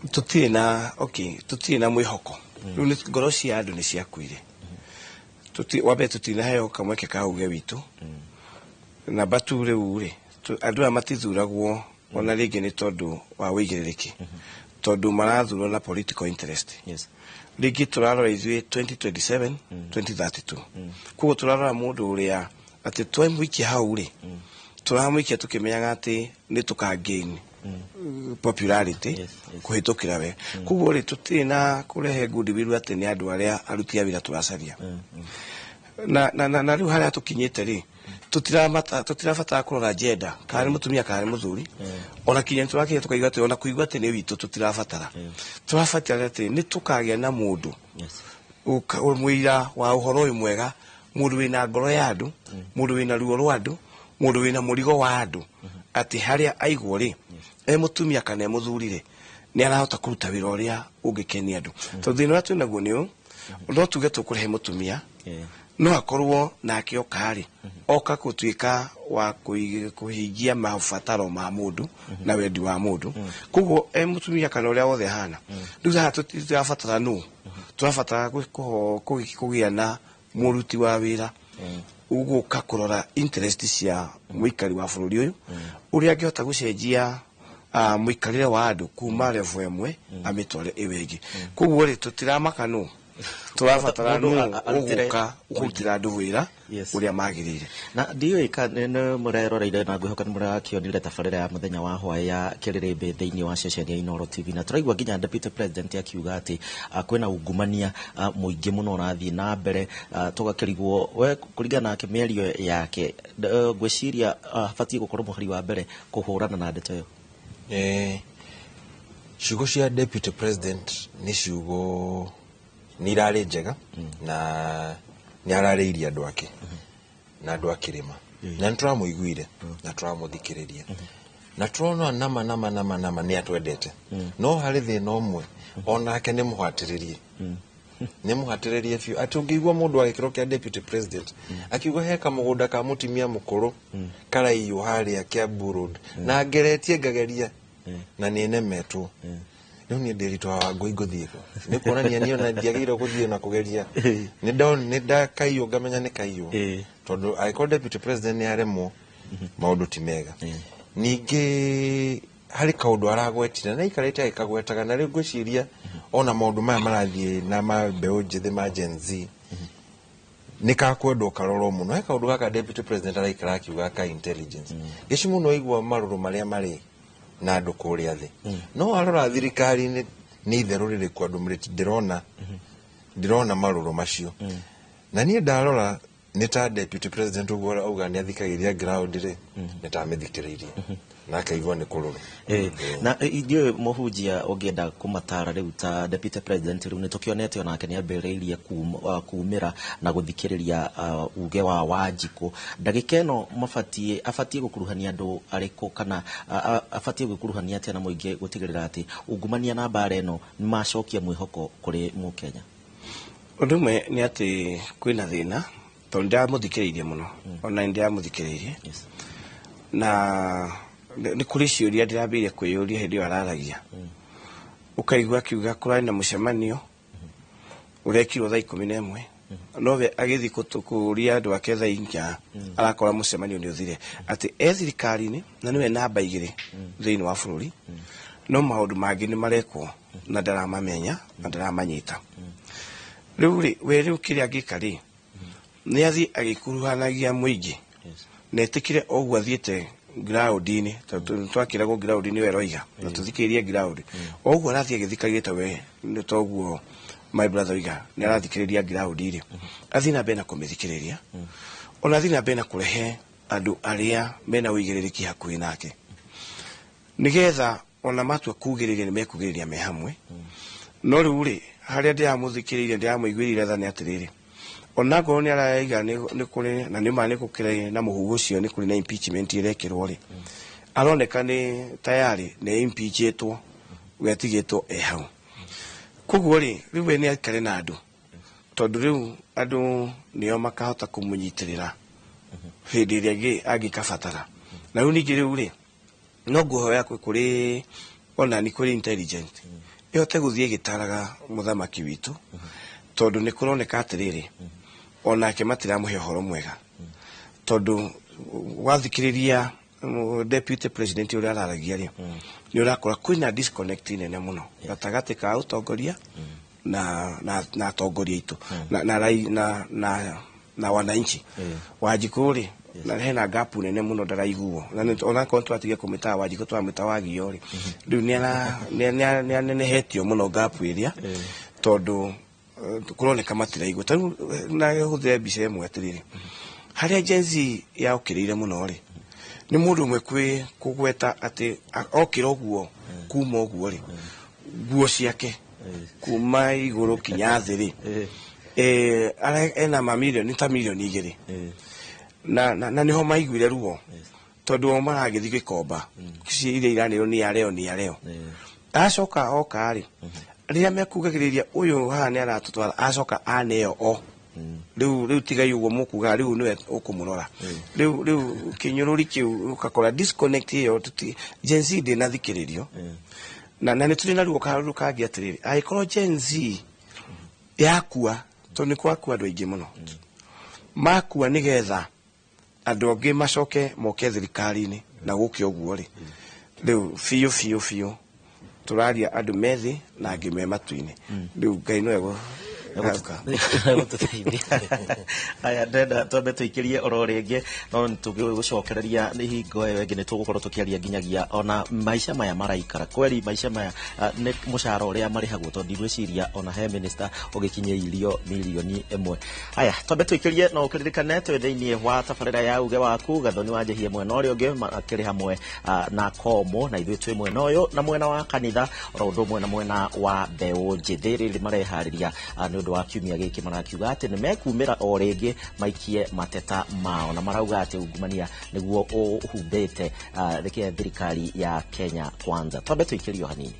tũtirĩ na, okay, tũtirĩ na mwĩhoko. Rĩu nĩ ngoro cia andũ nĩ ciakuire. Wa mbere tũtinaheo kamweke ka uge witũ. Namba tu rĩu rĩ, andũ aya matithuragwo ona rĩngĩ nĩ tondũ wa wĩigĩrĩrĩki, tondũ marathurwo na political interest. Rĩngĩ tũrarora ithuĩ 2027, 2032, koguo tũrarora mũndũ ũrĩa atĩ twamũikia hau rĩ, tũramũikia tũkĩmenyaga atĩ nĩ tũka gain popularity kũhĩtũkĩra we. Koguo rĩ, tũtirĩ na kũrehe goodwill atĩ nĩ andũ arĩa aruti a wĩra tũracaria. Na rĩu harĩa tũkinyĩte rĩ, tũtirabatara kũrora gender, kana nĩ mũtumia kana nĩ mũthuri. Ona kinya nĩtũrakinya tũkaigua atĩ ona kũigua atĩ nĩ witũ tũtirabatara. Tũrabatara atĩ nĩ tũkagĩa na mũndũ mũira wa ũhoro ũyũ mwega, mũndũ wĩna ngoro ya andũ, mũndũ wĩna ruo rwa andũ, mũndũ wĩna mũrigo wa andũ, atĩ harĩa aigwo rĩ, e mũtumia kana e mũthuri rĩ, nĩ arahota kũruta wĩra ũrĩa ũngĩkenia andũ. Tondũ thĩna ũrĩa twĩnaguo nĩ ũyũ, no tuge tũkũrehe mũtumia, no akorwo nake oka rĩ, oka gũtuĩka wa kũhingia mabataro ma mũndũ na wendi wa mũndũ. Koguo e mũtumia kana ũrĩa wothe ahana, rĩu haha tũtirabatara nũ, tũrabatara kũgĩa na mũruti wa wĩra ũgũka kũrora interest cia mũikari wa bũrũri ũyũ, ũrĩa angĩhota gũcenjia mũikarĩre wa andũ kuma level ĩmwe amĩtware ĩyo ĩngĩ. Koguo rĩ, tũtiramaka nũ, tũrabatara Mũndũ nũ arutĩre ũgũka kũrutĩra andũ wĩra ũrĩa magĩrĩire. Na ndiũĩ ka nĩ mũreroreire na ngwĩhoka nĩ mũrakĩonire tabarĩra ya mũthenya wa hwaĩ ya kĩrĩrĩmbĩ thĩinĩ wa ceceni ya Inooro TV, na tũraigua nginya deputy president akiuga atĩ kwĩna ungumania mũingĩ mũno ũrathiĩ na mbere. Tũgakĩrigwo we kũringana nake mĩario yake, ngwĩciria abatiĩ gũkorwo mũhari wa mbere kũhũrana na ndeto ĩyo. Ciugo cia deputy president nĩ ciugo nĩ irarĩ njega, na nĩ ararĩirie andũ ake na andũ a kĩrĩma, na nĩ tũramũiguire na tũramũthikĩrĩria na tũrona nama nama nama nama nĩ atwendete. No harĩ thĩna ũmwe, onake nĩ mũhatĩrĩrie, nĩ mũhatĩrĩrie biũ, atĩ ũngĩigua mũndũ wa gĩkĩro kĩa deputy president akiuga he kamũgũnda ka mũtumia mũkũrũ karaiywo harĩa Kiambu Road na ngeretie ngageria na nĩ nemetwo, rĩu niĩ ndĩritũha wa ngũi ngũthiĩ kũ? Nĩ kuonania niĩ ona ndiagĩrĩirwo gũthiĩ na kũgeria, nĩ ndakaiywo ngamenya nĩ kaiywo, tondũ angĩkorwo deputy president nĩ aremwo, maũndũ ti mega. Ningĩ harĩ kaũndũ aragwetire na aikarĩte agĩkagwetaga, na rĩu ngwĩciria ona maũndũ maya marathiĩ na ma mbeũ njĩthĩ ma Gen Z nĩ kakwendwo karorwo mũno. He kaũndũ gaka deputy president araikara akiuga ka intelligence gĩcimu, no igua marũrũ marĩa marĩ na andũ kũrĩa thĩ, no arora thirikari-inĩ nĩ itherũ rĩrĩkũ andũ ndĩrona marũrũ macio. Na niĩ ndarora nĩ ta deputy president ũguo auga nĩ athikagĩrĩria ground rĩ, nĩ ta amĩthikĩrĩirie na akaigua nĩ kũrũrũ. Na ithuĩ mũhunjia ũngĩenda kũmatara rĩu ta deputy president, rĩu nĩ tũkĩonete onake nĩ ambĩrĩirie kumĩra na gũthikĩrĩria uge wa Wanjikũ, ndagĩka ĩno mabatiĩ abatiĩ gũkuruhania andũ arĩkũ, kana abatiĩ gwĩkuruhania atĩa na mũingĩ gũtigĩrĩra atĩ ungumania na mbara ĩno nĩ macokia mwĩhoko kũrĩ mũkenya? Ũndũ ũmwe nĩ atĩ kwĩna thĩna, tondũ ndĩramũthikĩrĩirie mũno, ona nĩ ndĩramũthikĩrĩirie na nĩ kũrĩ ciũria ndĩrambĩrĩria kwĩyũria hĩndĩ ĩyo araragia. Ũkaigua akiuga kũrarĩ na mũcemanio ũrekirwo thaa 11, nowe agĩthiĩ kũũria andũ ake thaa 4 arakora mũcemanio nĩ ũthire, atĩ e thirikari-inĩ na nĩwe namba 2 thĩinĩ wa bũrũri, no maũndũ mangĩ nĩ marekwo na ndaramamenya na ndaramanyita. Rĩu rĩ, we rĩu kĩrĩa angĩka rĩ, nĩ athiĩ agĩkuruhanagia mũingĩ na ĩtĩkĩre o ũguo athiĩte ground-inĩ, tondũ twakĩragwo ground-inĩ we roiga na tũthikĩrĩrie ground. O ũguo arathiĩ agĩthikagĩrĩria, ta we nĩ toguo my brother oiga nĩ arathikĩrĩria ground rĩ, athiĩ na mbere na kũmĩthikĩrĩria, ona athiĩ na mbere na kũrehe andũ arĩa mena ũigĩrĩrĩki hakuhĩ nake, nĩgetha ona matua kugĩrĩria nĩ mekugĩrĩria me hamwe. No rĩu rĩ, harĩa ndĩramũthikĩrĩirie, ndĩramũiguĩrĩire tha nĩ atĩrĩrĩ, ona ngorwo nĩ araiga nĩ kũrĩ na nĩ ma nĩ gũkĩrĩ na mũhuhu ũcio, nĩ kũrĩ na impeachment ĩrekĩrwo rĩ, aroneka nĩ tayari nĩ impeachĩtwo, wetigĩtwo e hau. Koguo rĩ, rĩu we nĩ aikare na andũ, tondũ rĩu andũ nĩo makahota kũmũnyitĩrĩra hĩndĩ ĩrĩa ĩngĩ angĩkabatara. Na rĩu ningĩ rĩu rĩ, no ngũhoya kũrĩ ona nĩ kũrĩ intelligent ĩhote gũthiĩ ĩgĩtaraga mũthamaki witũ, tondũ nĩ kũroneka atĩrĩrĩ, onake matiramũhe ũhoro mwega, tondũ wathikĩrĩria deputy president ũrĩa araragia rĩ, nĩ ũrakora kwĩna disconnect nene mũno gatagatĩ ka ũtongoria na atongoria aitũ na wananchi. Wanjikũ rĩ, na hena gap nene mũno ndaraiguo, na onakorwo twatigia kũmĩtaga Wanjikũ twamĩta Wagio rĩ, rĩu nĩ anenehetio mũno gap ĩrĩa, tondũ kũroneka matiraigua. Ta rĩu na hũthĩre mbica ĩmwe atĩrĩrĩ, harĩa Gen Z yaũkĩrĩire mũno rĩ, nĩ mũndũ ũmwe kwĩ kũgweta atĩ okĩra ũguo kuma ũguo rĩ, nguo ciake kuma igũrũ kinya thĩ rĩ, ena mamirioni ta mirioni 2, na nĩho maiguire ruo, tondũ o maragĩthiĩ gĩkomba iria iranĩrwo nĩ areo nĩ areo. Acoka oka rĩ, rĩrĩa mekugagĩrĩria ũyũ haha nĩ aratũtwara, acoka aneo o rĩu tigai ũguo mũkuga, rĩu nĩwe ũkũmũrora. Rĩu kĩnyũrũri kĩu ũgakora disconnect ĩyo, Gen Z ndĩnathikĩrĩrio. Na nĩ tũrĩ na ruo karũrũ kangĩ atĩrĩrĩ, angĩkorwo Gen Z yakua, tondũ nĩ kwakua andũ aingĩ mũno, makua nĩgetha andũ angĩ macoke moke thirikari-inĩ na gũke ũguo rĩ, rĩu biũ biũ biũ tũraria andũ me thĩ na angĩ me matu-inĩ. Rĩu Ngai no egũtũteithia. Aya, ndenda twambe tũikĩrie oro rĩngĩ, no tũgĩgũcokereria nĩ hingo ĩyo ĩngĩ nĩ tũgũkorwo tũkĩaria nginyagia ona maica maya maraikara kweri, maica maya nĩ mũcara ũrĩa marĩhagwo, tondũ ndigwĩciria ona he minister ũgĩkinyĩirio mirioni 1. Aya, twambe tũikĩrie, no ũkĩririkane twĩ thĩinĩ wa tabarĩra ya uge waku. Gathoni wa Njehie mwena ũrĩa ũngĩ akĩrĩ hamwe na Komo, na ithuĩ twĩ mwena ũyũ na mwena wa kanitha oro ũndũ ũmwe na mwena wa mbeũ njĩthĩ rĩrĩ mareharĩria nĩ ũndũ wa kiumia gĩkĩ, marakiuga atĩ nĩ mekumĩra o rĩngĩ maikie mateta mao, na marauga atĩ ungumania nĩguo ũhumbĩte rĩkĩa thirikari ya Kenya Kwanza. Twambe tũikĩrio hanini.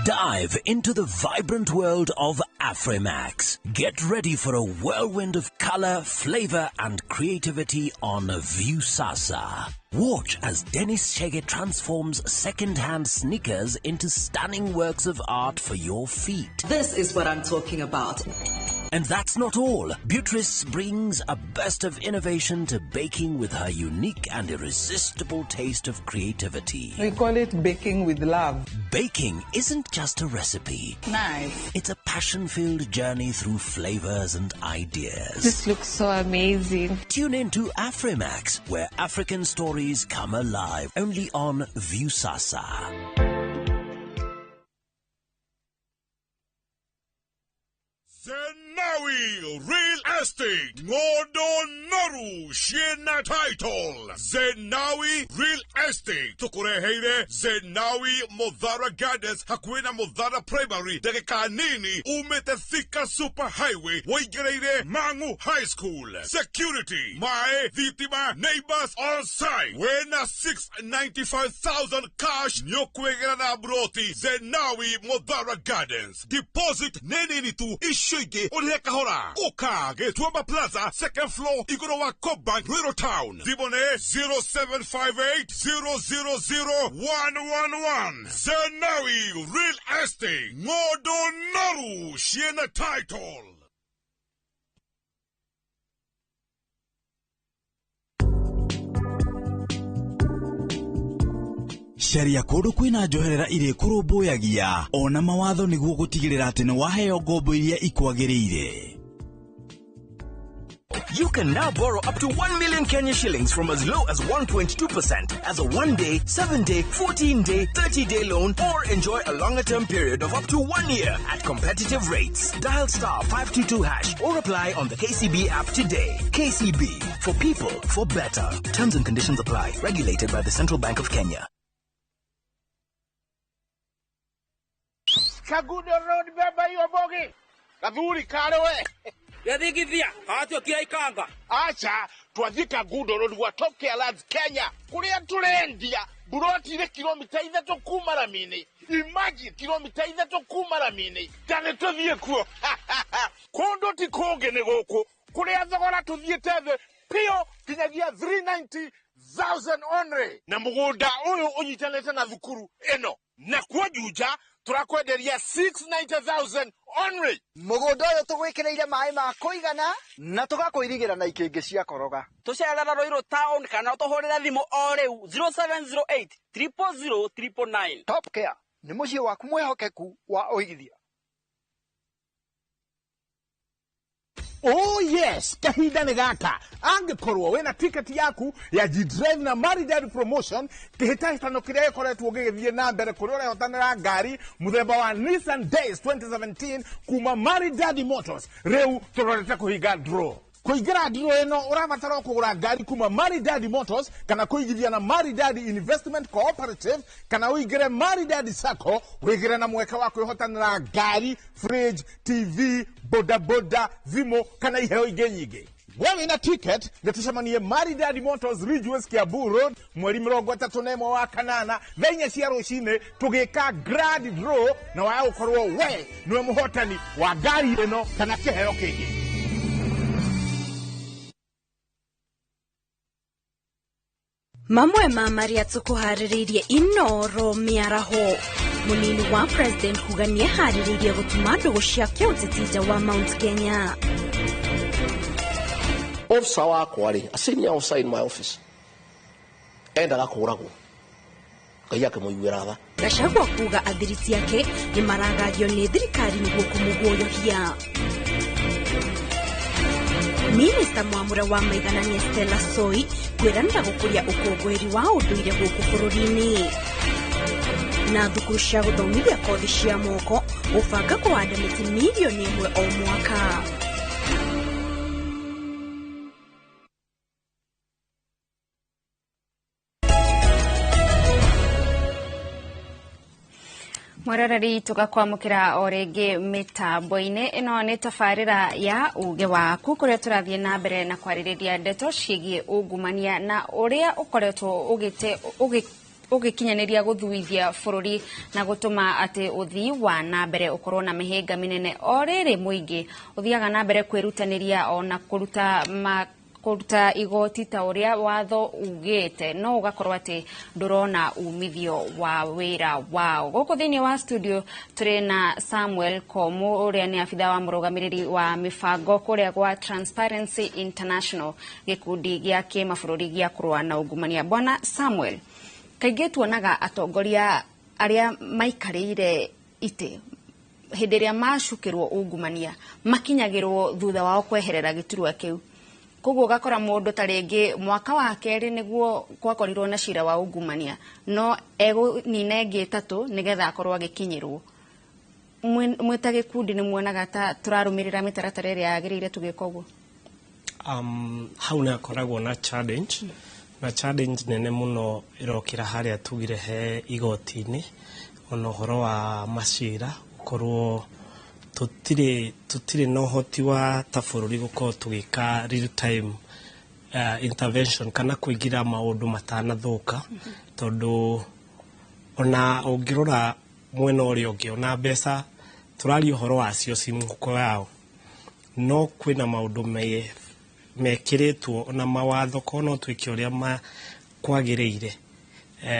Dive into the vibrant world of Afrimax. Get ready for a whirlwind of color, flavor, and creativity on Viusasa. Watch as Dennis Chege transforms second-hand sneakers into stunning works of art for your feet. This is what I'm talking about. And that's not all. Beatrice brings a burst of innovation to baking with her unique and irresistible taste of creativity. We call it baking with love. Baking isn't just a recipe. Nice. It's a passion-filled journey through flavors and ideas. This looks so amazing. Tune in to Afrimax, where African stories come alive, only on Viusasa. Zenawi Real Estate Ngodo Noru Shiena Title. Zenawi Real Estate tukureheire Zenawi Modhara Gardens hakuhĩ na Modhara Primary, ndagĩka nini umĩte Thika Super Highway woingĩrĩire Mangu High School. Security, maĩ, thitima, neighbors on site. Wĩna 695,000 cash nĩũkwĩgĩra na mburoti Zenawi Modhara Gardens. Deposit nĩ nini tu, icio ingĩ ũrĩhe kahora. Ũka Gĩtuamba Plaza, second floor, igũrũ wa Cobank, Ruiru Town. Thimũ nĩ 0758 000 111. Zenawi Real Estate Ngodo Noru Shiena Title. Caria kũndũ kwĩna njoherera irĩ kũrũmbũyagia ona mawatho nĩguo gũtigĩrĩra atĩ nĩ waheo ngombo iria ikwagĩrĩire. You can now borrow up to 1 million Kenya shillings from as low as 1.2% as a 1-day, 7-day, 14-day, 30-day loan, or enjoy a longer-term period of up to 1 year at competitive rates. Dial star 522# or apply on the KCB app today. KCB, for people, for better. Terms and conditions apply. Regulated by the Central Bank of Kenya. Kagudo Road, beba hiyo bogi. Gathuri kare we. Yathigithia, atio kia ikanga. Acha, Twathiĩ Kangundo Road gwa Top Care Lands Kenya, kũrĩa tũrendia buroti irĩ kilomita 3 kuma rami-inĩ. Imagine, kilomita 3 kuma rami-inĩ. Ta nĩ tũthiĩ kuo. Kũndũ ti kũngĩ, nĩ gũkũ kũrĩa thogora tũthiĩte thĩ piũ nginyagia 390,000 only, na mũgũnda ũyũ ũnyitanĩte na thukuru ĩno. Na kuo Juja tũrakwenderia 690,000 only. Mũgũnda ũyũ tũgwĩkĩrĩire maĩ ma kũigana na tũgakũirigĩra na ikĩngĩ cia koroga. Tũcerera Ruiru town kana ũtũhũrĩre thimũ o rĩu 0708 000 999. Top Care nĩ mũciĩ waku mwĩhokeku wa ũigithia. Oh yes, kahinda nĩ gaka. Angĩkorwo wĩna tiketi yaku ya G-Drive na Maridad promotion, kĩhĩtahĩtano kĩrĩa gĩkoretwo gĩgĩthiĩ na mbere kũrĩa ũrehotanĩra ngari mũthemba wa Nissan Days 2017 kuma Maridad Motors, rĩu tũrorete kũhinga draw. Kũingĩra draw ĩno ũrabatara kũgũra ngari kuma Maridad Motors, kana kũigithia na Maridad Investment Cooperative, kana ũingĩre Maridad Sacco wĩgĩre na mweke wa kwĩhotanĩra ngari, fridge, TV, bodaboda, thimũ kana iheo ingĩ nyingĩ. We wĩna ticket, nĩtũcemanie Maridad Motors, Ridgeways, Kiambu Road, mweri 31 wa kanana, thaa 4 cia rũcinĩ, tũgĩka grand draw, na waya gũkorwo we nĩwe mũhotani wa ngari ĩno kana kĩheo kĩngĩ. Mamwe ma marĩa tũkũharĩrĩirie Inoro mĩaraho. Mũnini wa president kuga nĩeharĩrĩirie gũtuma ndũgũ cia kĩũteti nja wa Mount Kenya. Officer wakwa rĩ, a senior officer in my office, endaga kũragwo, Ngai akĩmũiguĩra tha. Gachagua kuga athiriti ake nĩmaragagio nĩ thirikari nĩguo kũmũguoyohia. Minista mwamũre wa maiganania Stella Soi kwĩranĩra gũkũria ũkũngũĩri wa ũndũire gũkũ bũrũri-inĩ. Na thukuru cia gũthomithia kothi cia moko gũbanga kũhanda mĩtĩ mirioni 1 o mwaka. Mweroreri, tugakwamũkĩra o rĩngĩ mĩtambo-inĩ ĩno nĩ tabarĩra ya uge waku, kũrĩa tũrathiĩ na mbere na kwarĩrĩria ndeto ciĩgiĩ ungumania na ũrĩa ũkoretwo ũgĩkinyanĩria gũthuithia bũrũri na gũtũma atĩ ũthii wa na mbere ũkorwo na mĩhĩnga mĩnene. O rĩrĩ mũingĩ ũthiaga na mbere kwĩrutanĩria ona kũruta igoti ta ũrĩa watho ugĩte, no ũgakorwo atĩ ndũrona umithio wa wĩra wao. Gũkũ thĩinĩ wa studio tũrĩ na Samuel Komu, ũrĩa nĩ abitha wa mũrũgamĩrĩri wa mĩbango kũrĩa gwa Transparency International, gĩkundi gĩa kĩmabũrũri gĩa kũrũa na ungumania. Bwana Samuel, kaingĩ tuonaga atongoria arĩa maikarĩire itĩ hĩndĩ ĩrĩa macukĩrwo ungumania makinyagĩrwo thutha wao kweherera gĩturwa kĩu. Koguo ũgakora mũndũ ta rĩngĩ mwaka wa kerĩ nĩguo gwakorirwo na cira wa ungumania, no egũnina ĩngĩ 3 nĩgetha akorwo agĩkinyĩrwo. Mwĩ ta gĩkundi nĩ muonaga ta tũrarũmĩrĩra mĩtaratara ĩrĩa yagĩrĩire tũgĩka ũguo? Hau nĩ hakoragwo na challenge, na challenge nene mũno ĩrokĩra harĩa tugire he igoti-inĩ, ona ũhoro wa macira gũkorwo tũtirĩ na ũhoti wa ta bũrũri gũkorwo tũgĩka real time intervention kana kũingĩra maũndũ matanathũka, tondũ ona ũngĩrora mwena ũrĩa ũngĩ ona mbeca tũraria ũhoro wacio ci mũhuko yao, no kwĩna maũndũ mekĩrĩtwo ona mawatho ko no twĩke ũrĩa kwagĩrĩire.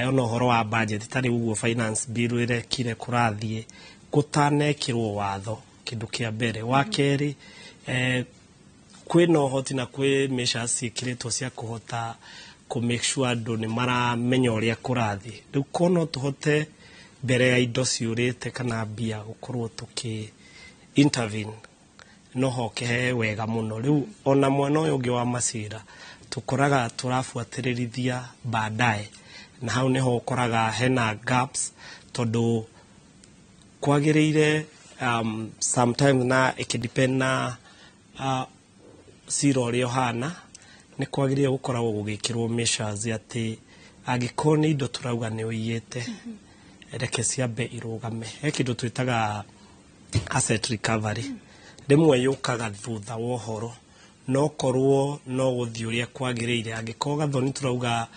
Ona ũhoro wa budget ta rĩu ũguo finance bill ĩrekire kũrathiĩ gũtanekĩrwo watho kĩndũ kĩa mbere. Wa kerĩ, kwĩna ũhoti na kwĩ measures ciĩkĩrĩtwo cia kũhota kũ make sure andũ nĩ maramenya ũrĩa kũrathiĩ. Rĩu ko no tũhote mbere ya indo ciũrĩte kana mbia gũkorwo tũkĩ intervene no hoke he wega mũno. Rĩu ona mwena ũyũ ũngĩ wa macira tũkoraga tũrabuatĩrĩrithia baadaye, na hau nĩho ũkoraga hena gaps, tondũ kwagĩrĩire sometimes na ĩkĩdepend na cira ũrĩa ũhana, nĩ kwagĩrĩire gũkoragwo gũgĩkĩrwo measures atĩ angĩkorwo nĩ indo tũrauga nĩ ũiyĩte, reke ciambe irũgame. He kĩndũ twĩtaga asset recovery, rĩmwe yũkaga thutha wa ũhoro, No korwo no gũthiĩ ũrĩa kwagĩrĩire, angĩkorwo Gathoni tũrauga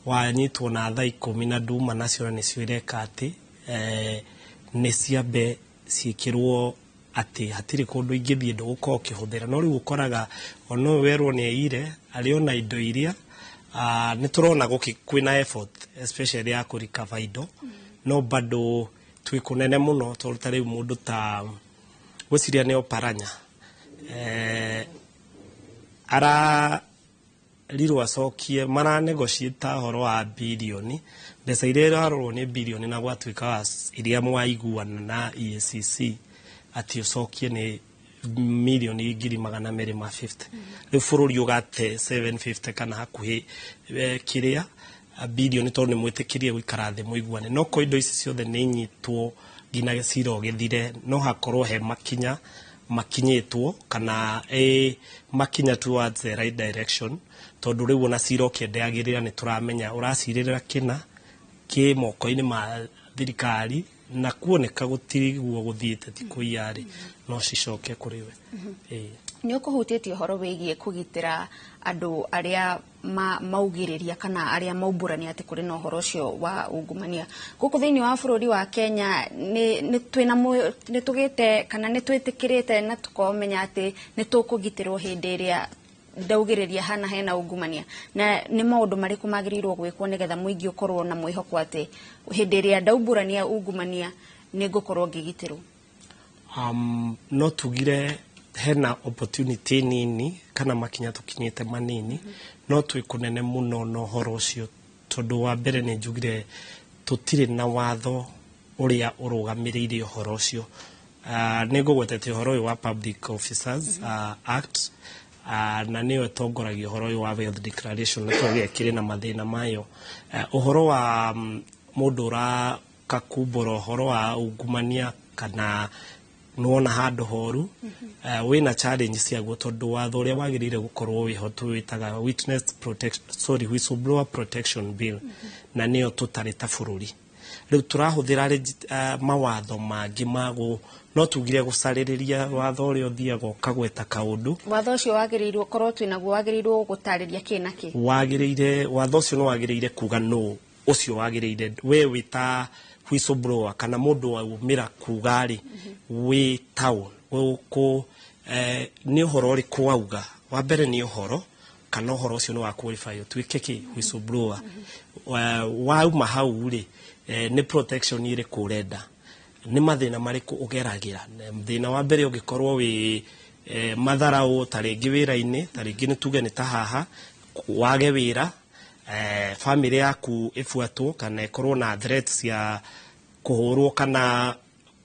wanyitwo na thaa 10 na nduma nacio na nĩcio ireka atĩ nĩ ciambe ciĩkĩrwo atĩ hatirĩ kũndũ ingĩthiĩ ndũgũkorwo ũkĩhũthĩra. No rĩu ũkoraga ona ũyũ werwo nĩ aiyire arĩ ona indo iria nĩ tũrona kwĩna effort especially ya kũrikaba indo, no bado twĩ kũnene mũno, tondũ ta rĩu mũndũ ta gwĩciria nĩ Oparanya ararirwo acokie, maranegotiate ũhoro wa birioni, mbeca iria irarorwo nĩ birioni, na gwatuĩka iria mwaiguana na EACC atĩ ũcokie nĩ mirioni 250,000. Rĩu bũrũri ũgate 750 kana hakuhĩ kĩrĩa birioni, tondũ nĩ mwĩtĩkĩrie gũikara thĩ mũiguane. No ko indo ici ciothe nĩ inyitwo nginya cira ũgĩthire, no hakorwo he makinya makinyĩtwo kana makinya towards the right direction, tondũ rĩu ona cira ũkĩendeagĩrĩra nĩ tũramenya ũracirĩrĩra kĩna kĩ moko-inĩ ma thirikari, na kuoneka gũtiriguo gũthiĩte ti kũiya rĩ, no cicoke kũrĩ we. Nĩ ũkũhutĩtie ũhoro wĩgiĩ kũgitĩra andũ arĩa maugĩrĩria kana arĩa maumbũrania atĩ kũrĩ na ũhoro ũcio wa ungumania gũkũ thĩinĩ wa bũrũri wa Kenya. Nĩ tũgĩte kana nĩ twĩtĩkĩrĩte na tũkomenya atĩ nĩ tũkũgitĩrwo hĩndĩ ĩrĩa ndaugĩrĩria hana hena ungumania, na nĩ maũndũ marĩkũ magĩrĩirwo gwĩkwo nĩgetha mũingĩ ũkorwo na mwĩhoko atĩ hĩndĩ ĩrĩa ndaumbũrania ungumania nĩ ngũkorwo ngĩgitĩrwo? No tugire hena opportunity nini kana makinya tũkinyĩte manini, no twĩ kũnene mũno na ũhoro ũcio, tondũ wa mbere nĩ njugire tũtirĩ na watho ũrĩa ũrũgamĩrĩire ũhoro ũcio. Nĩ ngũgwetete ũhoro ũyũ wa Public Officers Act, na nĩyo ĩtongoragia ũhoro ũyũ wa wealth declaration, na twagĩkĩrĩ na mathĩna mayo. Ũhoro wa mũndũ ũraka kumbũra ũhoro wa ungumania kana nĩwona handũ horu, wĩna challenge ciaguo, tondũ watho ũrĩa wagĩrĩire gũkorwo wĩho tũwĩtaga witness protection, sorry, Whistleblower Protection Bill, na nĩyo tũtarĩ ta bũrũri. Rĩu tũrahũthĩra mawatho mangĩ ma no tugire gũcarĩrĩria watho ũrĩa ũthiaga ũkagweta kaũndũ. Watho ũcio wagĩrĩirwo korwo twĩnaguo wagĩrĩirwo gũtarĩria kĩ na kĩ? Wagĩrĩire, watho ũcio nĩ wagĩrĩire kuga nũ ũcio wagĩrĩire we wĩ ta whistleblower kana mũndũ waumĩra kuga rĩ wĩ town gũkũ, nĩ ũhoro ũrĩkũ wauga. Wa mbere nĩ ũhoro kana ũhoro ũcio nĩ wa qualify ũtuĩke kĩ whistleblower. Wauma hau rĩ, nĩ protection ĩrĩkũ ũrenda, nĩ mathĩna marĩkũ ũgeragĩra. Thĩna wa mbere ũngĩkorwo wĩ matharaũ ta rĩngĩ wĩra-inĩ, ta rĩngĩ nĩ tuge nĩ ta haha wage wĩra, family yaku ĩbuatwo kana ĩkorwo na threat cia kũhũrwo kana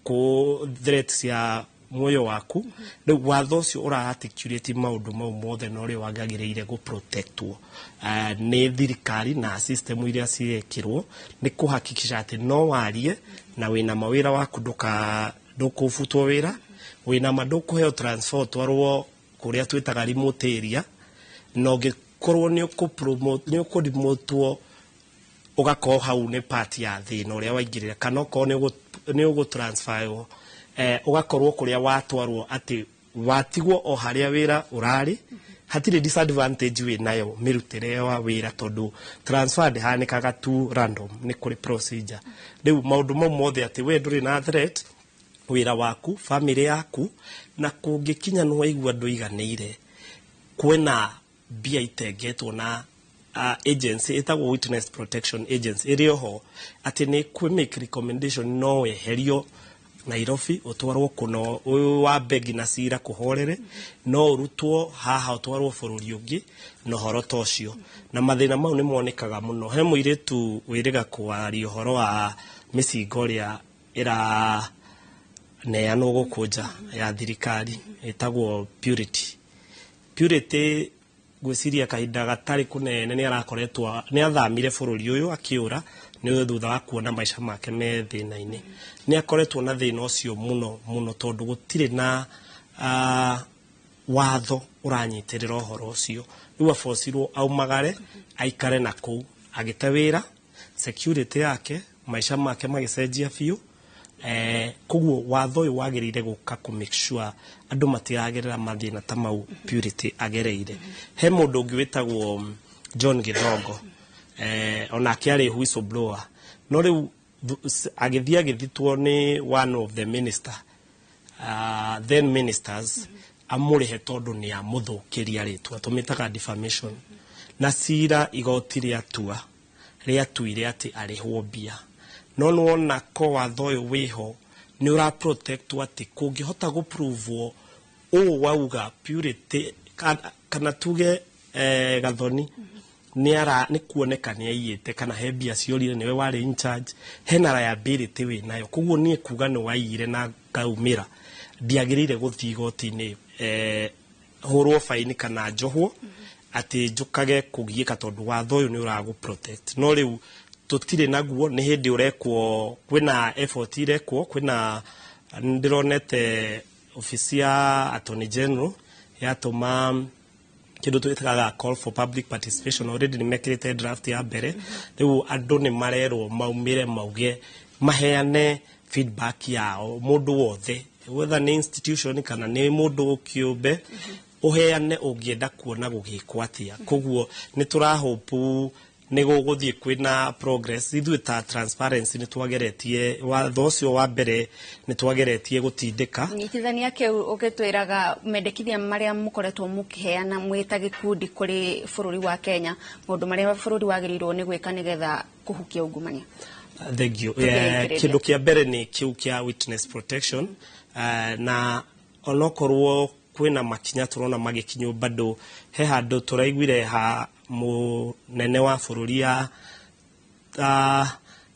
kũ threat cia muoyo waku. Rĩu watho ũcio ũra articulate maũndũ mau mothe na ũrĩa wagagĩrĩire gũ protectwo nĩ thirikari na system iria cirekĩrwo nĩ kũhakikisha atĩ no warie na wĩna mawĩra waku, ndũkũbutwo wĩra, wĩna ma ndũkũheo transfer ũtwarwo kũrĩa twĩtaga remote area, na ũngĩkorwo nĩ ũkũremotwo ũgakorwo hau nĩ part ya thĩna ũrĩa waingĩrĩra, kana okorwo nĩ ũgũtransferwo ũgakorwo kũrĩa watwarwo atĩ watigwo o harĩa wĩra ũrarĩ, hatirĩ disadvantage wĩ nayo mĩrutĩre wa wĩra, tondũ transfer ndĩhanĩkaga tu random, nĩ kũrĩ procedure. Rĩu maũndũ mau mothe atĩ we ndũrĩ na threat wĩra waku, family yaku, na kũngĩkinya nĩ waigua ndũiganĩire, kwĩna mbia itengetwo na agency ĩtagwo Witness Protection Agency ĩrĩ oho, atĩ nĩ kwĩ make recommendation no weherio Nairobi ũtwarwo kũno wambe nginya cira kũhorere, no ũrutwo haha ũtwarwo bũrũri ũngĩ na ũhoro ta ũcio. Na mathĩna mau nĩ monekaga mũno. He mũirĩtu wĩrĩga kwaria ũhoro wa mĩcinga ĩrĩa ĩraneanwo gũkũ nja ya thirikari ĩtagwo Purity. Purity ngwĩciria kahinda gatarĩ kũnene nĩ arakoretwo nĩ athamire bũrũri ũyũ akĩũra nĩ thutha wa kuona maica make me thĩna-inĩ. Nĩ akoretwo na thĩna ũcio mũno mũno, tondũ gũtirĩ na watho ũranyitĩrĩra ũhoro ũcio. Rĩu abocirwo aumagare aikare na kũu agĩte wĩra, security yake, maica make magĩcenjia biũ. Koguo watho ũyũ wagĩrĩire gũka kũ make sure andũ matiragerera mathĩna ta mau Purity agereire. He mũndũ ũngĩ wĩtagwo John Githongo, onake arĩ whistleblower, no rĩu agĩthiĩ agĩthitwo nĩ one of the minister, then ministers, amũrĩhe tondũ nĩ amũthũkĩria rĩtwa, tũmĩtaga defamation. Na cira igoti rĩatua rĩatuire atĩ arĩhwo mbia. No nĩwona ko watho ũyũ wĩho nĩ ũra protect atĩ kũngĩhota gũpruvwo ũũ wauga Purity kana tuge Gathoni nĩ ara nĩ kuoneka nĩ aiyĩte kana he mbia ciorire, nĩwe warĩ in charge, hena liability wĩ nayo. Koguo niĩ kuga nĩ waiyire na ngaumĩra, ndiagĩrĩire gũthiĩ igoti-inĩ hũrwo baini kana njohwo atĩ njũkage kũgiĩka, tondũ watho ũyũ nĩ ũragũ protect. No rĩu tũtirĩ naguo, nĩ hĩndĩ ũrekwo, kwĩna effort irekwo, kwĩna ndĩronete ofici ya Attorney General yatũma kĩndũ twĩtaga call for public participation. Already nĩ mekĩrĩte draft ya mbere. Rĩu andũ nĩ marerwo maumĩre mauge, maheane feedback yao, mũndũ wothe, whether nĩ institution kana nĩ mũndũ kĩũmbe, ũheane ũngĩenda kuona gũgĩkwo atĩa. Koguo nĩ tũrahopu nĩ gũgũthiĩ kwĩna progress. Ithuĩ ta Transparency nĩ twageretie watho ũcio wa mbere, nĩ twageretie gũtindĩka. Nyitithania kĩu ũgĩtwĩraga mendekithia marĩa mũkoretwo mũkĩheana mwĩ ta gĩkundi kũrĩ bũrũri wa Kenya, maũndũ marĩa bũrũri wagĩrĩirwo nĩ gwĩka nĩgetha kũhukia ungumania. Thank you. Tũkĩrĩkĩrĩria. Kĩndũ kĩa mbere nĩ kĩu kĩa witness protection, na onokorwo kwĩna makinya tũrona magĩkinywo, bado he handũ tũraiguire ha mũnene wa bũrũri ya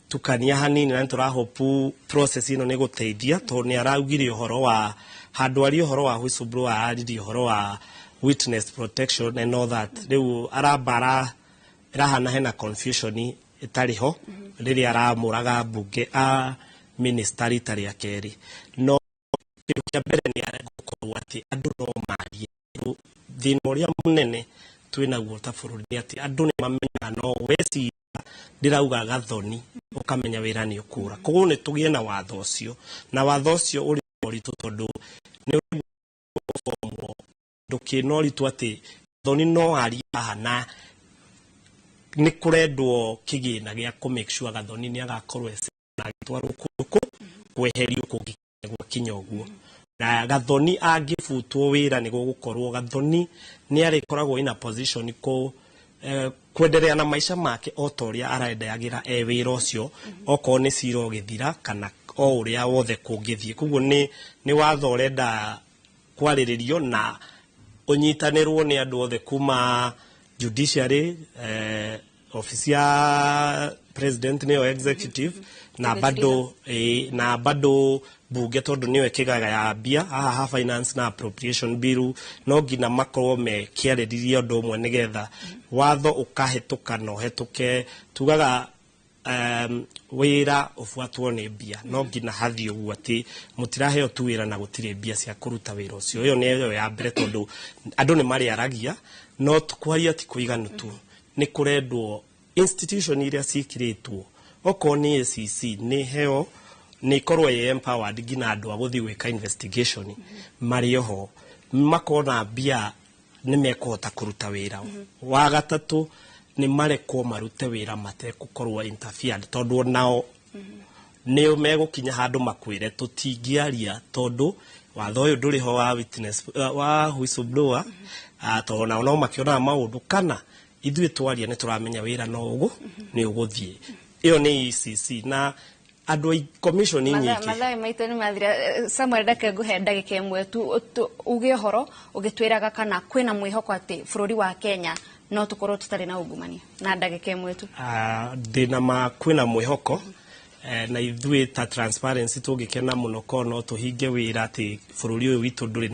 tukania hanini, na nĩtũrahopu process ĩno nĩ gũteithia, tondũ nĩ araugire ũhoro wa handũ aria ũhoro wa whistleblower, aririe ũhoro wa witness protection and all that. Rĩu arambara ĩrahana hena confusion ĩtarĩ ho rĩrĩa aramũraga mbunge a minister rita rĩa kerĩ. No kĩndũ kĩa mbere nĩ gũkorwo atĩ andũ no marie. Thĩna ũrĩa mũnene twĩnaguo ta bũrũri nĩ atĩ andũ nĩ mamenyaga no weciria ndĩrauga Gathoni, ũkamenya wĩra nĩ ũkũra. Koguo nĩ tũgĩe na watho ũcio, na watho ũcio ũrĩ ũritũ tondũ nĩ ũrĩformwo kĩndũ kĩna ũritũ atĩ Gathoni no arie haha na nĩ kũrendwo kĩgĩna gĩa kũ make sure Gathoni nĩ agakorwo na agĩtwarwo kũndũ kweherio kũngĩkinya gwakinya ũguo. Na Gathoni angĩbutwo wĩra, nĩ gũgũkorwo Gathoni nĩ arĩkoragwo in a position kũ kwenderea na maica make o ta ũrĩa arendeagĩra e wĩra ũcio, okorwo nĩ cira ũgĩthira kana o ũrĩa wothe kũngĩthiĩ. Koguo nĩ watho ũrenda kwarĩrĩrio na ũnyitanĩrwo nĩ andũ othe kuma judiciary, ofici ya president nĩyo executive, na bado na bado bunge, tondũ nĩyo ĩkĩgaga ya mbia haha ha finance na appropriation bill. No nginya makorwo mekĩarĩrĩria ũndũ ũmwe nĩgetha watho ũkahĩtũka na ũhetũke. Tugaga wĩra ũbuatwo nĩ mbia, no nginya hathiĩ ũguo atĩ mũtiraheo tu wĩra na gũtirĩ mbia cia kũruta wĩra ũcio. Ĩyo nĩyo ya mbere, tondũ andũ nĩ marĩaragia, no kwaria ti kũiganu tu, nĩ kũrendwo institution iria ciĩkĩrĩtwo, okorwo nĩ ACC, nĩ heo nĩ ĩkorwo ĩ empowered nginya andũ a gũthiĩ gwĩka investigation marĩ oho, makorwo na mbia nĩ mekũhota kũruta wĩra. Wa gatatũ nĩ marekwo marute wĩra matekũkorwo interfered, tondũ onao nĩ megũkinya handũ makwĩre tũtingĩaria tondũ watho ũyũ ndũrĩ ho wa witness, wa whistleblower, tondũ nao no makĩonaga maũndũ, kana ithuĩ twaria nĩ tũramenya wĩra no ũgũ nĩ ũgũthiĩ. Ĩyo nĩ ECC na andũ a commission nyingĩ. Mathaa maitũ nĩ mathira. Samuel, ndake ngũhe ndagĩka ĩmwe tu uge ũhoro ũgĩtwĩraga kana kwĩna mwĩhoko atĩ bũrũri wa Kenya no tũkorwo tũtarĩ na ungumania, na ndagĩka ĩmwe tu. Ndĩna ma kwĩna mwĩhoko, na ithuĩ ta Transparency tũngĩkena mũno korwo no tũhinge wĩra atĩ bũrũri ũyũ witũ ndũrĩ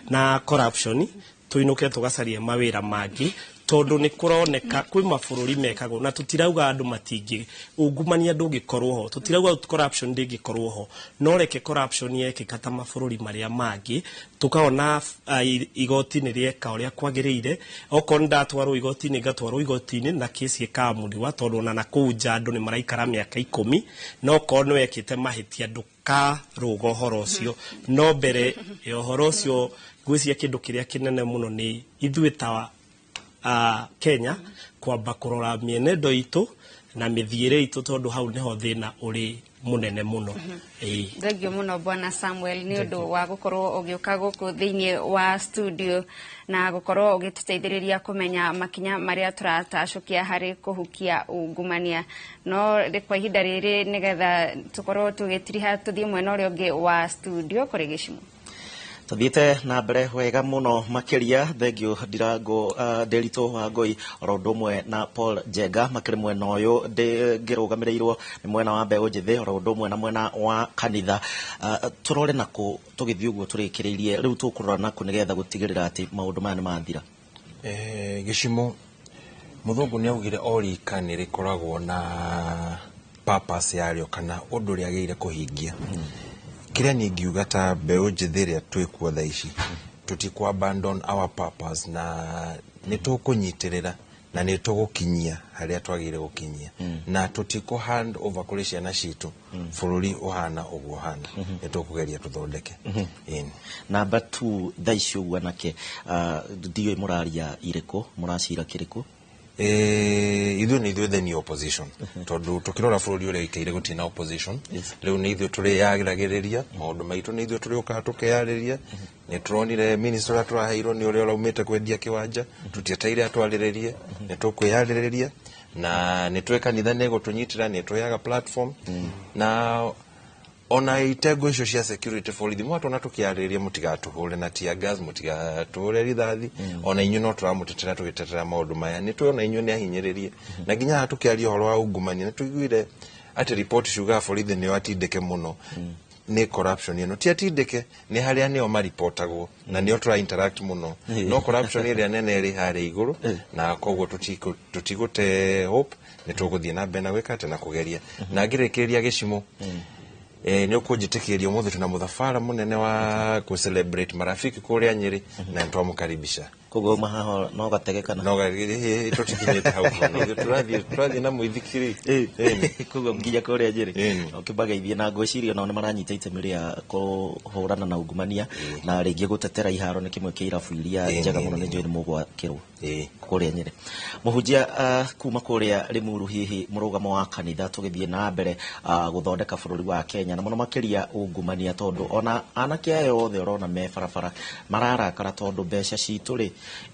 na corruption, tũinũke tũgacarie mawĩra mangĩ, tondũ nĩ kũroneka kwĩ mabũrũri mekagwo. Na tũtirauga andũ matingĩ ungumania ndũngĩkorwo ho, tũtirauga corruption ndĩngĩkorwo ho, no reke corruption yekĩka ta mabũrũri marĩa mangĩ, tukona igoti nĩ rĩeka ũrĩa kwagĩrĩire. Okorwo nĩ ndatwarwo igoti-inĩ, ngatwarwo igoti-inĩ na kesi ĩkamũriwa, tondũ ona na kũu nja andũ nĩ maraikara mĩaka 10, no okorwo nĩ wekĩte mahĩtia. Tũtikarũga ũhoro ũcio, no mbere ya ũhoro ũcio ngwĩciria kĩndũ kĩrĩa kĩnene mũno nĩ ithuĩ ta Kenya kwamba kũrora mĩenendo itũ na mĩthiĩre itũ, tondũ hau nĩho thĩna ũrĩ mũnene mũno. Ĩĩ. Thengio mũno, Bwana Samuel, nĩ ũndũ wa gũkorwo ũgĩũka gũkũ thĩinĩ wa studio na gũkorwo ũgĩtũteithĩrĩria kũmenya makinya marĩa tũratacũkia harĩ kũhukia ungumania. No kwa ihinda rĩrĩ, nĩgetha tũkorwo tũgĩtiriha, tũthiĩ mwena ũrĩa ũngĩ wa studio kũrĩ Gĩcimo. Tuthiĩte na mbere wega mũno makĩria. Thengio Ndirango Ndĩritũ wa Ngoi oro ũndũ ũmwe na Paul Njenga makĩrĩ mwena ũyũ ngĩrũgamĩrĩirwo nĩ mwena wa mbeũ njĩthĩ oro ũndũ ũmwe na mwena wa kanitha. Tũrore nakũ tũgĩthiĩ ũguo tũrĩkĩrĩirie rĩu, tũkũrora nakũ nĩgetha gũtigĩrĩra atĩ maũndũ maya nĩ mathira? Gĩcimo, mũthũngũ nĩ augire o rika nĩ rĩkoragwo na purpose yarĩo kana ũndũ rĩagĩrĩire kũhingia. Kĩrĩa niĩ ingiuga ta mbeũ njĩthĩ ĩrĩa twĩkuo thaa ici, tũtikũ abandon our purpose na nĩ tũkũnyitĩrĩra na nĩ tũgũkinyia harĩa twagĩrĩire gũkinyia, na tũtikũ hand over kũrĩ ciana citũ bũrũri ũhana ũguo ũhana. Nĩ tũkũgeria tũthondeke. Ĩni. Namba 2, thaa ici ũguo anake, ndiũĩ mũraria irĩkũ, mũracira kĩrĩkũ? Ithuĩ nĩ ithuĩ the new opposition, tondũ tũkĩrora bũrũri ũrĩa ũikaire gũtirĩ na opposition. Rĩu nĩ ithuĩ tũrĩyaragĩrĩria maũndũ maitũ, nĩ ithuĩ tũrĩũkaga tũkeyarĩria. Nĩ tũronire minister ũrĩa tũraheirwo nĩ ũrĩa ũraumĩte kwendia kĩwanja, tũtieteire atwarĩrĩrie. Nĩ tũkwĩyarĩrĩria na nĩ twĩ kanitha nĩ ĩgũtũnyitĩra, nĩ tũheaga platform na ona itengo icio cia security, borithi, mwatona tũkĩarĩrĩria, mũtigatũhũre na tear gas, mũtigatũhũre rithathi. Ona inyuĩ no tũramũtetera, tũgĩtetera maũndũ maya nĩ tũĩ ona inyuĩ nĩ ahinyĩrĩrie, na nginya haha tũkĩaria ũhoro wa ungumania, nĩ tũiguire atĩ ripoti ciugaga borithi nĩo atindĩke mũno nĩ corruption ĩno. Ti atindĩke, nĩ harĩa nĩo maripotagwo na nĩo tũra interact mũno, no corruption ĩrĩa nene ĩrĩ harĩa igũrũ, na koguo tũtigũte hope. Nĩ tũgũthiĩ na mbere na gwĩka atĩ na kũgeria. Na ngĩrĩkĩrĩria, Gĩcimo, nĩ ũkũnjĩtĩkĩria ũmũthĩ tũna mũthabara mũnene wa kũ celebrate marafiki kũrĩa Nyĩrĩ na nĩtwamũkaribisha. Koguo uma haha no gatege kana? No tũtikinyĩte hau mũno. Ithuĩ tũrathiĩ na mũithikiri. Koguo nginya kũrĩa Nyĩrĩ ũkĩmageithie, na ngwĩciria nao nĩ maranyita itemi rĩa kũhũrana na ungumania na rĩngĩ gũtetera iharo nĩ kĩmwe kĩa irabu iria njega mũno. Nĩ njũĩ nĩ mũgwakĩrwo kũrĩa Nyĩrĩ. Mũhunjia kuma kũrĩa Limuru, hihi mũrũgamo wa kanitha tũgĩthiĩ na mbere gũthondeka bũrũri wa Kenya na mũno makĩria ungumania, tondũ ona anake aya othe ũrona me barabara mararakara tondũ mbeca citũ rĩ,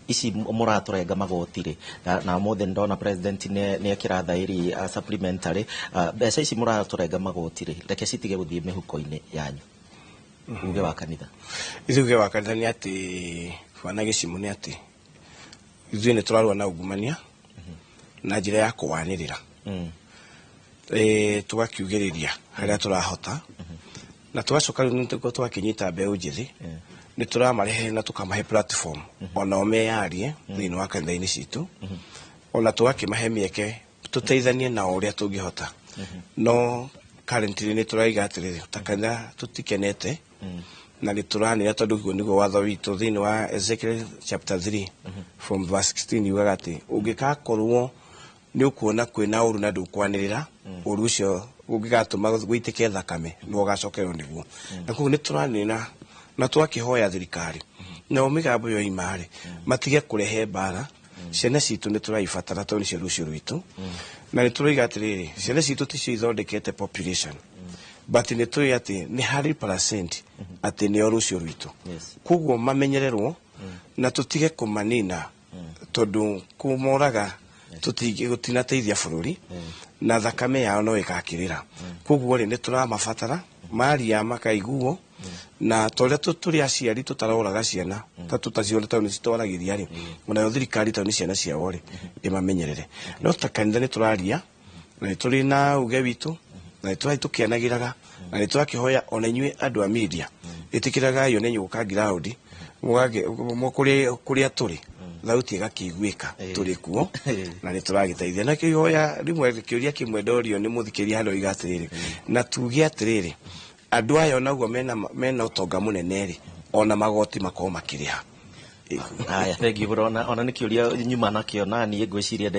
ici mũratũrenga magoti rĩ, na ũmũthĩ ndona president nĩ ekĩra thaĩri supplementary, mbeca ici mũratũrenga magoti rĩ, reke citige gũthiĩ mĩhuko-inĩ yanyu. Uge wa kanitha? Ithuĩ uge wa kanitha nĩ atĩ, bwana Gĩcimo, nĩ atĩ ithuĩ nĩ tũrarũa na ungumania na njĩra ya kũwanĩrĩra, tũgakiugĩrĩria harĩa tũrahota, na tũgacoka rĩu nĩguo twakĩnyita mbeũ njĩthĩ, nĩ tũramarehe na tũkamahe platform onao meyarie thĩinĩ wa kanitha-inĩ citũ, ona tũgakĩmahe mĩeke tũteithanie nao ũrĩa tũngĩhota. No currently nĩ tũraiga atĩrĩrĩ, ta kanitha tũtikenete na nĩ tũranĩra, tondũ ũguo nĩguo watho witũ thĩinĩ wa Ezekiel chapter 3 from verse 16 yugaga atĩ ũngĩgakorwo nĩ ũkuona kwĩna ũru na ndũkwanĩrĩra, ũru ũcio ũngĩgatũma gũitĩke thakame nĩ ũgacokerwo nĩguo. Na koguo nĩ tũranĩra na twakĩhoya thirikari nao mĩgambo yoima rĩ, matige kũrehe mbara. Ciana citũ nĩ tũraibatara tondũ nĩcio rũciũ rwitũ, na nĩ tũroiga atĩrĩrĩ, ciana citũ ticio ithondekete population, but nĩ tũĩ atĩ nĩ harĩ percent atĩ nĩo rũciũ rwitũ. Koguo mamenyererwo na tũtige kũmanina, tondũ kũmoraga gũtinateithia bũrũri na thakame yao no ĩgakĩrĩra. Koguo rĩ, nĩ tũramabatara maria makaiguo, na ta ũrĩa tũrĩ aciari tũtaroraga ciana ta tũtaciona tondũ nĩ citwaragĩria rĩ, onayo thirikari tondũ nĩ ciana ciao rĩ, ĩmamenyerere. No ta kanitha nĩ tũraria na nĩ tũrĩ na uge witũ na nĩ tũrathiĩ tũkĩanagĩraga na nĩ tũrakĩhoya ona inyuĩ andũ a media, ĩtĩkĩragai ona inyuĩ gũka ground kũrĩa tũrĩ, thauti ĩgakĩiguĩka tũrĩ kuo na nĩ tũragĩteithia. Na kĩhoya rĩmwe, kĩũria kĩmwe ndorio nĩ mũthikĩria harĩa oiga atĩrĩrĩ, na tuge atĩrĩrĩ, andũ aya onaguo mena ũtonga mũnene rĩ, ona magoti makorwo makĩrĩha. Haya, thengiũ mũno. Ona nĩ kĩũria nyuma nakĩo na niĩ ngwĩciria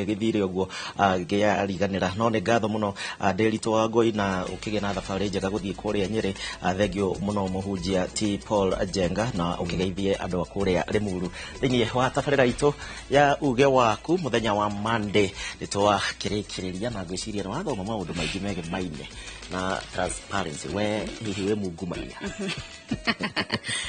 gĩthire ũguo ngĩariganĩra, no nĩ ngatho mũno, Ndĩritũ wa Ngoi, na ũkĩgĩa na thabarĩ njega gũthiĩ kũrĩa Nyĩrĩ. Thengiũ mũno mũhunjia T Paul Njenga, na ũkĩgeithie andũ a kũrĩa Rĩmuru. Thĩinĩ wa tabarĩra itũ ya uge waku mũthenya wa Monday nĩ twakĩrĩkĩrĩria, na ngwĩciria nĩ wathoma maũndũ maingĩ megemaine na transparency. We hihi wĩ mungumania?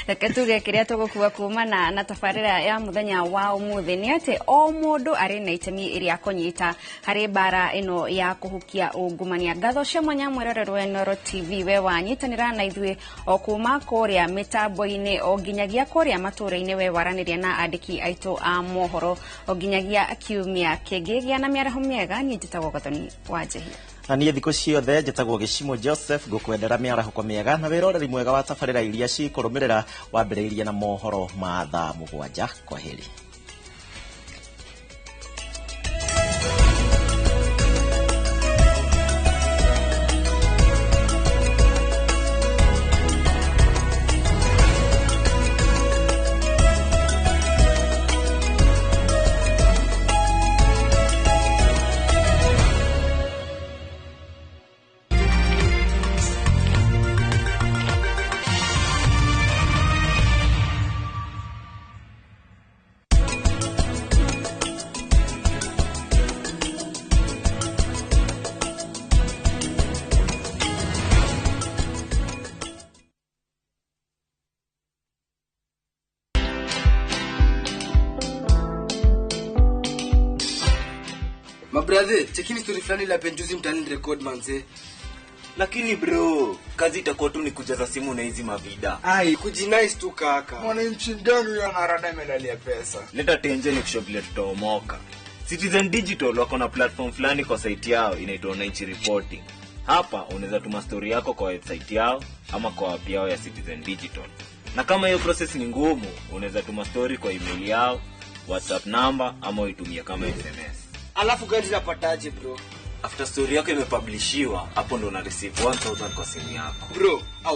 Reke tuge kĩrĩa tũgũkua kumana na tabarĩra ya mũthenya wa ũmũthĩ nĩ atĩ o mũndũ arĩ na itemi rĩa kũnyita harĩ mbara ĩno ya kũhukia ungumania. Ngatho cia mwanya mwĩrorerwo wa Inooro TV, we wanyitanĩra na ithuĩ o kuma kũrĩa mĩtambo-inĩ o nginyagia kũrĩa matũũra-inĩ, we waranĩria na andĩki aitũ a mohoro o nginyagia kiumia kĩngĩ. Gĩa na mĩaraho mĩega. Niĩ njĩtagwo Gathoni wa Njehia. Na niĩ thikũ ciothe njĩtagwo Gĩcimo Joseph, ngũkwendera mĩarahũko mĩega na wĩroreri mwega wa tabarĩra iria cikũrũmĩrĩra, wambĩrĩirie na mohoro ma thaa 7. Kwa heri. Mabrathe, chekini story fulani la penjuzi mtani record manze. Lakini bro, kazi itakuwa tu ni kujaza simu na hizi mavida. Ai, kujinice tu kaka. Mwananchi mgani huyo anarada imelalia pesa? Leta tenje ni kusho vile tutaomoka. Citizen Digital wako na platform fulani kwa site yao inaitwa Wananchi Reporting. Hapa unaweza tuma story yako kwa website yao ama kwa app yao ya Citizen Digital. Na kama hiyo process ni ngumu, unaweza tuma story kwa email yao, WhatsApp number ama uitumie kama SMS. Alafu gari zapataje bro? After story yako imepublishiwa, hapo ndo una receive 1000 kwa simu yako. Bro, au